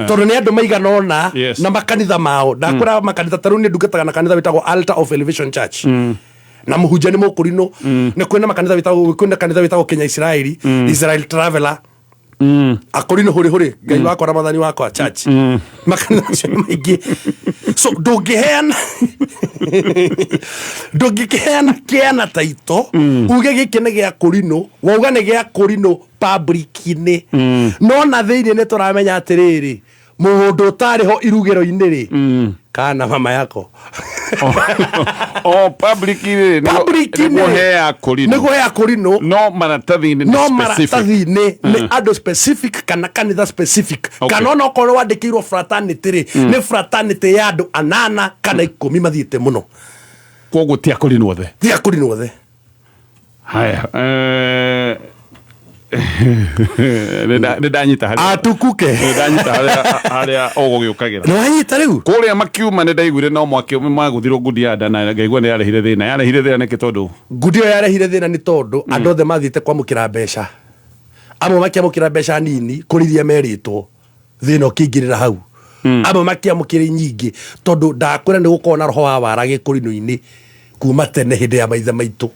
tondũ nĩ andũ maigana ũna na makanitha mao. Ndakwĩra makanitha ta rĩu nĩ ndungataga na kanitha wĩtagwo Altar of Elevation Church, na mũhunjia nĩ mũkũrinũ. Nĩ kwĩna makanitha wĩtagwo, kwĩna kanitha wĩtagwo Kenya Israeli, Israel Traveler, akũrinũ hũrĩ hũrĩ Ngai wakwa na mathani wakwa church. Makanitha macio nĩ maingĩ, so ndũngĩheana, ndũngĩkĩheana kĩana taito uge gĩkĩ nĩ gĩa kũrinũ, wauga nĩ gĩa kũrinũ public-inĩ, no na thĩinĩ nĩ tũramenya atĩrĩrĩ, mũgũnda ũtarĩ ho irugĩro-inĩ rĩ, kana mama yako. O public rĩ, Public-inĩ. nĩguo hea kũrinũ. Nĩguo hea kũrinũ. No maratathi-inĩ nĩ no specific. maratathi-inĩ nĩ andũ specific kana kanitha specific, kana ona okorwo wandĩkĩirwo fraternity rĩ, nĩ fraternity ya andũ anana kana 10 mathiĩte mũno. Koguo ti akũrinũ othe. Ti akũrinũ othe. Haya, nĩ ndanyita harĩa Atukuke. Nĩ ndanyita harĩa ũgũgĩũkagĩra. Nĩ wanyita rĩu. Kũrĩa makiuma nĩ ndaiguire no mwagũthirwo ngundi ya nda, na ngaigua nĩ yarehire thĩna. Yarehire thĩna nĩkĩ? Tondũ Ngundi ĩyo yarehire thĩna nĩ tondũ andũ othe mathiĩte kwamũkĩra mbeca, amwe makĩamũkĩra mbeca nini kũrĩ iria merĩtwo, thĩna ũkĩingĩrĩra hau. Amwe makĩamũkĩra nyingĩ, tondũ ndakwĩra nĩ gũkorwo na roho wa wara gĩkũrinũ-inĩ kuma tene hĩndĩ ya maithe maitũ.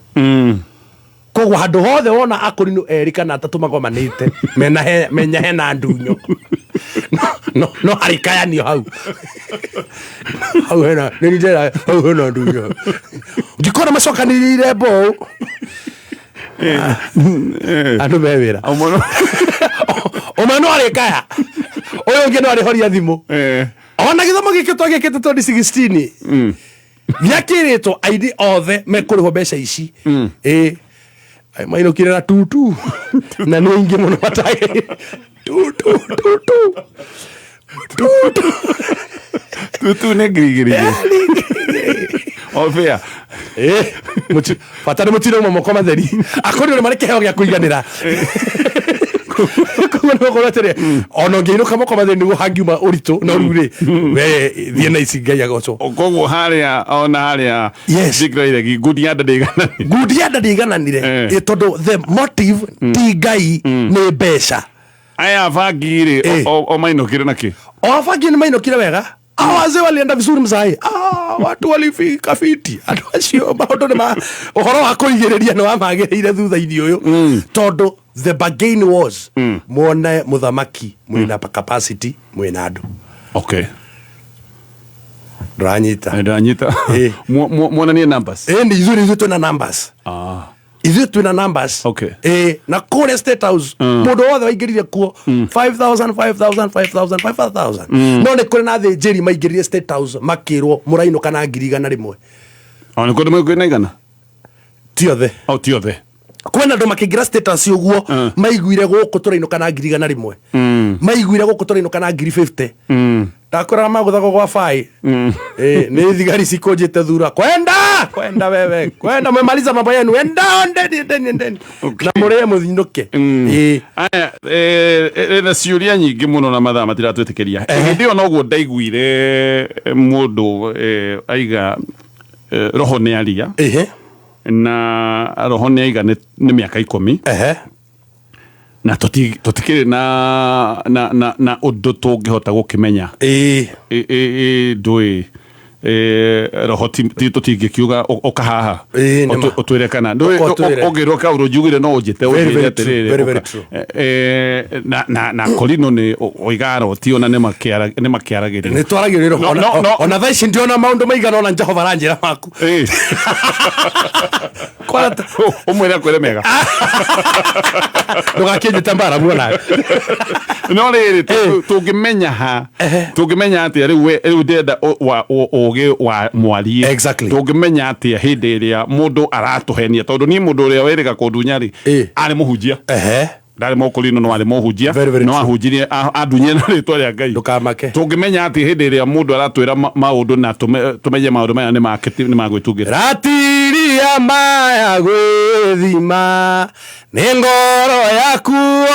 Koguo handũ hothe wona akũrinũ erĩ kana atatũ magomanĩte, mena menya hena ndunyo, no harĩ kayanio hau hau hena nĩ njĩra hau hena ndunyo ngĩkora macokanĩrĩire mboũ, andũ me wĩra, ũmwe no arĩkaya, ũyũ ũngĩ no arĩhoria thimũ. Ona gĩthomo gĩkĩ twagĩkĩte 2016 gĩakĩrĩtwo aini othe mekũrĩhwo mbeca ici. Ĩ, Mainũkire na tutu na nĩ aingĩ mũno matagĩrĩire tutu tutu tutu Tutu nĩ ngiri igĩrĩ. O fair. Bata nĩ mũtino moko matheri akorirwo nĩ marĩ kĩheo gĩa kũiganĩra. Koguo nĩ gũkorwo atĩrĩ, ona ũngĩinũka moko matheri nĩguo hangiuma ũritũ, no rĩu rĩ, we thiĩ na ici, Ngai agocwo. Koguo harĩa ona harĩa njikira iregi ngundi ya nda ndĩigananire. Ngundi ya nda ndĩigananire. Tondũ the motive ti Ngai, nĩ mbeca. Aya bangi rĩ, o mainũkire na kĩ? O bangi nĩ mainũkire wega. Ah, wazee walienda vizuri mzai. Ah, watu walifika fiti. Andũ acio maũndũ nĩ ma ũhoro wa kũigĩrĩria nĩ wamagĩrĩire thutha-inĩ ũyũ, tondũ the bargain was muone mũthamaki mwĩna capacity, mwĩna andũ. Ndũranyita? Ndanyita. Muonanie numbers. Ĩ, nĩ ithuĩ twĩna numbers. Ithuĩ twĩna numbers. Na kũrĩa State House, mũndũ wothe waingĩrire kuo 5000 5000 5000 5000. No nĩ kũrĩ na athĩnjĩri maingĩrire State House makĩrwo mũrainũka na 100,000. O nĩ kũndũ kwĩna igana? Ti othe. O ti othe. Kwĩna andũ makĩingĩra State House ũguo maiguire gũkũ tũrainũka na 100,000, maiguire gũkũ tũrainũka na 50,000. Ndakwĩra magũthagwo gwa bai. Nĩ thigari cikũnjĩte thura, kwenda kwenda, wewe kwenda, mwemaliza mambo yenu, enda endeni endeni endeni na mũrĩe mũthinũke. Aya, na ciũria nyingĩ mũno na mathaa matiratwĩtĩkĩria. Hĩndĩ ĩyo noguo ndaiguire mũndũ aiga roho nĩ aria na roho nĩ aiga nĩ mĩaka 10 na tũtikĩrĩ na ũndũ tũngĩhota gũkĩmenya. Ndũĩ roho ti tũtingĩkiuga ũka haha Ĩ, nĩ ma. Ũtwĩre kana ndũĩ. Ũka ũtwĩre. Ũngĩrwo kaũndũ njugire no ũnjĩte Very, ũnjĩre very true. atĩrĩrĩ, Very, very ũka. true. Na korino nĩ oiga aroti ona nĩ makĩaragĩrio. Nĩ twaragĩrĩrwo. No, no, no. Ona thaa ici ndiona maũndũ maigana ona Jehova aranjĩra maku. Ũmwĩre akwĩre mega. Ndũgakĩnjĩte mbara muonawe. No rĩrĩ, tũngĩmenya ha, tũngĩmenya atĩa rĩu rĩu ndĩrenda ũgĩ wa mwarie. Tũngĩmenya atĩa hĩndĩ ĩrĩa mũndũ aratũhenia? Tondũ niĩ mũndũ ũrĩa wĩrĩga kũndunya rĩ, arĩ mũhunjia, ndarĩ mũkũrino, no arĩ mũhunjia, no ahunjirie andunyie na rĩtwa rĩa Ngai. Ndũkamake. Tũngĩmenya atĩ hĩndĩ ĩrĩa mũndũ aratwĩra maũndũ na tũmenye maũndũ maya nĩ make nĩ magwĩtungĩra? Ratiria maya gwĩthima nĩ ngoro yaku,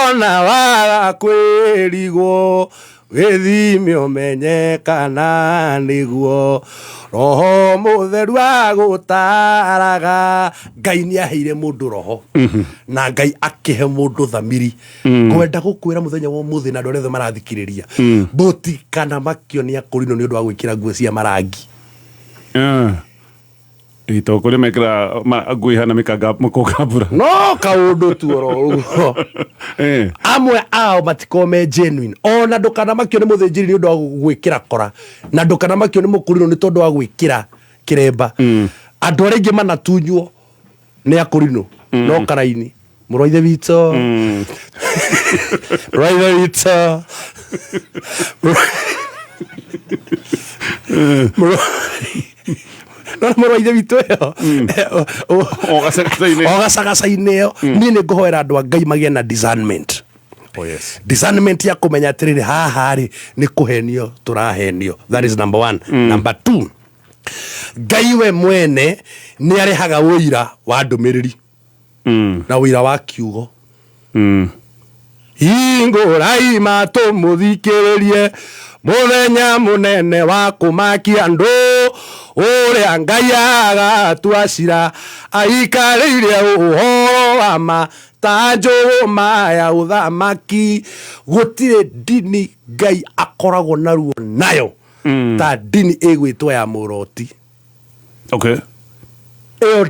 ona waga kwĩrigwo, wĩthime ũmenye kana nĩguo roho mũtheru agũtaraga. Ngai nĩ aheire mũndũ roho na Ngai akĩhe mũndũ thamiri. Ngwenda gũkwĩra mũthenya wa ũmũthĩ na andũ arĩa othe marathikĩrĩria, mũtikana makio nĩ akũrinũ nĩ ũndũ wa gwĩkĩra nguo cia marangi. Ito kũrĩa mekĩra nguo ihana mĩkanga mũkũnga mbura. No kaũndũ tu oro ũguo, amwe ao matikorwo me genuine. Ona ndũkanamakio nĩ mũthĩnjĩri nĩ ũndũ wa gwĩkĩra kora, na ndũkanamakio nĩ mũkũrinũ nĩ tondũ wa gwĩkĩra kĩremba. Andũ arĩa aingĩ manatunywo nĩ akũrinũ no karaini, mũrũ wa ithe witũ, mũrũ wa ithe witũ, no mũrũ wa ithe witũ ĩyo o gacagaca-inĩ ĩyo. Niĩ nĩ ngũhoera andũ a Ngai magĩe na discernment. Oh, yes. Discernment ya kũmenya atĩrĩrĩ, haha rĩ, nĩ kũhenio tũrahenio. That is number one. Number two, Ngai we mwene nĩ arehaga ũira wa ndũmĩrĩri na ũira wa kiugo. Hingũrai matũ mũthikĩrĩrie mũthenya mũnene wa kũmakia andũ, ũrĩa Ngai agatua cira aikarĩire ũhoro wa ma ta njũgũma ya ũthamaki. Gũtirĩ ndini Ngai akoragwo naruo nayo ta ndini ĩgwĩtwo ya mũroti. Ĩyo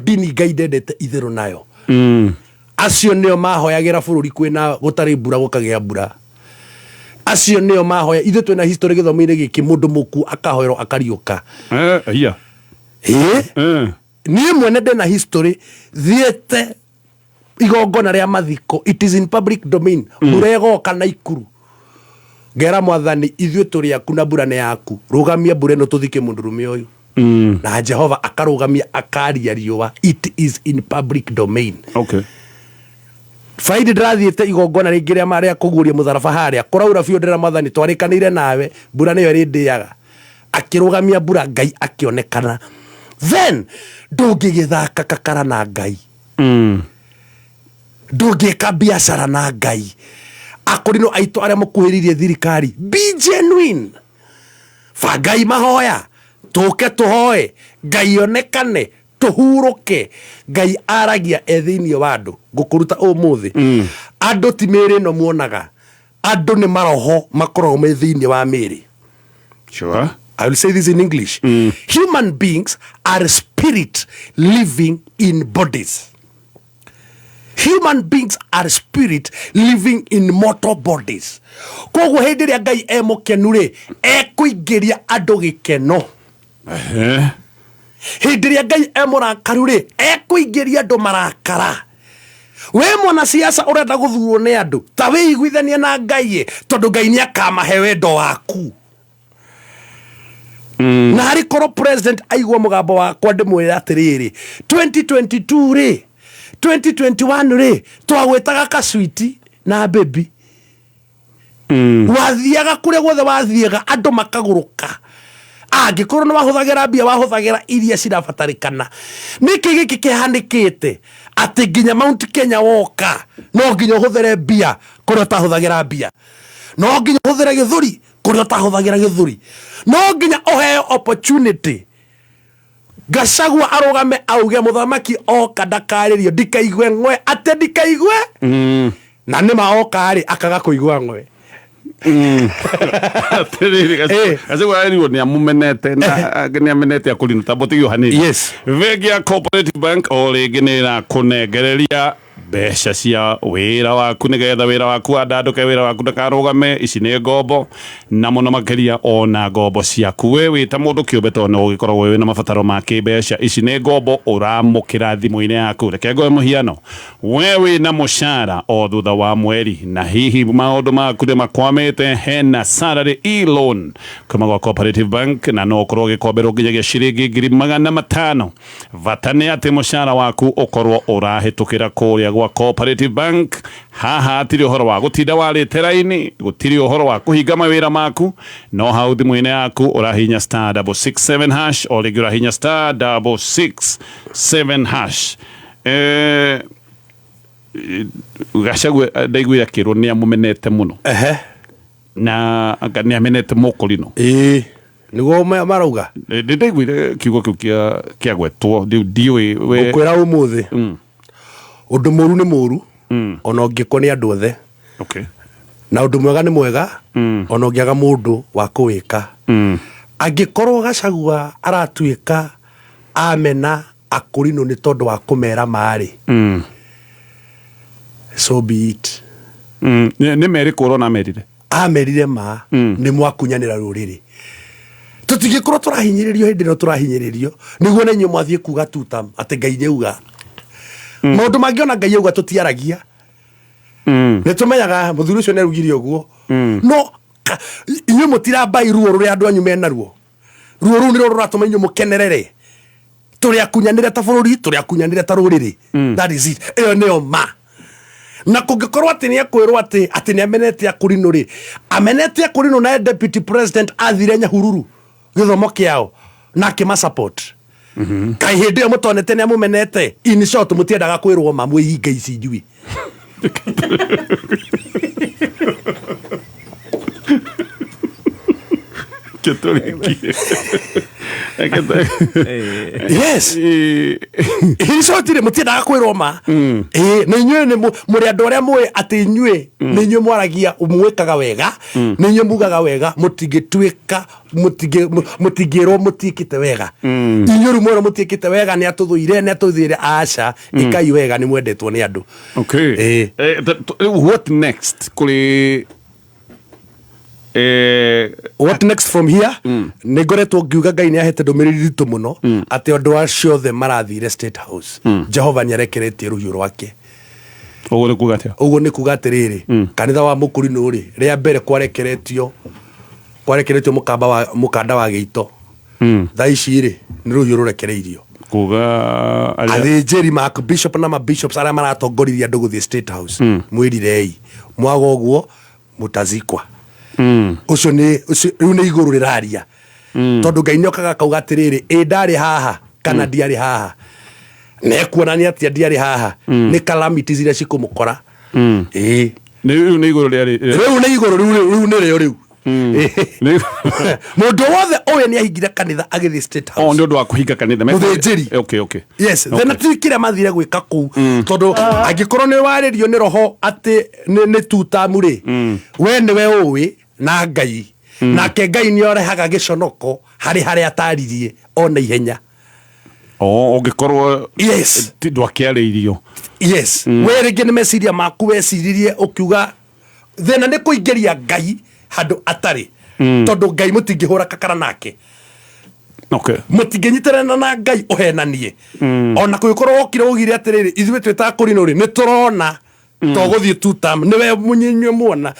ndini Ngai ndendete itherũ nayo. Acio nĩo mahoyagĩra bũrũri kwĩna gũtarĩ mbura gũkagĩa mbura. Acio nĩo mahoya. Ithuĩ twĩna history gĩthomo-inĩ gĩkĩ, mũndũ mũkuũ akahoerwo akariũka. Iya. Ĩ, niĩ mwene ndĩna history thiĩte igongona rĩa mathiko, it is in public domain. Mbura ĩgoka na ikuru, ngera Mwathani, ithuĩ tũrĩ aku na mbura nĩ yaku, rũgamia mbura ĩno tũthike mũndũrũme ũyũ. Na Jehova akarũgamia akaria riũa. It is in public domain. Friday ndĩrathiĩte igongona rĩngĩ rĩa rĩa kũguũria mũtharaba harĩa kũraura biũ ndĩra mwathani twarĩkanĩire nawe mbura nĩyo ĩrĩndĩaga akĩrũgamia mbura Ngai akĩonekana then ndũngĩgĩthaka kakara na Ngai. Ndũngĩka biacara na Ngai. Akũrinũ aitũ arĩa mũkuhĩrĩirie thirikari, be genuine, bangai mahoya tũke tũhoe Ngai onekane tũhurũke. Ngai aragia e thĩinĩ wa andũ. Ngũkũruta ũmũthĩ, andũ ti mĩĩrĩ ĩno muonaga, andũ nĩ maroho makoragwo me thĩinĩ wa mĩĩrĩ. I will say this in English. Human beings are spirit living in bodies. Human beings are spirit living in mortal bodies. Koguo hĩndĩ ĩrĩa Ngai e mũkenu rĩ, ekũingĩria andũ gĩkeno. Hĩndĩ ĩrĩa Ngai e mũrakaru rĩ, ekũingĩria andũ marakara. We mwanasiasa ũrenda gũthurwo nĩ andũ, ta wĩiguithanie na Ngai ĩ, tondũ Ngai nĩ akamahe wendo waku. Na harĩ korwo president aigua mũgambo wakwa ndĩmwĩre atĩrĩrĩ, 2022 rĩ, 2021 rĩ, twagwĩtaga kaswiti na baby. Wathiaga kũrĩa guothe wathiaga andũ makagũrũka. Angĩkorwo nĩ wahũthagĩra mbia, wahũthagĩra iria cirabatarĩkana. Nĩkĩ gĩkĩ kĩhanĩkĩte atĩ nginya Mount Kenya woka no nginya ũhũthĩre mbia kũrĩa ũtahũthagĩra mbia, no nginya ũhũthĩre gĩthũri kũrĩa ũtahũthagĩra gĩthũri, no nginya ũheo opportunity Gachagua arũgame auge mũthamaki oka ndakarĩrio ndikaigue ng'we atĩ ndikaigue. Na nĩma oka rĩ akaga kũigua ng'we. Atiriri, Gachagua erirwo nĩ amũmenete na nĩ amenete akũrinũ tambo tigio hanini. Bengi ya Cooperative Bank o rĩngĩ nĩ ĩrakũnengereria mbeca cia wĩra waku nĩgetha wĩra waku wandandũke, wĩra waku ndakarũgame. Ici nĩ ngombo na mũno makĩria ona ngombo ciaku we wĩ ta mũndũ kĩũmbe tondũ nĩ ũgĩkoragwo wĩna mabataro ma kĩmbeca. Ici nĩ ngombo ũramũkĩra thimũ-inĩ yaku. Reke ngoe mũhiano, we wĩna mũcara o thutha wa mweri na hihi maũndũ maku nĩ makwamĩte, hena salary e-loan kuma gwa Cooperative Bank na no ũkorwo ũgĩkomberwo nginyagia ciringi 500,000. Bata nĩ atĩ mũcara waku ũkorwo ũrahĩtũkĩra kũrĩa gwa Cooperative Bank. Haha hatirĩ ũhoro wa gũtinda warĩte raini, gũtirĩ ũhoro wa kũhinga mawĩra maku, no hau thimũ-inĩ yaku ũrahihinya star 667 hash, o rĩngĩ ũrahihinya star 667 hash. Gachagua ndaiguire akĩrwo nĩ amũmenete mũno. Na anga nĩ amenete mũkũrinũ. Ĩĩ nĩguo marauga. Nĩ ndaiguire kiugo kĩu kĩagwetwo, rĩu ndiũĩ we. Ngũkwĩra ũmũthĩ, ũndũ mũru nĩ mũru ona ũngĩkwo nĩ andũ othe. Na ũndũ mwega nĩ mwega ona ũngĩaga mũndũ wa kũwĩka. Angĩkorwo Gachagua aratuĩka amena akũrinũ nĩ tondũ wa kũmera marĩ, so be it. Nĩ merĩ kũrwo na amerire. Amerire ma nĩ mwakunyanĩra rũrĩrĩ. Tũtingĩkorwo tũrahinyĩrĩrio hĩndĩ ĩno tũrahinyĩrĩrio nĩguo na inyuĩ mwathiĩ kuga tutam atĩ Ngai nĩauga. Maũndũ mangĩ ona Ngai auga tũtiaragia. Nĩ tũmenyaga mũthuri ũcio nĩaugire ũguo. No inyuĩ mũtirambai ruo rũrĩa andũ anyu menaruo. Ruo rũu nĩruo rũratũma inyuĩ mũkenerere. Tũrĩ akunyanĩre ta bũrũri, tũrĩ akunyanĩre ta rũrĩrĩ. That is it. Ĩyo nĩyo ma. Na kũngĩkorwo atĩ nĩ ekwĩrwo atĩ nĩ amenete akũrinũ rĩ, amenete akũrinũ na deputy president athire Nyahururu gĩthomo kĩao na akĩma support. Kaĩ hĩndĩ ĩyo mũtonete nĩ amũmenete? In short, mũtiendaga kwĩrwo ma mwĩhinga ici njui. Yes. In short rĩ, mũtiendaga kwĩrwo ma. Ĩĩ, na inyuĩ nĩ mũrĩ andũ arĩa mũĩ atĩ inyuĩ nĩ inyuĩ mwaragia, mwĩkaga wega, nĩ inyuĩ mugaga wega, mũtingĩtuĩka, mũtingĩrwo mũtiĩkĩte wega. Inyuĩ rĩu mwera mũtiĩkĩte wega, nĩ atũthũire, nĩ atũthũire, aca, ĩkai wega, nĩ mwendetwo nĩ andũ. Rĩu what next kũrĩ What next from here? Nĩ ngoretwo ngiuga Ngai nĩ ahete ndũmĩrĩri ritũ mũno atĩ andũ acio othe marathire State House, Jehova nĩ arekeretie rũhiũ rwake. Ũguo nĩ kuga atĩa? Ũguo nĩ kuga atĩrĩrĩ, kanitha wa mũkũrinũ rĩ, rĩa mbere kwarekeretio mũkanda wa gĩito. Thaa ici rĩ, nĩ rũhiũ rũrekereirio. Kuga Athĩnjĩri ma bishop na mabishops arĩa maratongoririe andũ gũthiĩ State House, mwĩrirei, mwaga ũguo mũtazikwa. Ũcio nĩ ũcio rĩu nĩ igũrũ rĩraria, tondũ Ngai nĩ okaga akauga atĩrĩrĩ, ĩ ndarĩ haha kana ndiarĩ haha, na ekuonania atĩa ndiarĩ haha? Nĩ calamities iria cikũmũkora. Ĩĩ. Rĩu nĩ igũrũ rĩarĩ. Rĩu nĩ igũrũ, rĩu nĩ rĩo rĩu. Mũndũ wothe ũyũ nĩ ahingire kanitha agĩthiĩ State House. O nĩ ũndũ wa kũhinga kanitha. Mũthĩnjĩri. Okay. Yes. Then ti kĩrĩa mathire gwĩka kũu, tondũ angĩkorwo nĩ warĩrio nĩ roho atĩ nĩ tutamu rĩ, we nĩwe ũĩ na Ngai. Nake Ngai nĩ orehaga gĩconoko harĩ harĩa ataririe ona ihenya. O ũngĩkorwo yes ndwakĩarĩirio. Yes. We rĩngĩ nĩ meciria maku weciririe ũkiuga thĩna nĩ kũingĩria Ngai handũ atarĩ, tondũ Ngai mũtingĩhũra kakara nake. Mũtingĩnyitĩrana na Ngai ũhenanie. Ona kũngĩkorwo wokire ugire atĩrĩrĩ, ithuĩ twĩta kũrinũ rĩ, nĩ tũrona to gũthiĩ tutam nĩwe mũnyinyue muona,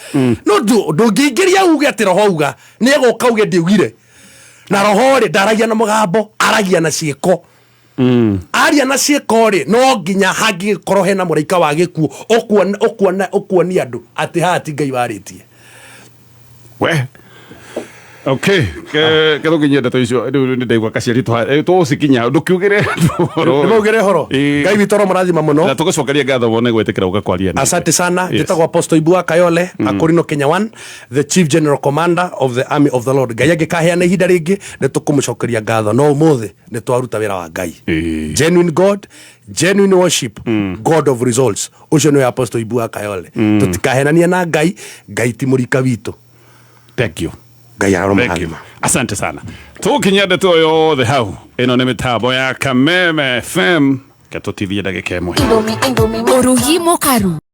no ndũngĩingĩria uge atĩ roho uga nĩ egũka uge ndiugire. Na roho rĩ, ndaragia na mũgambo, aragia na ciĩko. Aria na ciĩko rĩ, no nginya hangĩgĩkorwo hena mũraika wa gĩkuũ ũkuona ũkuona ũkuonia andũ atĩ haha ti Ngai warĩtie. We, okay, ke tũkinyie ndeto icio rĩu nĩ ndaigua kaciari tũgũcikinya, ndũkiugĩre ũhoro. Nĩmaugĩre ũhoro. Ngai witũ aromũrathima mũno. Na tũgũcokeria ngatho wone gwĩtĩkĩra gũka kwaria na ithuĩ. Asante sana. Yes. Njĩtagwo Apostle Ibua Kayole, Akorino Kenya One, the Chief General Commander of the Army of the Lord. Ngai angĩkaheana ihinda rĩngĩ nĩ tũkũmũcokeria ngatho, no ũmũthĩ nĩ twaruta wĩra wa Ngai. Genuine God, genuine worship, God of results, ũcio nĩwe Apostle Ibua Kayole. Tũtikahenania na Ngai. Ngai ti mũrika witũ. Thank you. Ngai Thank you. aromũrathima. Asante sana. Tũkinyia ndeto yothe hau. Ĩno nĩ mĩtambo ya Kameme FM. Ketũtithie ndagĩka ĩmwe. Urugi mukaru.